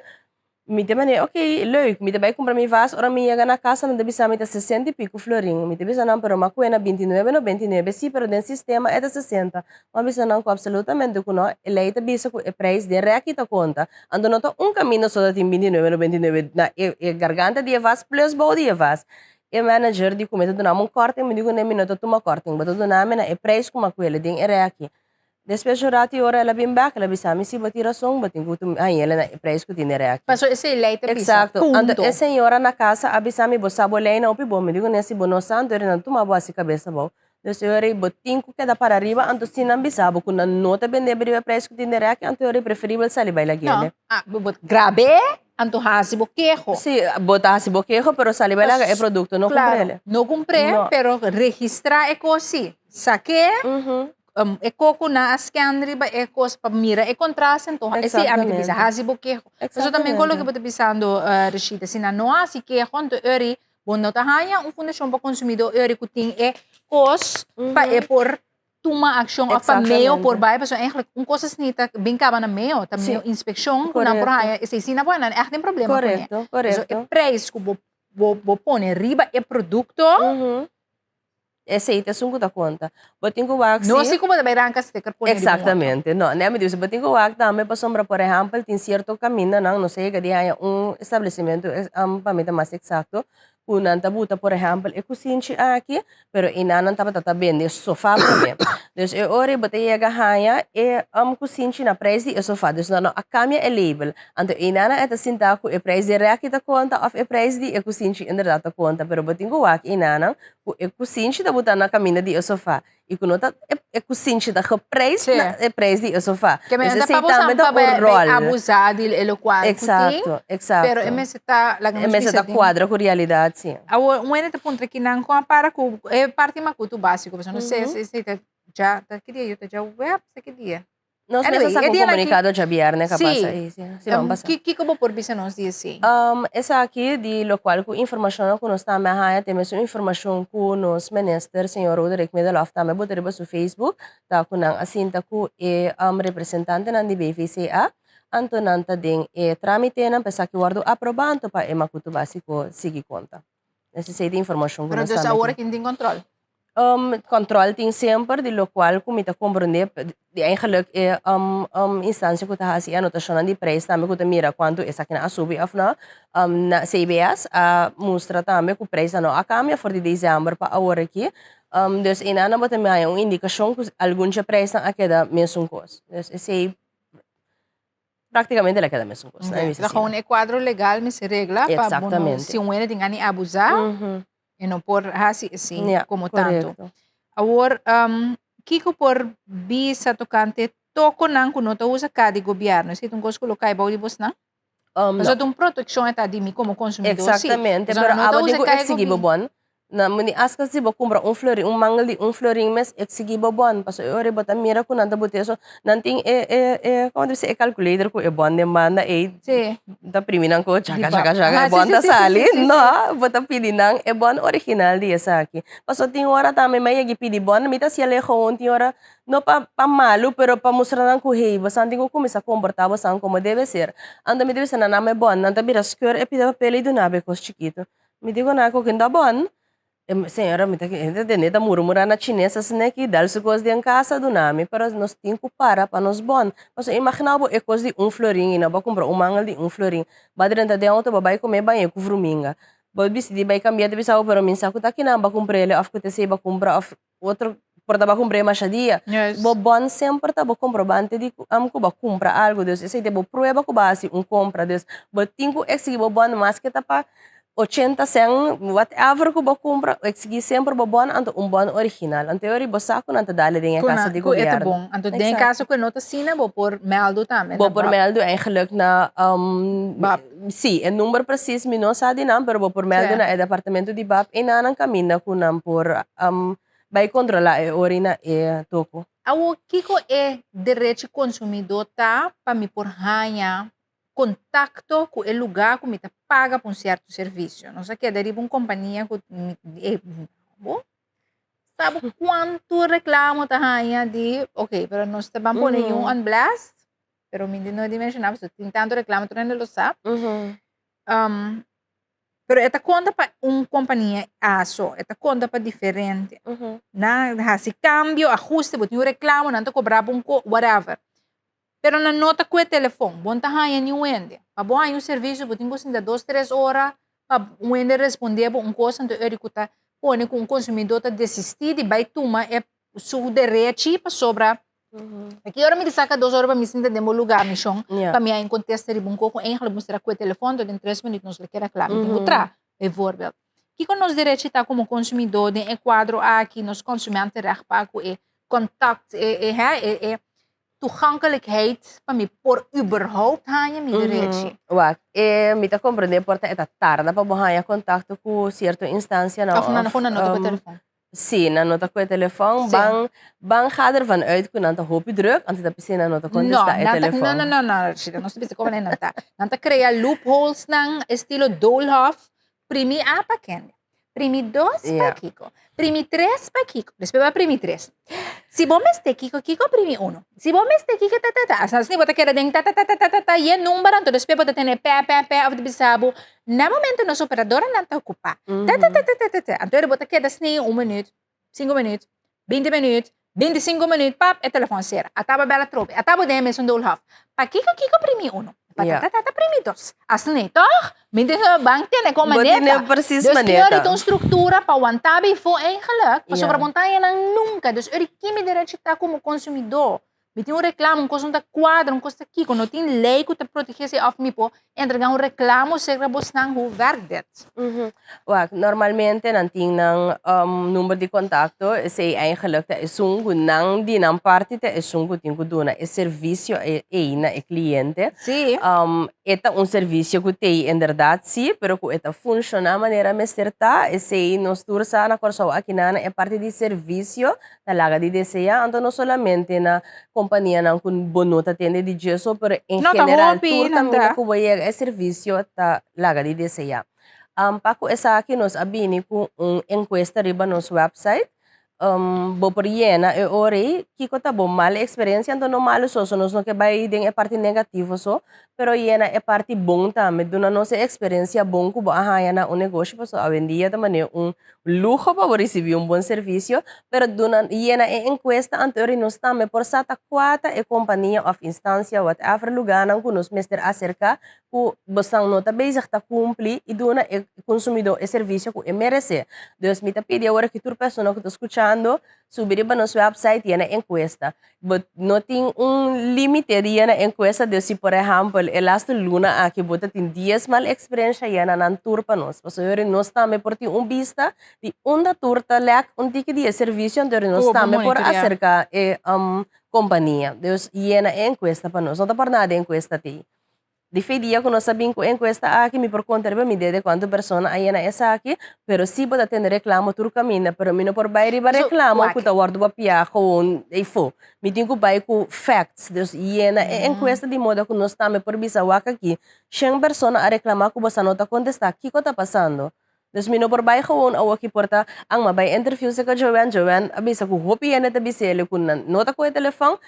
Mi ta manera, ok, leuk, mi ta bai kumpra mi vas, ora mi yega na kasa nan ta bisa mi ta sesenta i piku florin. Mi ta bisa nan, pero m'a kuena 29,99, si, pero den sistema e ta 60. M'a bisa nan ku apsolutamente ku no, e lei ta bisa ku e preis den rèki ta konta. Anto no ta un kaminda so ta tin 29,99 na e e garganta di e vas plus bou di e vas. E manager di ku mi ta duna mi un kòrting, mi di ku ne mi no ta tuma kòrting, bo ta duna mi na e preis ku m'a kuele den e rèki. Despues un ratu i ora el a bin bek, el a bisa mi, Si bo tin rason, bo tin ku haña el na e preis ku tin den rèki. Paso esei lei ta bisa, Eksakto. Anto punto. e señora na kasa a bisa mi, Bo sa bo lei na hopi bon. Mi di kuné, Si bo no sa, anto nan tuma bo hasi kabes abou. Dus e ora ei bo tin ku keda para riba, anto si nan bisa bo ku nan no ta bende bo riba e preis ku tin den rèki, anto e ora ei preferibel sali bai lag'é. No, ah, bo bo grab'é, anto hasi bo keho. Si, bo ta hasi bo keho, pero sali bai laga e produkto, no Klaro, kumpr'é. no kumpr'é, No. pero registrá e kos si. Sak'é. E koko nan a scan riba e kos pa mira e contraste anto esei ami ta bisa hasi bo keho. Pasobra tambe kon loke bo ta bisando Rashida si nan no hasi keho anto eri bo no ta haña un fundashon pa konsumidó eri ku tin e kos pa e por tuma akshon òf pa meo por bai pasobra eigentlik un kos asina ta bin kaba na meo ta meo inspekshon ku nan por haña esei si nan por haña nan ègt den problema kuné. Pasobra e preis ku bo pone riba e produkto. Esei ta esun ku ta konta. Bo tin ku wak No si. si ku bo ta bai ranka sticker pone riba un otro. Exactamente. No, ne mi di bo tin ku wak tambe pasobra por ehempel tin cierto kamindanan, no sé yega di haña un establecimento pa mi ta mas exacto, ku nan ta buta por ehempel e kusinchi aki, pero einan nan tabata ta bende sofa prome. Dus e ora ei bo ta yega haña e kusinchi na prijs di e sofa, dus nan no a kambia e label. Anto einan nan e ta sinta ku e prijs di rèki ta konta òf e prijs di e kusinchi inderdat ta konta, pero bo tin ku wak einan ku e kusinchi ta buta na kaminda di e sofa i ku no ta e kusinchi ta geprijs na e prijs di e sofa. Ke men Dus ta esei pa tambe ta pa un ròl. abusá di e lokual ku tin. Eksakto, eksakto. Pero e mester ta, laga E nos mester bisa ta kuadra ku realidat, si. Awor, un hende ta puntra kinan kon a para ku e parti makutu básiko, pasobra no sé si esei ta dja, ta ki dia yo ta djaweps, ta ki dia? Nos Anyway, mester saka e un dianan ki- komunikado djabièrnè ka Sí. pasa ei, sí, siman pasá. Kiko bo por bisa nos di esei? Esaki di lokual ku informashonnan ku nos tambe a haña ta e mesun informashon ku nos minister señor Roderick Middelhof tambe bota riba su Facebook ta ku nan a sinta ku e representantenan di BVCA anto nan ta den e tramitenan pa esaki wòrdu aprobá anto pa e makutu básiko sigui konta. Esei ta informashon ku Pero nos dus tambe awor tin. kin tin kòntròl? Kòntròl tin semper, di lokual ku mi ta komprondé, di eigenlik e instansia ku ta hasi e anotashonnan di preis tambe ku ta mira kuantu esakinan a subi òf no. Na CBS a mustra tambe ku preisnan no a kambia for di desèmber pa awor aki. Dus einan bo ta haña un indikashon ku algun dje preisnan a keda mesun kos. Dus esei práktikamente el a keda mesun kos. Okay. Ta gewoon e kuadro legal mester regla pa bo no, si un hende tin gana di abusá, e no por hasi esei komo tantu. Awor, kiko por bisa tokante tokonan ku no ta usa ka di gobièrnu? Esei ta un kos ku lo kai bou di bosnan? Pasobra ta un protekshon e ta di mi komo konsumidó, sí. Eksaktamente, pero abo tin ku eksigí bo bon. Na muni aska si bo kumpra un florin, un mangel di un florin mes, eksigí bo bon. Pasobra e ora bo ta mira ku nan ta buta eso, nan tin e, e, e, komo ta bisa, e calculator ku e bon den banda ei. Ta primi nan ku chaka, chaka, chaka, e bon ta sali. No, bo ta pidi nan e bon original di esaki. Pasobra tin ora tambe mi a yega pidi bon, mi ta hasi alei gewoon tin ora No pa pa malu, pero pa mustra nan ku hey, bosan tin ku kuminsá komportá bosan komo debe ser. Anto mi ta bisa nan, nan e bon. Nan ta bira skeur e pida papel i duna bo e kos chikitu. Mi di ku nan, ku kin ta bon? E señora, mi ta tende ta murmurá na chines asina aki, dal su kos den kasa duna mi, pero nos tin ku para pa nos bon. Pasobra imaginá bo e kos di un florin i nan bo a kumpra un mangel di un florin. Bo a drenta den outo, bo bai kume bañ'é ku vruminga. Bo bisti di bai kambia ta bisa bo, pero mi sa ku ta kinan bo a kumpr'el òf ku ta esei bo a kumpra òf Otro por ta ba kumpr'é masha dia. Bo bon semper ta bo komprobante di ku ku bo a kumpra algu. Dus esei ta bo prueba ku bo a hasi un kompra. Dus bo tin ku eksigí bo bon maske ta pa ochenta sèn whatever ku bo kumpra eksigí semper bo bon anto un bon original. Anto e ora bo sa ku nan ta dale den e kasa di Ku e ta gobièrnu. bon. Anto den e kaso ku e no ta asina bo por mèldu tambe na Bo por mèldu eigenlijk na Bab. Sí, e number precies mi no sa di nan, pero bo por melde na e departamento di bab i nan nan caminda cu nan por bay controla e ora i na e toko. Awor, kiko e derechi consumidó ta pa mi por haña contacto cu e lugá cu mi ta paga pa un cierto servicio? Nos a keda riba un compania cu mi e bo sa bo cuanto reclamo ta haña di, ok, pero nos ta ban pone yu on blast. Pero mi no di menciona pasobra tin tanto reclamo tur hende lo sa. Pero e ta conta pa un compania aso, e ta conta pa diferente. Nan haci cambio, ahuste, bo tin un reclamo, nan ta cobra bo un co, whatever. Pero nan no ta cu e telefon, bo no ta haya niun hende. Pa bo haya un servicio bo tin cu sinta dos, tres ora pa un hende responde bo un cos, anto eri cu ta pone cu un consumidor ta desisti di bay tuma e su derechi pasobra Aki ora mi di saka dos ora pa mi sinta den bo lugar, mi shon, pa mi a contesta riba un koko, eigenlijk mi mester a kue telefon, tot den tres minuut nos lo keda kla, mi tin ku traha, bijvoorbeeld. Kiko nos derechi ta komo konsumidó den e kuadro aki, nos consumentenrecht pa ku e contact, e e hè, e e toegankelijkheid pa mi por überhaupt haña mi derechi. Wak, e mi ta komprendé por ta e ta tarda pa bo haña kontakto ku sierto instansianan òf. Òf nan no ta kue telefon. Sí, nan no ta koe telefon. Sí. Ban, ban ga ervan uit ku nan ta hopi druk, anto ta p'esei nan no ta kontestá e nan ta, telefon. no, no, no, no, Rashida, nos ta bisa komo nan ta. Nan ta krea loopholes nan estilo doolhof, primi A pa kende, primi dos pa Ja. kiko, primi tres pa kiko, despues ba primi tres. Si bo mester kiko, kiko primi uno. Si bo mester kiko ta ta ta, asina bo ta keda den ta ta ta ta ta ta ta yen number, anto despues bo ta tene pè pè pè of ta bisa bo, Na momento nos operadoranan ta okupá. Ta ta ta ta ta ta ta. Anto bo ta keda sni un minuut, sinku minuut, binti minuut, binti sinku minuut, pap, e telefòn sera. A taba bèl atrobe. A taba den e mesun doolhof. Pakiko kiko primi uno? Pa ta ta ta ta primi dos. Asina tòg? Mi tin su ban tene kon Bo maneta. tene precies Dus maneta. tin un struktura pa wantá bifó eigenlijk, pasobra bo no ta haña nan nunka. Dus ori ki mi derecho ta komo konsumidó? Mi tin un reclamo, un cos no ta cuadra, un cos ta kico, no tin ley cu ta protege esey of mi por entrega un reclamo cerca bosnan, hoe werkt dit? Wak, normalmente nan tin nan number di contacto, esey eigenlijk ta esun cu nan di nan parti ta esun cu tin cu duna e servicio ey na e cliente. E ta un servicio cu t'ey inderdaad si, pero cu e ta funciona manera mester ta, esey nos tur sa na Corsou akinan e parti di servicio ta laga di desea, anto no solamente na companianan cu bo no ta tende di dje so, pero en No, ta general hopi tur nan caminda ta. cu bo yega e servicio ta laga di desea. Pa cu esaki nos a bini cu un encuesta riba nos website. Bo por yena e ora ei, kiko ta bo mal eksperensia, anto no malu so, so nos no ke bai den e parti negativo so, pero yena e parti bon tambe, duna nos e eksperensia bon ku bo a haña na un negoshi, pasobra awendia ta manera un luho pa bo risibí un bon servisio, pero duna yena e enkuesta anto ora nos tambe por sa ta kua ta e kompania òf instansia whatever lugánan ku nos mester aserká ku bosan no ta bezig ta kumpli i duna e konsumidó e servisio ku e meresé. Dus mi ta pidi awor ki tur persona ku ta skuchando subi riba nos wèpsait yena enkuesta. Bo no tin un límite di yena enkuesta, dus si por ehèmpel e lastu luna aki bo ta tin dies mal eksperensha yena nan tur pa nos. Pasobra yori nos tambe por tin un bista di unda tur ta lèk un tiki di e servisio, anto yori nos tambe por aserká e kompania. Dus yena e enkuesta pa nos. No ta por nada e enkuesta t'ei. Di fe dia ku nos a bin ku e enkuesta aki mi por konta riba mi dede kuantu persona a yena esaki, pero si bo ta tende reklamo tur kaminda, pero mi no por bai riba reklamo ku ta wòrdu papiá gewoon eifó. Mi tin ku bai ku facts, dus yena e enkuesta di moda ku nos tambe por bisa wak aki, shen persona a reklamá ku bo sa no ta kontestá, kiko ta pasando? Dus mi no por bai gewoon awoki por ta ang m'a bai interview serka Joanne, Joanne a bisa ku hopi hende ta bis'el ku nan no ta kohe telefòn,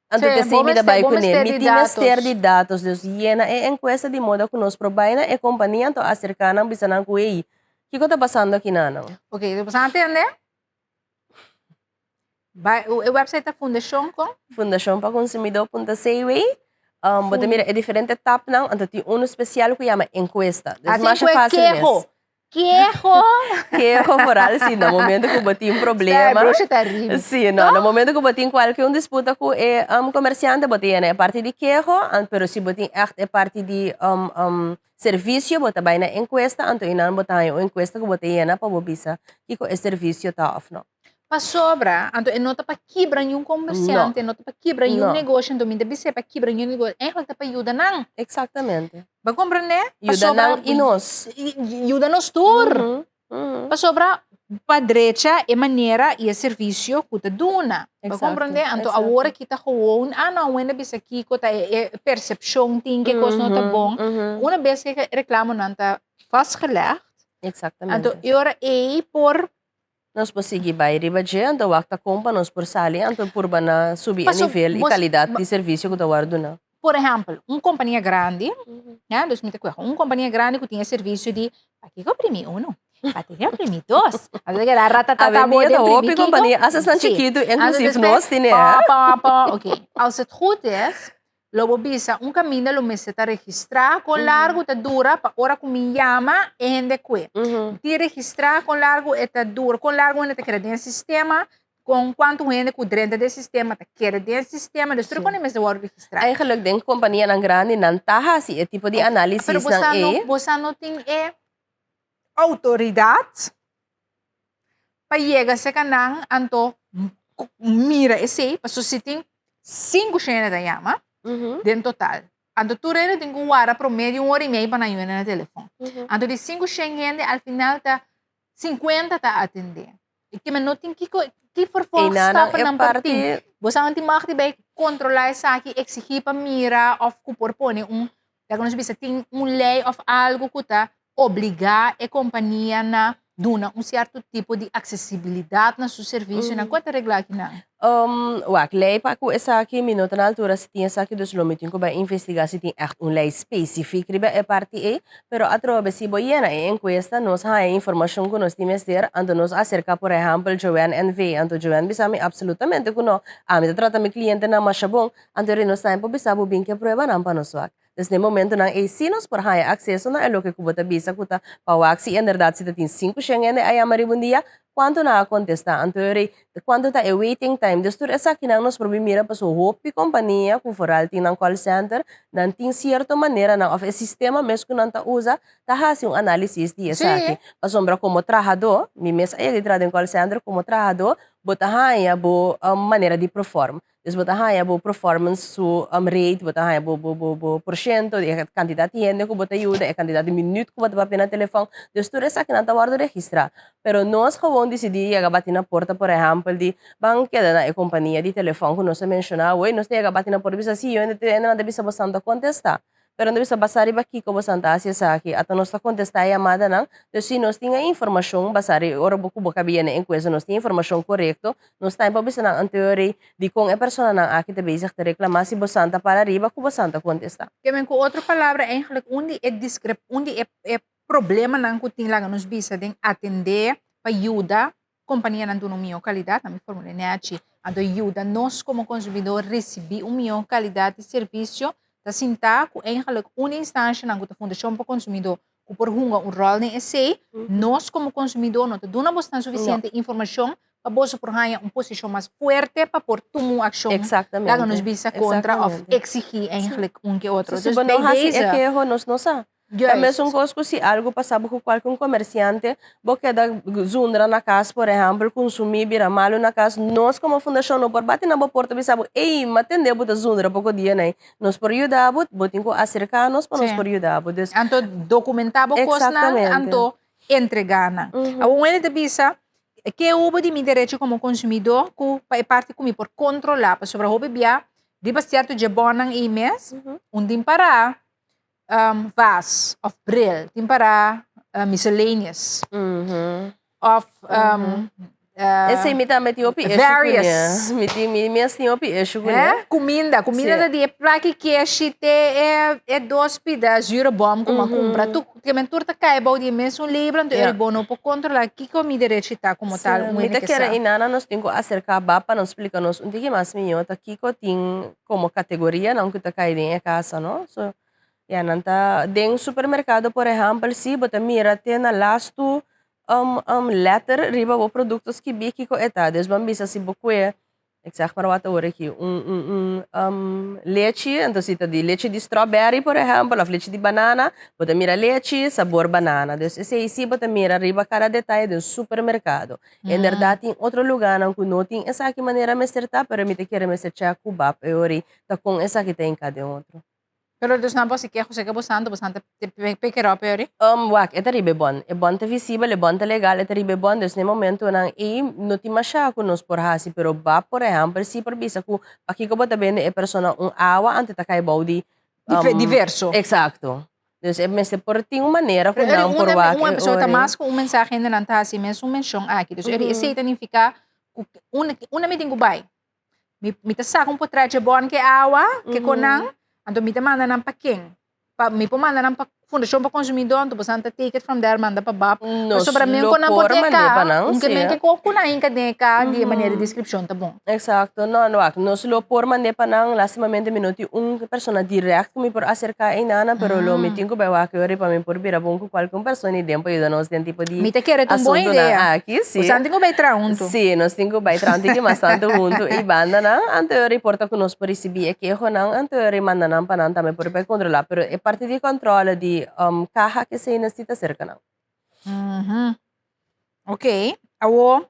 Anto Sí, te bo mi ta mester, bai bo kuné. mester Mi di tin mester datos. di datos. Dus yena e enkuesta di moda ku nos por bai na e kompania anto aserká nan bisa nan ku ei, kiko ta pasando aki na nan? Ok, bo sa tende? Bai, e website ta Fundashon kon? Fundashon pa Konsumidó punto cw. Um, bo ta mira e diferente tabnan, anto tin unu spesial ku yama enkuesta. Dus Así masha ku e fásil mes. keho. Keho! Keho vooral si na momento ku bo tin problema. Broshi ta riba. Si, no, na momento ku bo tin kualke un disputa ku e um, komersiante, bo ta yena e parti di keho, an, pero si bo tin ègt e parti di um, um, servisio, bo ta bai na enkuesta, anto einan bo ta haña un enkuesta ku bo ta yena pa bo bisa kiko e servisio ta òf no. Pasobra, anto e no ta pa kibra niun komersiante, no ta pa kibra niun No. negoshi, anto mi ta bis'é pa kibra niun negoshi, eigenlijk ta pa yuda nan. Exactamente. Bo komprendé? Yuda nan i nos. Yuda nos tur. Pasobra pa drecha e manera i e servisio ku ta duna. Bo komprendé? Anto awor aki ta gewoon, ah no, awor bisa kiko ta e persepshon tin ke kos no ta bon. Una bes ke e reklamonan ta vastgelegd, anto e ora ei por Nos por sigui bai riba dje, anto wak ta kon pa nos por sali, anto purba na subi e nivel i kalidat di servisio ku ta wòrdu duna. Por ehèmpel, un kompania grandi, ya, dus mi ta kueha, un kompania grandi ku tin e servisio di pakiko primi unu, pakiko primi dos, anto ta keda ratatata bo Awendia den ta primi hopi kiko. kompania, asta esnan chikitu, inklusief nos tine, Pa, pa, pa, oké. Als het goed is, Lo bo bisa un kaminda lo mester ta registrá kon largu ta dura pa ora ku mi yama e hende kue. Tin registrá kon largu e ta dura, kon largu hende ta keda den e sistema, kon kuantu hende ku drenta den e sistema ta keda den e sistema, dus tur kos mester wòrdu registrá. Eigenlijk den kompanianan grandi nan ta hasi e tipo di análisisnan ei. Pero bosa no tin e outoridat pa yega serka nan anto mira esei pasobra si tin sinku shende ta yama den total anto tur hende tin ku wara promedio un ora i mei pa nan yuna na telefon anto di sinku shen hende al final ta sinkuenta ta atende i kimen no tin kiko ki vervolgstappen nan por tin bo sa nan tin mag di bai kontrola esaki eksigi pa mira òf ku por pone un laga nos bisa tin un lei òf algu ku ta obligá e kompania na duna un sierto tipo di aksesibilidat na su servisionan. Kon ta reglá akinan? Wak, lei pa ku esaki mi no ta na altura si tin esaki, dus lo mi tin ku bai investigá si tin ègt un lei spesifik riba e parti ei. Pero atrobe si bo yena e enkuesta nos haña e informashon ku nos tin mester, anto nos aserká por ehèmpel Joanne NV. Anto Joanne bisa mi apsolutamente ku no, ami ta trata mi klientenan masha bon, anto ri nos tambe por bisa bo bin ke pruebanan pa nos wak. Des n'e momentonan ei sí nos por haña akseso na e loke ku bo ta bisa ku ta pa wak si enderdat si ta tin 500 hende a yama riba un dia, kuantu nan a kontestá? Anto e rei, kuantu ta e waiting time? Des tur esakinan nos por bin mira pasobra hopi kompania ku vooral tin nan call center, nan tin sierto maneranan òf e sistema mes ku nan ta usa ta hasi un análisis di esaki. Pasobra komo trahadó, mi mes a yega di traha den call center, komo trahadó bo ta haña bo manera di perform. Dus bo ta haña bo performance su rate, bo ta haña bo bo bo bo porshento di e kantidat di hende ku bo ta yuda, e kantidat di minüt ku bo ta papia na telefòn. Dus tur esakinan ta wòrdu registrá. Pero nos gewoon disidí yega bati na porta, por ehèmpel, di ban keda na e kompania di telefòn ku nos a menshoná awor, nos ta yega bati na porta bisa, sí, yo hende nan ta bisa bo santo a kontestá. Pero nan ta bisa basá riba kiko boso ta hasi esaki. Ata nos ta kontestá e yamadanan. Dus si nos tin e informashon basá riba ora bo ku bo ka bini enkuesta nos tin e informashon korekto, nos tambe por bisa nan anterior dikon e personanan aki ta bezig ta reklamá si boso ta para riba ku boso ta kontestá. Ke men ku otro palabra eigenlijk un di e discrep un di e e problemanan ku tin laga nos bisa den atendé pa yuda kompanianan duna un mihó kalidat, na mi formul'é nèchi, anto yuda nos komo konsumidó risibí un mihó kalidat di servisio, ta sintá ku eigenlijk un di instanshanan ku ta Fundashon pa Konsumidó ku por hunga un ròl den esei, nos komo konsumidó no ta duna bosnan sufisiente informashon pa boso por haña un posishon mas fuerte pa por tuma un akshon laga nos bisa kontra òf eksigí eigenlijk un ke otro. Si bo no hasi e keho nos no sa. Ta mesun kos ku si algu pasa bo ku kualke un komersiante, bo keda zundra na kas, por ehèmpel, kunsumí bira malu na kas, nos komo fundashon no por bati na bo porta bisa bo, ey, mi a tende bo ta zundra poko dia nei. Nos por yuda bo, bo tin ku aserká nos pa nos por yuda bo. Dus. Anto dokumentá bo kosnan, anto entregá nan. Awor un hende ta bisa, ke hubo di mi derecho komo konsumidó ku pa e parti ku mi por kontrolá? Pasobra hopi bia riba sierto dje bònnan ei mes, un tin pará. vas of bril tin para miscellaneous of Esei mi tambe tin hopi issue various. Mi tin mi mes tin hopi issue kuné. Kuminda, kuminda ta di e plaki keshi te e e dos pida zure bom ku mi a kumpra. Tur kimen tur ta kai bou di e mesun label anto e bo no por kontrola kiko mi derechi ta komo tal un Mi hende ta ke kere sa. inana nos tin ku aserká bab pa nos splika nos un tiki mas mihó ta kiko tin komo kategorianan ku ta kai den e kasa no. So ya nan ta den supermerkado por ehèmpel si bo ta mira te na lastu lèter riba bo produkto skibí kiko e ta. Dus bo a bisa si bo kue ik zeg maar wat awor aki un un un lechi entonces si ta di lechi di strawberry por ehèmpel òf lechi di banana bo ta mira lechi sabor banana. Dus esei si bo ta mira riba kada detaye den supermerkado. Inderdat tin otro lugánan ku no tin esaki manera mester ta, pero mi ta kere mester chèk ku bab e ora ei ta kon esaki ta hinká den otro. Pero dus nan por si keho seka bo santo, bo santo te pick it up e ora ei? Wak, e ta riba e bon. E bon ta visibel, e bon ta legal, e ta riba e bon. Dus na e momentonan ei no tin mashá ku nos por hasi, pero bab por ehèmpel si por bisa ku pakiko bo ta bende e persona un awa antes ta kai bou di Diverso. Eksakto. Dus e mester por tin un manera ku nan por wak e ora. Un ta mas ku un mensahe hende nan ta hasi mes un menshon aki. Dus eri esei ta nifiká ku unda mi tin ku bai. Mi ta saka un potret dje bon ke awa ke kon nan, anto mi ta manda nan pa ken? Pa mi por manda nan pa Fundashon pa Konsumidó, anto boso nan ta take it from there manda pa bab. Nos Pasobra men lo ku nan por por mand'é deka, pa nan, un ke sí. men ke ko ku nan hinka den e ka di e manera di deskripshon ta bon. Exacto, no, no wak, nos lo por mand'é pa nan, lastimamente mi no tin un persona direct ku mi por aserká einan, pero lo mi tin ku bai wak e ora pa mi por bira bon ku kualke un persona ei den pa yuda nos den tipo di Mi ta kere ta un bon asuntunan idea. aki, sí. Boso tin ku bai traha huntu. Sí, nos tin ku bai traha un tiki mas tantu huntu i bandanan, anto e ora por ta ku nos por risibí e kehonan, anto e ora manda nan pa nan tambe por bai kontrolá, pero e parti di kòntròle di kaha kesei nos tin ta serka nan. Ok, awor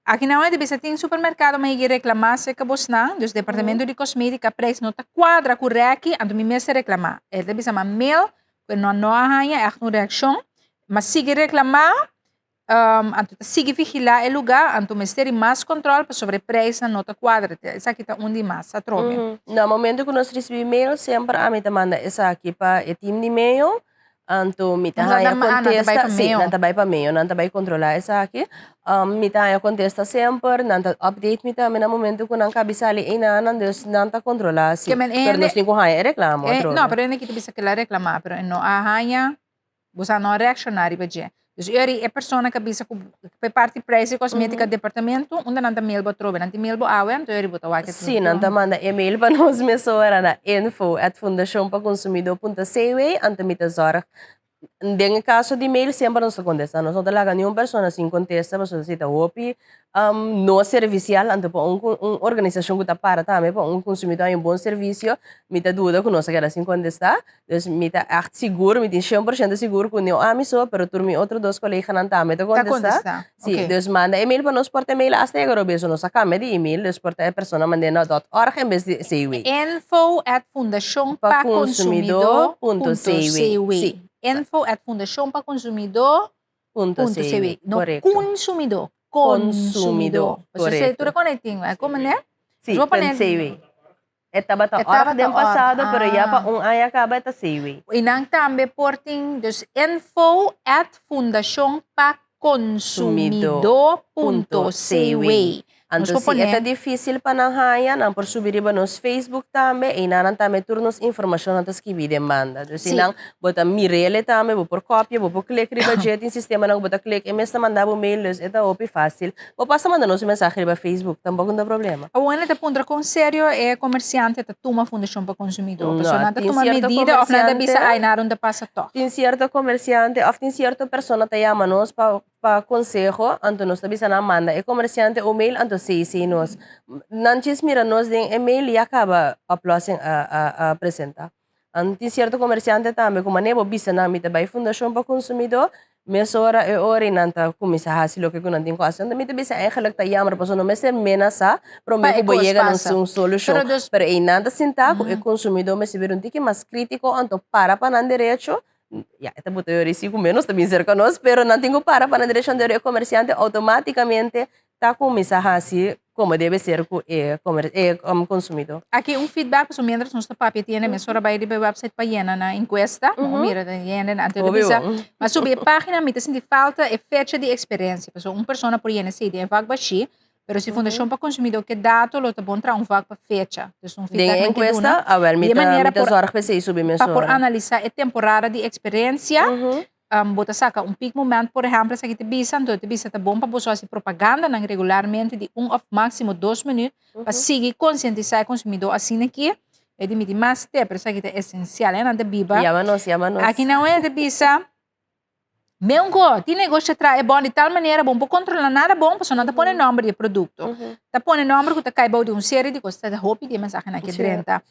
aki nan a bisa tin supermerkado mi a yega reklamá serka bosnan, dus departamento di kosmétika preis no ta kuadra ku rèki, anto mi mester reklamá. E ta bisa mi a mail ku nan no a haña ègt un reakshon, mi a sigui reklamá Anto ta sigui vigilá e lugá, anto mester di mas kòntròl pasobra e preisnan no ta kuadra. Esaki ta un di mas atrobe. Na momento ku nos risibí mail semper ami ta manda esaki pa e tim di mail, anto mi ta haña kontesta, sí, nan ta bai pa mail, nan ta bai kontrolá esaki. Mi ta haña kontesta semper, nan ta update mi tambe na momento ku nan kabi sali einan, dus nan ta kontrolá si. Pero nos tin ku haña e reklamo atrobe. No, pero e aki ta bisa ku el a reklamá, pero e no a haña. Bo sa no a reacciona riba dje. Dus eri e persona ka bisa ku pe parti prijs di cosmetica departamento, unda nan ta mail bo atrobe? Nan tin mail bo awe, anto eri bo ta wak e Sí, nan ta manda email pa nos mesora na info at fundacionpaconsumidor punto cw, anto mi ta zorg. Den e kaso di mail semper nos ta kontesta, nos no ta laga niun persona sin kontesta pasobra si ta hopi no servisial, anto pa un un organisashon ku ta para tambe pa un konsumidor haña un bon servisio, mi ta duda ku nos a keda sin kontesta. Dus mi ta echt sigur, mi tin shen por shento sigur ku no ami so, pero tur mi otro dos koleganan tambe ta Ta kontestá. kontestá, Sí, ok. dus manda email pa nos por ta email hasta yega robeso, nos a kambia di email, dus por ta e persona mand'é na dot org en bes di cw. Info at fundashon Pa pa konsumidó konsumidó punto punto cw. cw. Sí. Info at fundashon pa konsumidó Punto punto cw, cw. No korekto. kunsumidó, Konsumidó, konsumidó. Pasobra korekto. tur e konektin, e komo ne? Sí, Bo pone punt cw. E tabata E org tabata den org, pasado, pero ya pa ah. un aña kaba e ta CW. I nan tambe por tin dus info at fundashon pa consumidó punto cw. Nos Anto por si e pone. ta difísil pa nan haña, nan por subi riba nos Facebook tambe, einan nan tambe tur nos informashonnan ta skibí den banda. Dus Sí. einan bo ta mir'el tambe, bo por kopia, bo por klik riba dje, tin sistemanan ku bo ta klik e mes ta manda bo mail, dus e ta hopi fásil. Bo por hasta manda nos un mensahe riba Facebook, tampoko no ta problema. Awor nan ta puntra kon serio e komersiante ta tuma Fundashon pa Konsumidó. No, Pasobra nan ta tin tuma sierto medida òf nan ta bisa komersiante. ai nada no ta pasa tòg. Tin sierto komersiante òf tin sierto persona ta yama nos pa pa konseho, anto nos ta bisa nan manda e komersiante un mail anto cc nos. Nan djis mira nos den e mail ya kaba oplossing a a a presenta. Anto tin sierto komersiante tambe ku manera bo bisa nan mi ta bai Fundashon pa Konsumidó, mesora e ora i nan ta kuminsá hasi loke ku nan tin ku hasi. Anto mi ta bisa eigenlik ta yammer pasobra no mester menasá promé Pa e ku bo kos yega na pasa. un solushon. Pero dus. Pero einan ta sintá ku e konsumidó mester bira un tiki mas krítiko anto para pa nan derecho. Ya, e ta buta yori si ku ménos ta bin serka nos, pero nan tin ku para pa nan derecho anto e komersiante outomátikamente ta kuminsá hasi komo debe ser ku e komer e konsumidó. Aki un feedback pasobra mientras nos ta papia tiene mesora bai riba e website pa yena nan enkuesta, bo mira ta yena nan anto ta bisa ma subi e página mi ta sinti falta e fecha di eksperensia pasobra un persona por yena esei den e vak bashí pero si Fundashon pa Konsumidó ke dato lo ta bon traha un vak pa fecha dus un Den feedback e nan ke duna enkuesta awel mi di e ta manera mi ta por zòrg pa esei subi pa por mesora. analisá e temporada di eksperensia. Bo ta saka un peak moment, por ehèmpel, esaki ta bisa, anto e ta bisa ta bon pa boso hasi propagandanan regularmente di un òf máksimo dos minüt pa sigui konsientisá e konsumidó asina ki e di miti mas te, pero esaki ta esensial, e nan ta biba. Yama nos, yama nos. Aki nan e ta bisa, Meunko, tin negoshi ta traha e bon di tal manera bo no por kontrolá nada bon pasobra nan ta pone nòmber di e produkto. Ta pone nòmber ku ta kai bou di un serie di kos, ta hopi di e mensahenan aki drenta.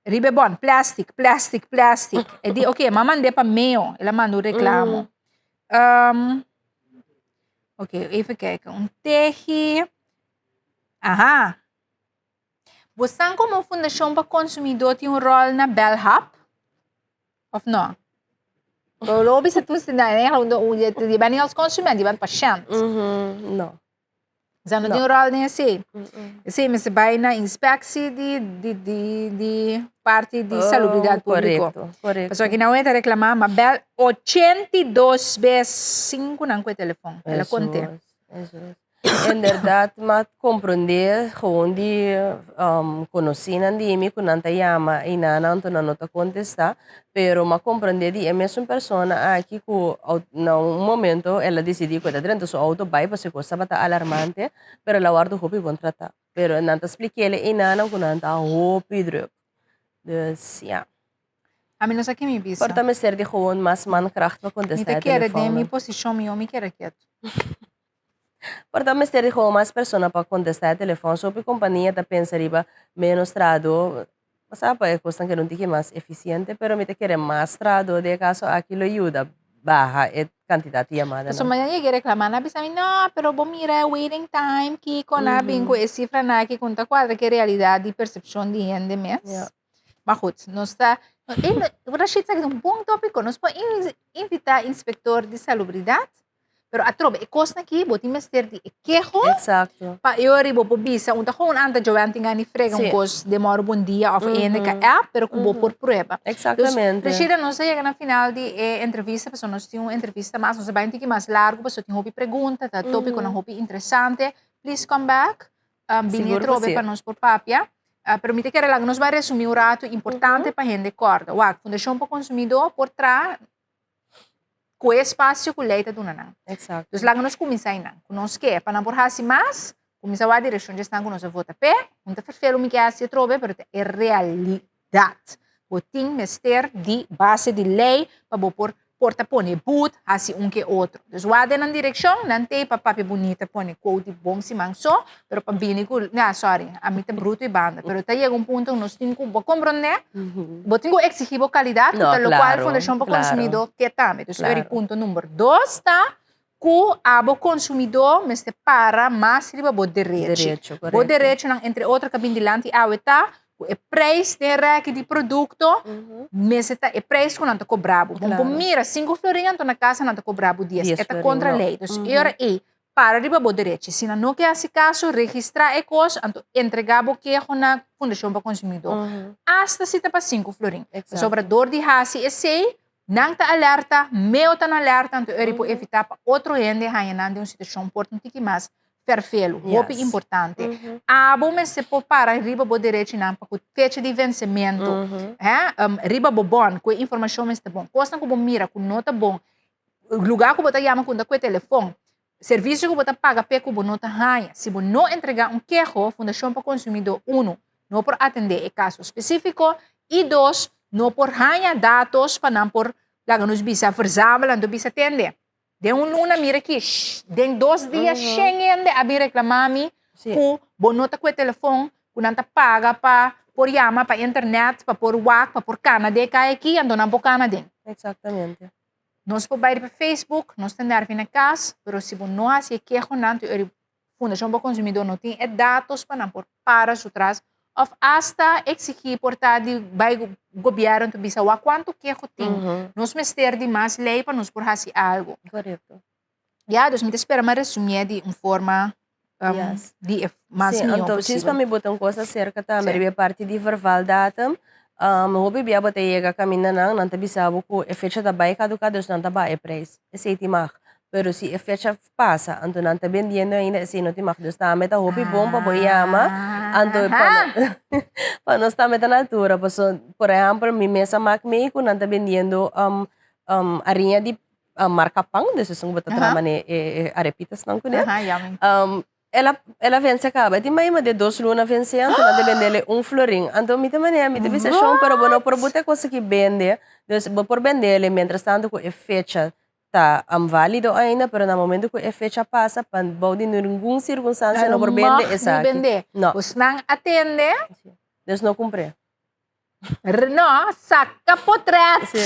Riba e bon, plastic, plastic, plastic. E di, ok, m'a mand'é pa meo, el a manda un reclamo. Ok, even kijken, un tehi. Aha! Bosan como Fundashon pa Consumidó tin un rol na Belhap? Of no? Lo bisa tu si na je bent niet als consument, je bent patiënt. No. Ze no tin un rol den esei. Esei mester bai na inspectie di di di di parti di salubridad publico. Correcto, correcto. Pasobra aki nan ta reclama, ma bel 82 bes sin cu nan cu e telefon. El a conte. Eso es. Inderdaad, m'a comprende gewoon di conocinan di mi cu nan ta yama y nan anto nan no ta contesta, pero m'a comprende di e mesun persona aki cu na un momento el a dicidi cu e ta drenta su auto bay pasobra e cos tabata alarmante, pero el a wordo hopi bon trata. Pero nan ta splik'el e nan cu nan ta hopi druk. Dus ya. Ami no sa ke mi bisa. Por ta mester di gewoon mas mankracht pa contesta Mi e ta kere den telefoon. mi posicion mihor mi kere ketu. Por ta mester di gewoon mas persona pa contesta e telefoon. So hopi compania ta pensa riba menos trahador. Bo sa pa e cosnan keda un tiki mas eficiente, pero mi ta kere mas trahador den e caso aki lo yuda baha e cantidad di yamadanan. Pasobra mañana yega e reclama nan a bisa mi, no, pero bo mira e waiting time, kico nan a bin cu e cifranan aki cu no ta cuadra cu e realidad di percepcion di hende mes. Maar goed, nos ta, Rashid sa ki ta un bon tópiko. Nos por invitá inspektor di salubridat, pero atrobe e kosnan aki bo tin mester di e keho. Exacto. Pa e ora bo por bisa, un ta gewoon anta Joanne tin gana di frega un kos demora un dia òf e hende ka app, pero ku bo por prueba. Exactamente. Dus, Rashida, nos a yega na final di e entrevista, pasobra nos tin un entrevista mas, nos a bai un tiki mas largu pasobra tin hopi pregunta, ta tópikonan hopi interesante. Please come back. Bini atrobe pa nos por papia. Pero mi ta kere laga nos bai resumí un ratu importante pa hende kòrda. Wak, Fundashon pa Konsumidó por traha ku e espasio ku lei ta duna nan. Exacto. Dus laga nos kuminsá einan. Ku nos ke pa nan por hasi mas, kuminsá wak direkshon dje esnan ku nos a vota p'e. Un ta ferfelu mi ke hasi atrobe, pero ta e realidat. Bo tin mester di base di lei pa bo por por ta pone boet, hasi un ke otro. Dus wak den nan direkshon, nan t'ei pa papia bunita pone quote di bon siman so, pero pa bini ku, na sorry, ami ta bruto i banda, pero ta yega un punto ku nos tin ku, bo komprondé, bo tin ku eksigí bo kalidat, ku No, ta lokual klaro, Fundashon pa klaro. Konsumidó ke tambe. Dus Klaro. ori punto number dos ta ku abo konsumidó mester para mas riba bo derechi. Derecho, Bo korekto. derechonan, entre otro, ku a bin dilanti awe ta ku e preis den rèki di produkto mester ta e preis ku nan ta kobra bo. Bo por mira sinku florin anto na kasa nan ta kobra bo dies. Dies E ta florin, kontra no. lei. Dus e ora ei. Para riba bo derechi. Si nan no ke hasi kaso, registrá e kos, anto entregá bo keho na Fundashon pa Konsumidó. Asta si ta pa sinku florin. Pasobra dor di hasi esei, nan ta alerta, meo ta na alerta, anto eri por evitá pa otro hende haña nan den un situashon por ta un tiki mas fèrfelu. Hopi importante. Abo mester por para riba bo derechinan pa ku fecha di vensementu, riba bo bòn, ku e informashon mester bon. Kosnan ku bo mira ku no ta bon, lugá ku bo ta yama ku no ta kue telefòn, servisio ku bo ta paga p'e ku bo no ta haña. Si bo no entregá un keho, Fundashon pa Konsumidó unu no por atendé e kaso spesífiko i dos no por haña datos pa nan por laga nos bisa verzamel anto bisa tende. Den un luna mira aki, den dos dia shen hende a bin reklamá mi ku bo no ta kue telefòn, ku nan ta paga pa por yama pa internet, pa por wak, pa por kana den e kaya aki, anto nan por kana den. Exactamente. Nos por bai riba Facebook, nos ta nervi na cas, pero si bo no haci e kehonan, tu eri Fundacion pa Consumidor no tin e datos pa nan por para su tras of hasta exigi por ta di bai gobierno tu bisa wak cuanto keho tin. Nos mester di mas ley pa nos por haci algo. Correcto. Ya, dus mi ta spera mi a resumié di un forma di e mas Sí, mihó anto precies pa posibel. mi bota un kos aserka tambe Sí. riba e parti di vervaldatum. Hopi bia bo ta yega kaminda nan, nan ta bisa bo ku e fecha ta bai kaduká, dus nan ta baha e preis. Esei tin mag. Pero si e fecha pasa, anto nan ta bendiendo ainda, esei no tin mag. Dus tambe ta hopi bon pa bo yama, anto pa pa nos tambe ta na altura. Pasobra, por ehèmpel, mi mes a mak mei ku nan ta bendiendo ariña di marca pan, dus esun ku bo ta traha manera e arepitasnan kuné. El a el a vense kaba. E tin maima de dos luna vense anto nan ta bendele un florin. Anto mi ta manera mi ta bisa shon pero bo no por buta e kos aki bende, dus bo por bendele mientras tanto ku e fecha ta valido ainda pero na momento ku e fecha pasa pa bou di ningun sirkunstansia no por bende esaki. No. Bosnan a tende. Dus no kumpr'é. No, saca potret. Sí,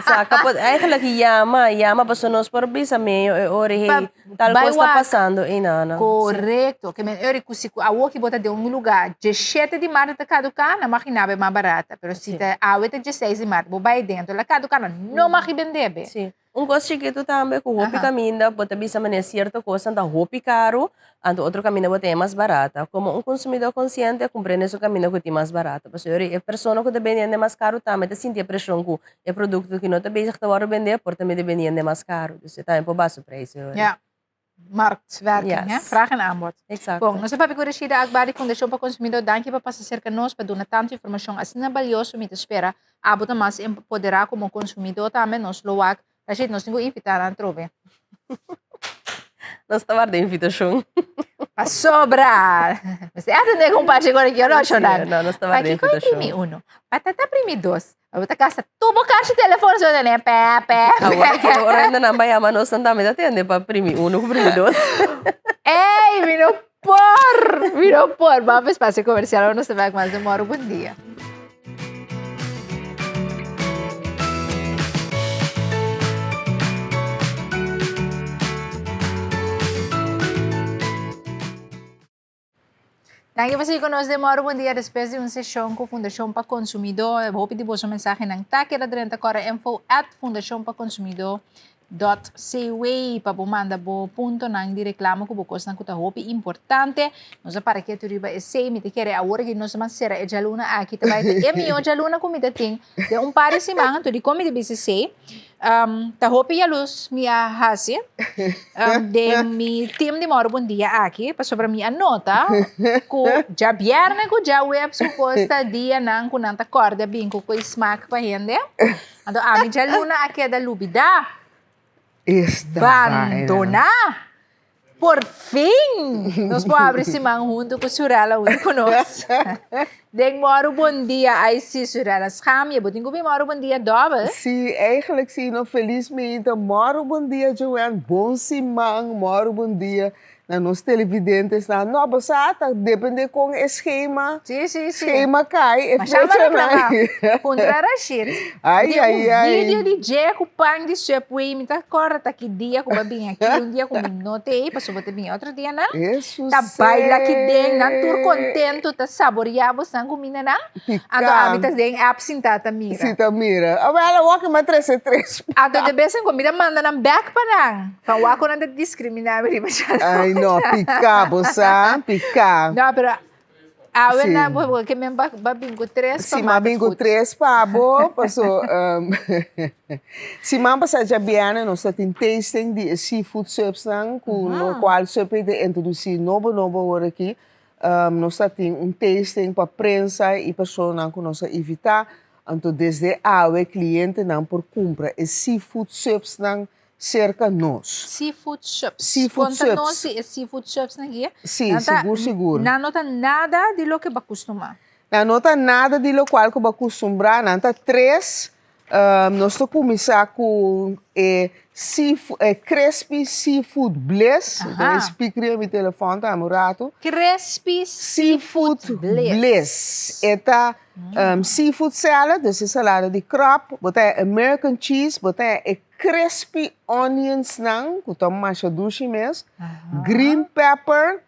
saca pot eigenlijk yama, yama paso nos por bisa medio e ora hey, tal Bai cosa ta wak. pasando y na na. Correcto. Ke men ori ku si ku awo ki bo ta den un lugar, 17 di maart ta caduca, na mag hinabe mas barata. Pero si Sí. ta awe ta 16 di maart, bo bai den, la caduca na no mag bende be. Sí. Un kos chikitu tambe ku hopi kaminda bo ta bisa manera sierto kosnan ta hopi karu, anto otro kaminda bo ta haña mas barata. Komo un konsumidó konsiente a kumprende su kaminda ku tin mas barata. Pasobra e persona ku ta bendiendo mas karu tambe ta sinti e preshon ku e produkto ku no ta bezig ta wòrdu bendé por tambe ta bendiendo mas karu. Dus e tambe por baha su preis. Ja, marktwerking, hè? Yes. Vraag en aanbod. Exacto. Bon, nos a papia ku Rashida Akbar di Fundashon pa Konsumidó. Danki pa pasa serka nos pa duna tantu informashon asina balioso. Mi ta spera abo ta mas empoderá komo konsumidó tambe. Nos lo wak. Rashid, nos tin ku invitá nan atrobe. Nos ta warda invitashon. Pasobra! Mester atendé ku un parche kore ki ora, Shonan. Sí, no, nos ta warda Pakiko e invitashon. primi uno? Patata primi dos. Abo ta gasta tur bo kashi telefon so tene pè pè pè. Awor ki ora hende nan bai yama nos nan tambe ta tende pa primi uno ku primi dos. Ey, mi no por! Mi no por. Ban pa espacio comercial, ora nos ta bek mas demora. Bon dia. Danki pa sigui ku nos den Mòru Bon Dia despues di un seshon ku Fundashon pa Konsumidó. Hopi di boso mensahenan ta keda drenta kòrda info at fundashonpakonsumidó dot cw pa bo manda bo puntonan di reklamo ku bo kosnan ku ta hopi importante. Nos a para ketu riba esei. Mi ta kere awor aki nos a ban sera e djaluna aki ta bai ta e mihó djaluna ku mi ta tin den un par di siman. Anto dikon mi ta bisa esei? Ta hopi yalus mi a hasi den mi team di Mòru Bon Dia aki, pasobra mi a nota ku djabièrnè ku djaweps ku kos ta dianan ku nan ta kòrda bin ku koi smak pa hende. Anto ami djaluna a keda lubidá, bandoná. Por fin! Nos por abri siman huntu ku Surella huntu ku nos. Den Mòru Bon Dia, ai si Surella, scham je, bo tin ku bin Mòru Bon Dia dòbel. Si, eigenlijk si, no felis mi ta Mòru Bon Dia Joanne, bon siman, Mòru Bon Dia na nos televidentesnan. No, bo sa ta depende kon e schema, Si, si, si. schema kai, e Masha fecha reklama. nan. Puntra Rashid. Ai, Di ai, un ai. video di dje ku pan di Subway, mi ta kòrda ta ki dia ku bo a bin aki, un dia ku mi no t'ei, pasobra. bo ta bin otro dianan. Eso Ta baila aki den, nan tur sí. contento, ta saborea bosnan cumindanan. Anto Pica. ami ta den app sinta ta mira. Si ta mira. A wel, awor cu mi a trece tres. Anto de bes en cuando mi ta manda nan bek pa nan. Pa wak cu nan ta discrimina mi riba djaluna. Ay no, pica bo sa, pica. No, pero awe Sí. nan bo ke men ba ba bin cu tres pa Si m'a mata bin cu goed. tres pa bo, paso siman pasa djabièrnè nos ta tin tasting di e seafood supsnan cu lo cual Subway ta introduci nobo nobo awor aki. Nos ta tin un tasting pa prensa y personanan cu nos a invita. Anto desde awe clientenan por cumpra e seafood supsnan serka nos. Seafood subs. Seafood Konta subs. nos di e seafood subs nan kia. Sí, Nan ta- sigur, sigur. Nan no ta nada di loke bo a kustumá. Nan no ta nada di lokual ku bo a kustumbrá. Nan ta tres. Nos ta kuminsá ku e seafood, e crispy seafood bliss. Aha. Ta speak riba mi telefòn tambe un ratu. Crispy Seafood seafood bliss. bliss. E ta seafood salad, dus e salada di kròp. Bo ta e American cheese, bo ta e Crispy onions nan ku ta masha dushi mes, green pepper,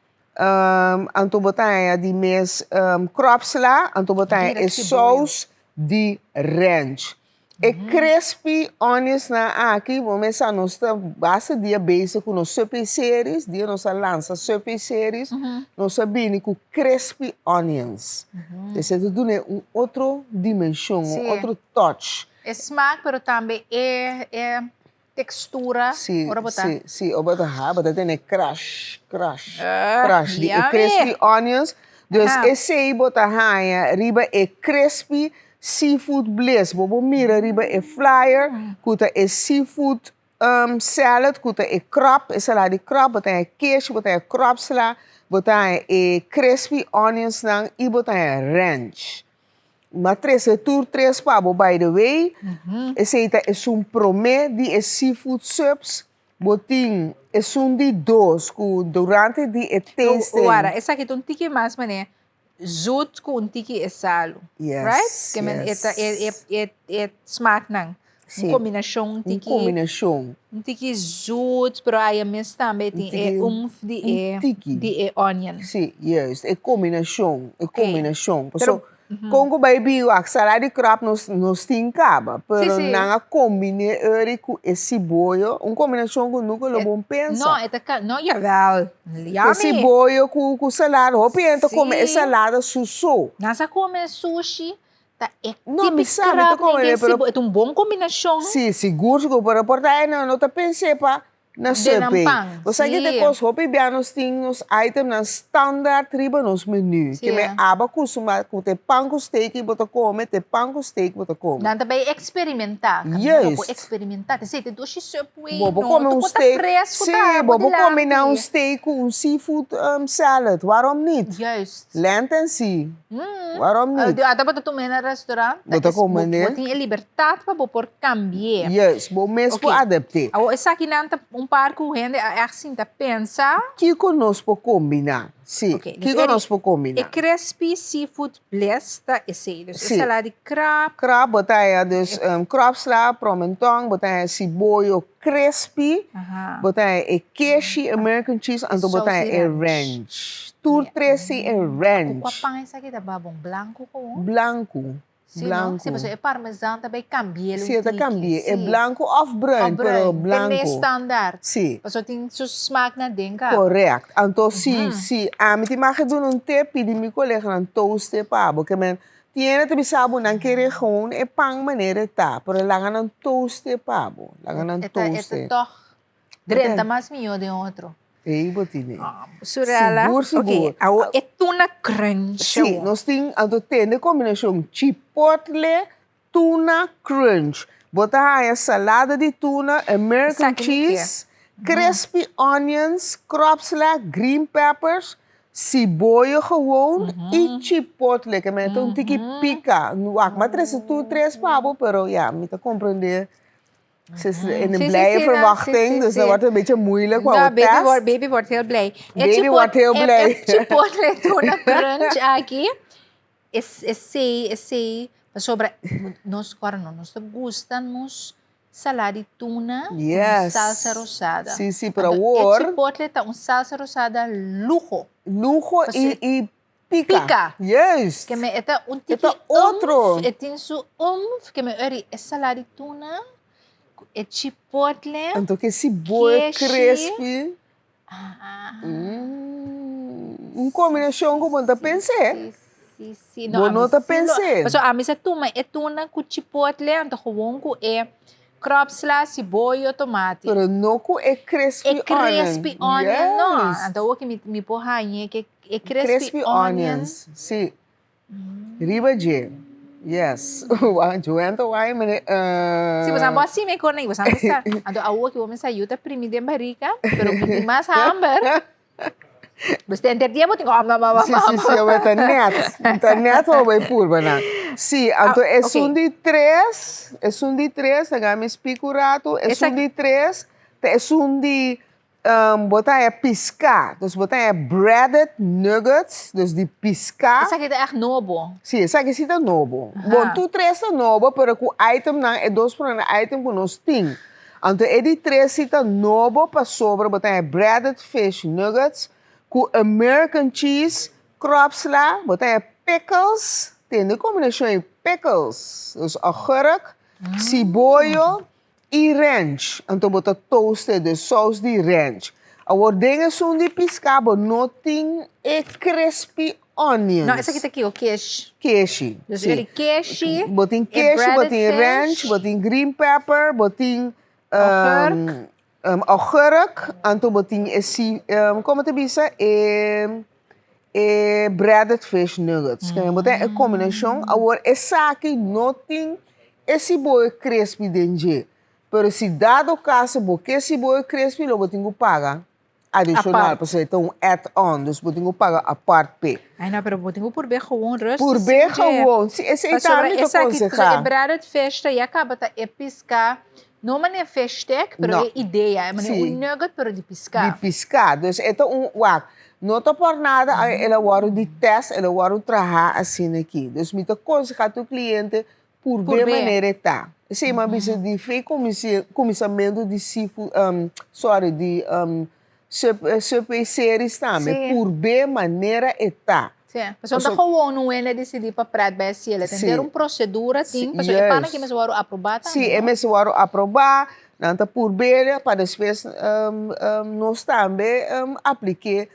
anto bo ta haña di mes kropsla, anto bo ta haña e saus di ranch. E crispy onions nan aki bo mes sa nos ta basta dia bezig ku nos Subway series, dia nos a lansa Subway series, nos a bini ku crispy onions. Esei ta duna e un otro dimenshon, un otro touch. E smaak pero tambe e e textura Sí, ora bo ta. sí, sí, ora bo ta ha, bo ta tene crush, crush, Ah, crush di e yummy. crispy onions. Dus Aha. esei bo ta haña riba e crispy seafood bliss. Bo por mira riba e flyer ku ta e seafood salad ku ta e kròp, e salada di kròp, bo ta haña keshi, bo ta haña kròpsla, bo ta haña e crispy onionsnan i bo ta haña ranch. M'a trese tur tres pa bo by the way. Esei ta esun promé di e seafood subs. Bo tin esun di dos ku durante di e tasting. Wara, esaki ta un tiki mas manera zoet ku un tiki e salu. Yes, Right? Ke men e ta e yes. e e smaaknan. Sí. Un kombinashon un Un tiki. kombinashon. Un tiki zoet, pero aya mes tambe tin e tiki- umf di un e tiki. di e onion. Sí, juist. E kombinashon, e kombinashon. Pero, Paso, kon ku bai biu ak salada di kròp nos nos tin kaba, pero sí. nan a kombiné eri ku e siboyo, un kombinashon ku nunka lo bon pensa. No, e ta ka, no, jawel. E Yummy. siboyo ku ku salada, hopi hende ta kome e Sí. salada su so. Nan sa kome sushi, Ta e No, mi tipi sa, mi ta krap come, den pero- sibo. E ta un bon kombinashon. Sí, sigur, sigur, pero por ta nan no ta pens'é pa na Den nan Subway. pan, Bo sa ke te sí. kos hopi bia nos tin nos itemnan standaard riba nos menu. Sí. Ke men aba kustumá ku te pan ku steak bo ta kome, te pan ku steak bo ta kome. Nan ta bai eksperimentá. Kaminda bo por Juist. eksperimentá. Te esei te dushi Subway, Bo por no. kome Tur un ku ta steak. fresku Sí, ta bo bo por kombiná un dilanti. steak ku un seafood salad. Waarom niet? Juist. Land and sea. Waarom niet? Ata bo ta tuma na restaurant. Bo ta come, ne? Bo tin e libertad pa bo por cambi'é. Juist, bo mes por Ok. adapt'é. Awor esakinan ta un par ku hende a ègt sinta pensa. Kiko nos por kombiná? Sí, Ok, dus kiko e- nos por kombiná? E crispy seafood bliss ta esei. Dus e Sí. salada di krab. Krab, bo ta haña dus krabsla, promentòn, bo ta haña siboyo crispy, Aha. bo ta haña e keshi, American cheese, anto bo ta haña e Sauce ranch. ranch. Tur tres tin e ranch. Ku kua pan esaki ta babon? Blanku ku? Blanku. Sí, no? Blanku. Sí, pasobra e parmesan ta bay cambi'é Sí, e ta un tiki. cambi'é. E Sí. blanku òf bruin, Òf pero bruin. blanku. Te mes standaard. Sí. Pasobra tin su smaak na den kaba. Correct. Anto si, si ami tin mag duna un tip, pidi mi coleganan toast e pa bo. Ke men tin hende ta bisa bo nan kere gewoon e pan manera e ta, pero laga nan toast e pa bo. Laga nan E ta, e toast ta e. tòg drenta mas mihó den otro. Ei bo tine. Surella. Sigur, sigur. Ok, awor e tuna crunch. Sí, nos tin anto tende kombinashon chipotle, tuna crunch. Bo ta haña salada di tuna, American Esaki mi kier. cheese, crispy onions, kropsla, green peppers, siboyo gewoon i chipotle. Ke men ta un tiki pika. Wak, m'a trese tur tres pa bo, pero ya, mi ta komprende. Ze is in een blije verwachting, dus dat wordt een beetje moeilijk. No, baby wordt, baby wordt heel blij. Baby wordt heel blij. E chipotle tuna crunch aki, esey, esey, pasobra nos kòrda no, nos ta gusta nos. Salá di tuna ku un Yes. salsa rosada. Sí, sí, pero Anto e awor. chipotle ta un salsa rosada luho. Luho Pasobra i i pika. Pika. Juist. Ke me e ta un E tiki ta otro. umf, e tin su umf, ke me ori e salá di tuna ku e chipotle. Anto ke siboyo Keshi. crispy. Ah. Un kombinashon ku bo no ta pens'é. Sí, sí, sí. No, Bo no ami ta sí lo- pens'é. Pasobra ami sa tuma e tuna ku chipotle, anto gewoon ku e kropsla, siboyo, tomati. Pero no ku e crispy E crispy onion. onion, no. Yes. Anto awor ki mi, mi por hañ'é ke e crispy, Crispy onion. onions, sí. Riba dje. Yes. Wak Joanne ta wak mene uh. Si boso a así me corna y boso a sa. Anto awo ki bo mesa yuta primi den barrica, pero mi tin mas hamber. Bos te enter dia bo tin om om om Si si si awe ta net. Ta net wa bai purba nan. Si, anto Ah, esun di tres, esun di tres, laga mi spik un ratu, esun di tres ta esun di Bo ta haña piská, dus bo ta haña breaded nuggets, dus di piská. Esaki ta ègt nobo. Sí, esaki sí ta nobo. Bon, tur tres ta nobo, pero ku itemnan, e dos promé item ku nos tin. Anto e di tres sí ta nobo pasobra bo ta haña breaded fish nuggets ku American cheese, kropsla, bo ta haña pickles, tende kombinashon ei, pickles, dus augurk, siboyo, I ranch, anto bo ta toaste de saus di ranch. Awor den esun di piská bo no tin e crispy onions. No, esaki ta kiko? Kesh. Keshi, Dus si. e di keshi, Bo tin e keshi, bo breaded tin ranch, fish. bo tin green pepper, bo tin Augurk. augurk, anto bo tin e si, komo ta bisa? E e breaded fish nuggets. Kende bo tin e kombinashon. Awor esaki no tin e siboyo crispy den dje. Pero si dado caso bo ke siboyo crispy lo bo tin ku paga adishonal Apart. pasobra e ta un add on. Dus bo tin ku paga apart p'e. Ay no, pero bo tin ku purb'é gewoon rustig Purb'é sin dje. gewoon. Si, esei Pasobra tambe ta esaki, konsehá. e breaded fish ta ya kaba ta e piská. No manera fish stick, pero No. e idea, e manera Sí. un nugget pero di piská. Di piská. Dus e ta un, wak, no ta por nada a el a wòrdu di tèst, el a wòrdu trahá asina aki. Dus mi ta konsehá tur kliente purb'é Purb'é. manera e ta. Esei mi a bisa di fe kuminsamentu di seafood, sorry, di Subway series tambe, Sí. purb'é manera e ta. Sí. Pasobra Paso- gewoon un hende disidí pa pret bai hasiel. Ten Sí. ter un prosedura tin, Sí, pasobra e pana juist. ki mester wòrdu aprobá tambe, Sí, e no? mester wòrdu aprobá, nan ta purb'é pa despues nos tambe aplik'é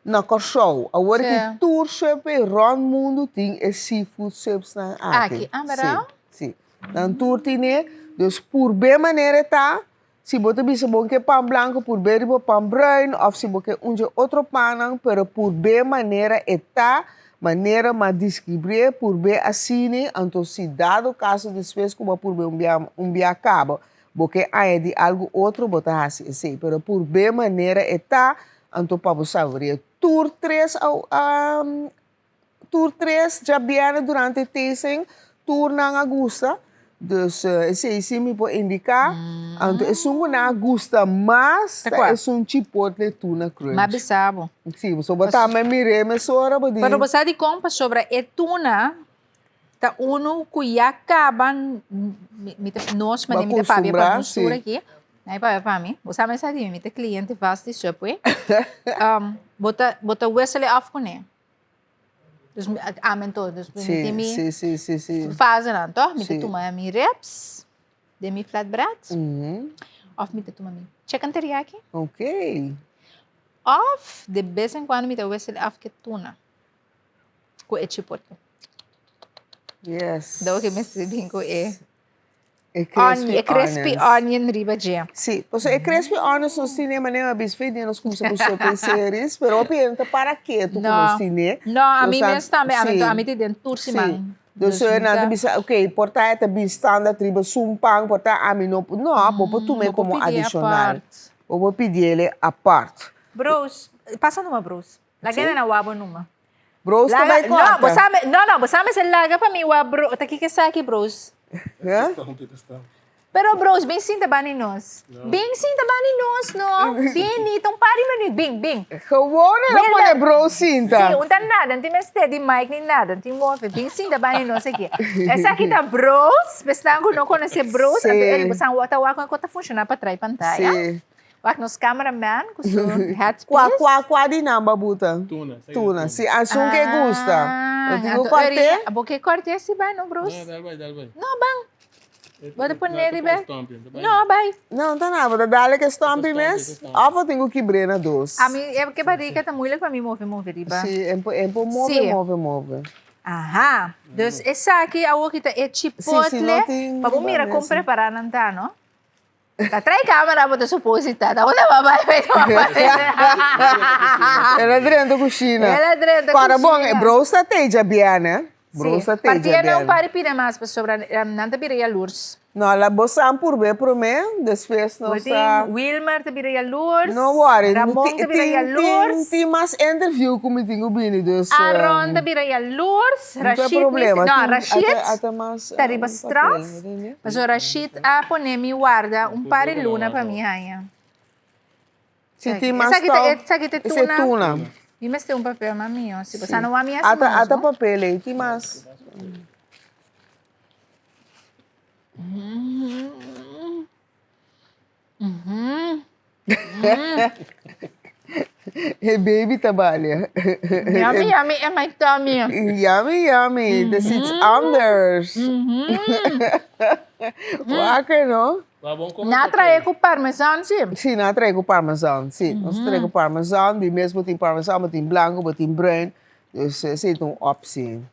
na Kòrsou. Awor Sí. ki tur Subway rònt mundu tin e seafood subsnan aki. Aki, ah, bèrdat? Sí, sí. Nan tur tin'é, dus purb'é manera e ta. Si bo ta bisa bo ke pan blanco purbe riba pan bruin of si bo ke un dje otro pannan pero purbe manera e ta, manera m'a describie purbe asini, anto si dado caso despues cu bo a purbe un bia un bia caba bo ke añadi algo otro bo ta haci esey pero purbe manera e ta anto pa bo saborea tur tres a Tur tres djabièrnè durante e tasting, tur nan a gusta. Dus esei si mi por indiká. Anto esun ku nan a gusta mas Ta ta kua? esun chipotle tuna crunch. M'a bisa bo. Si, so bo tambe mir'é mesora bo di. Pero bo sa dikon? Pasobra e tuna ta unu ku ya kaba, mi ta, nos, Bo a manera mi ta papia pa kustumbrá, nos tur si. aki, nan e papia pa mi, bo sa mester di mi, mi ta kliente vast di Subway. Bo ta, bo ta wissel e òf kuné. Dus mi amen todo. Dus mi tin mi Sí, sí, sí, sí. fasenan, toch? Mi ta Sí. tuma mi ribs den mi flatbread. Mhm. Of mi ta tuma mi chicken teriyaki. Ok. Of de bes en cuando mi ta wissel af ke tuna ku e chipotle. Yes. Dou ke mester bin ku e E crispy E crispy onions. onion riba dje. Sí, pasobra e crispy onions nos tine manera mi a bisa fe dia nos cuminsa cu sopa y series, pero hopi hende ta para ketu cu nos tine. No, a mi Nos mes tambe, sí. a mi ta den tur siman. Sí. Dus Dus mi nan ta ta bisa, ok, por ta e ta bin standaard riba sun pan, por ta ami no por, no, bo por tuma e Bo por como pidi adicional. apart. Bo por pidiele apart. Bros, pasa numa bros. Laga Sí. na wabo numa. Bros ta Laga, bai no, korta. bo sabe, no, no, bo sabe se laga pa mi wa bro, ta kiko esaki bros? Ja? Pero bros, bin sinta bani nos. Bin sinta bani nos, no. Bini, ta un par di minuut. Bin, bin. Gewoon el a pone bros sinta. Sí, un ta nada, no tin mester di mic ni nada, no tin move. Bin sinta bani nos aki. Esaki ta bros, esnan ku no konosé bros, anto el bo san ta wak kon ta funshoná pa trai pantaya. Wak nos cameraman ku su headpiece. Kua, kua, kua di nan bo a buta? Tuna. Tuna, si, asun ke gusta. Bo tin ku kòrt'é? Bo ke kòrt'é si bai no, bros? No, dal bai, dal bai. No, ban. Bo ta pone riba e. No, bai. No, ta nada. Bo ta dale ke stompi mes? Of bo tin ku kibr'é na dos? Ami, e ke barika ta moeilijk pa mi move move riba. Si, e por move move move. Aha. Dus esaki awoki ta e chipotle. Pa bo mira kon prepara nan ta, no? Ta trae camera bo ta suposita. Ta unda bo a bai bai ta bai. El a drenta cushina. El a drenta cushina. Para bon, e broos ta teja bien, eh. Broos ta teja bien. Partia nan un par di pida mas pasobra nan ta bira yalurs. No, la bo san purbe prome, despues nos ta. Bo tin Wilmer ta bira yalurs. No worry. Ramon ta bira yalurs. Tin mas interview cu mi tin cu bini, dus. Aaron ta bira yalurs. Rashid no, Rashid ta riba straf. Pasobra Rashid a pone mi warda un par di luna pa mi haña. Si tin mas tou, Esaki ta esei tuna. Mi mester un papel mas mihó. Si boso no wak mi hasi Ata, ata papel ei, tin mas. E baby ta balia. Yummy, yummy in my tummy. Yummy, yummy. This is anders. Wakker, no? Na trae ku parmesan, si. Si, na trae ku parmesan, si. Nos trae ku parmesan. Di mes bo tin parmesan, bo tin blanco, bo tin bruin. Dus esei ta un optie.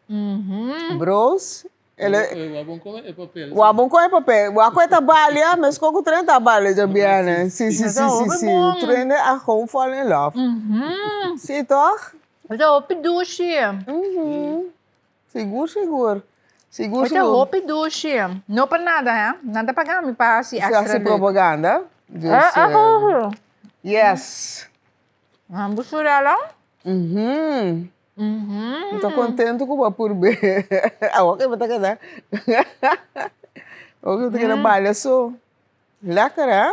Broos, Wabon come e papel. Wabon come e papel. Wak e ta balia, meskos ku tren ta balia djabièrnè. Si, si, si, si, si. Tren a gewoon fall in love. Si, toch? E ta hopi dushi. Sigur, sigur. Sigur, E ta sigur. hopi dushi. No pa nada, hè. Nan ta paga mi pa hasi extra Hasi leuk. propaganda. Dus, yes. Nan busurela. Mi ta contento cu bo a purbe. Awor ke bo ta keda. Awor ke bo ta keda balia so. Lekker hè?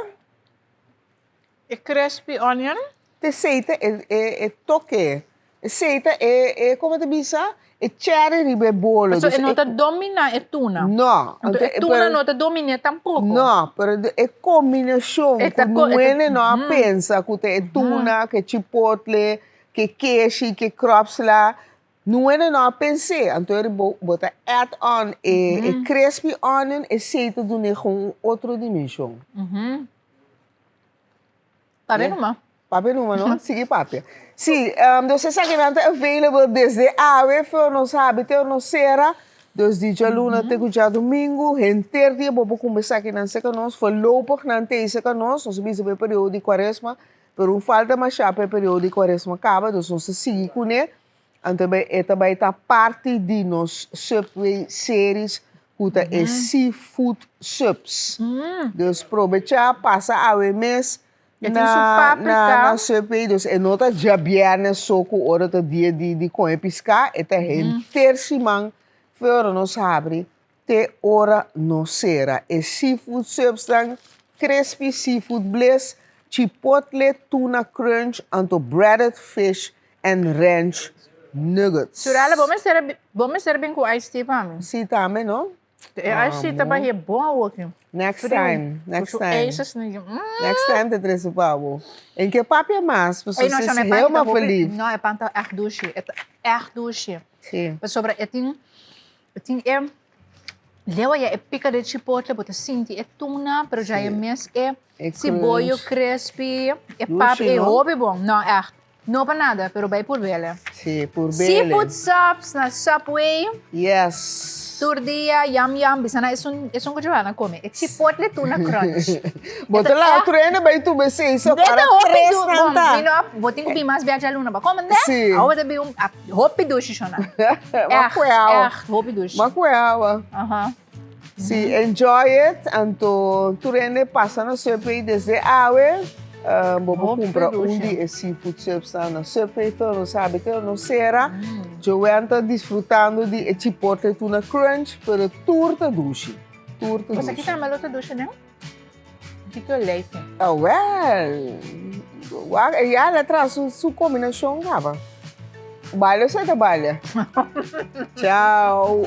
E crispy onion. Esey ta e e toke. Esey ta e e como ta bisa? E cherry riba e bolo. Pasobra e no ta domina e tuna. No. Anto e tuna no ta dominé tampoco. No, pero e combinacion cu nuene no a pensa cu ta e tuna, cu e chipotle, cu e keshi, cu e kropsla, nuene no a pens'é. Anto eri bo bo ta add on e crispy onion, esey ta dun'é gewoon un otro dimension. Papia numa. Papia numa no? Sigui papia. Sí, dus esakinan ta available desde awe for nos habi te nos sera. Dus di djaluna te ku djadumingu henter dia bo por kumba esakinan serka nos. Voorlopig nan ta ei serka nos. Nos a bisa pa e periodo di kuaresma, pero un falta masha pa e periodo di kuaresma kaba, dus nos ta sigui kuné. Anto e ta bai ta parti di nos Subway series ku ta e seafood subs. Dus probechá pasa awe mes na na Subway. Dus e no ta djabièrnè so ku ora ta dia di di kome piská, e ta henter siman fe ora nos habri te ora nos sera. E seafood subsnan crispy seafood bliss, chipotle tuna crunch anto breaded fish and ranch nuggets. Surala, bo mester bo mester bin ku ice tea pa mi. Si tambe no. E ice tea ta bai bon awoki. Next time, next time. Ku su ijs mm. Next time ta trese pa bo. En ke papia mas, pasobra si es helemaal verliefd. No, e pan ta echt dushi. E ta echt dushi. Si. Pasobra e tin e tin e lewa ya e pika di chipotle bo ta sinti e tuna, pero ya e mes e siboyo crispy, e pap e hopi bon. No, echt. No pa nada, pero bai purbele. Sí, purbele. Seafood subs na Subway. Yes. Tur dia, yam yam, bisa na esun, esun ku Johanna kome. E chipotle tuna crunch. Bo ta laga tur hende bai tuba esei, so para tres nan ta. Mi no, bo tin ku bin mas bia djaluna pa kome, ne? Sí. Awo bo ta bin un, hopi dushi shona. Echt, echt, hopi dushi. Ma kue awa. Aha. Si, enjoy it, anto tur hende pasa na Subway desde awe, bo por kumpra un di e seafood subs nan na Subway, pero no sabi te no sera. Joanne ta disfrutando di e chipotle tuna crunch, pero tur ta dushi. Tur ta Pues aki dushi. tambe lo ta dushi, ne? Diki olijfje. Ah, wel. Wak, e ya la tra su, su kombinashon kaba. Baile sa ta baile. Ciao.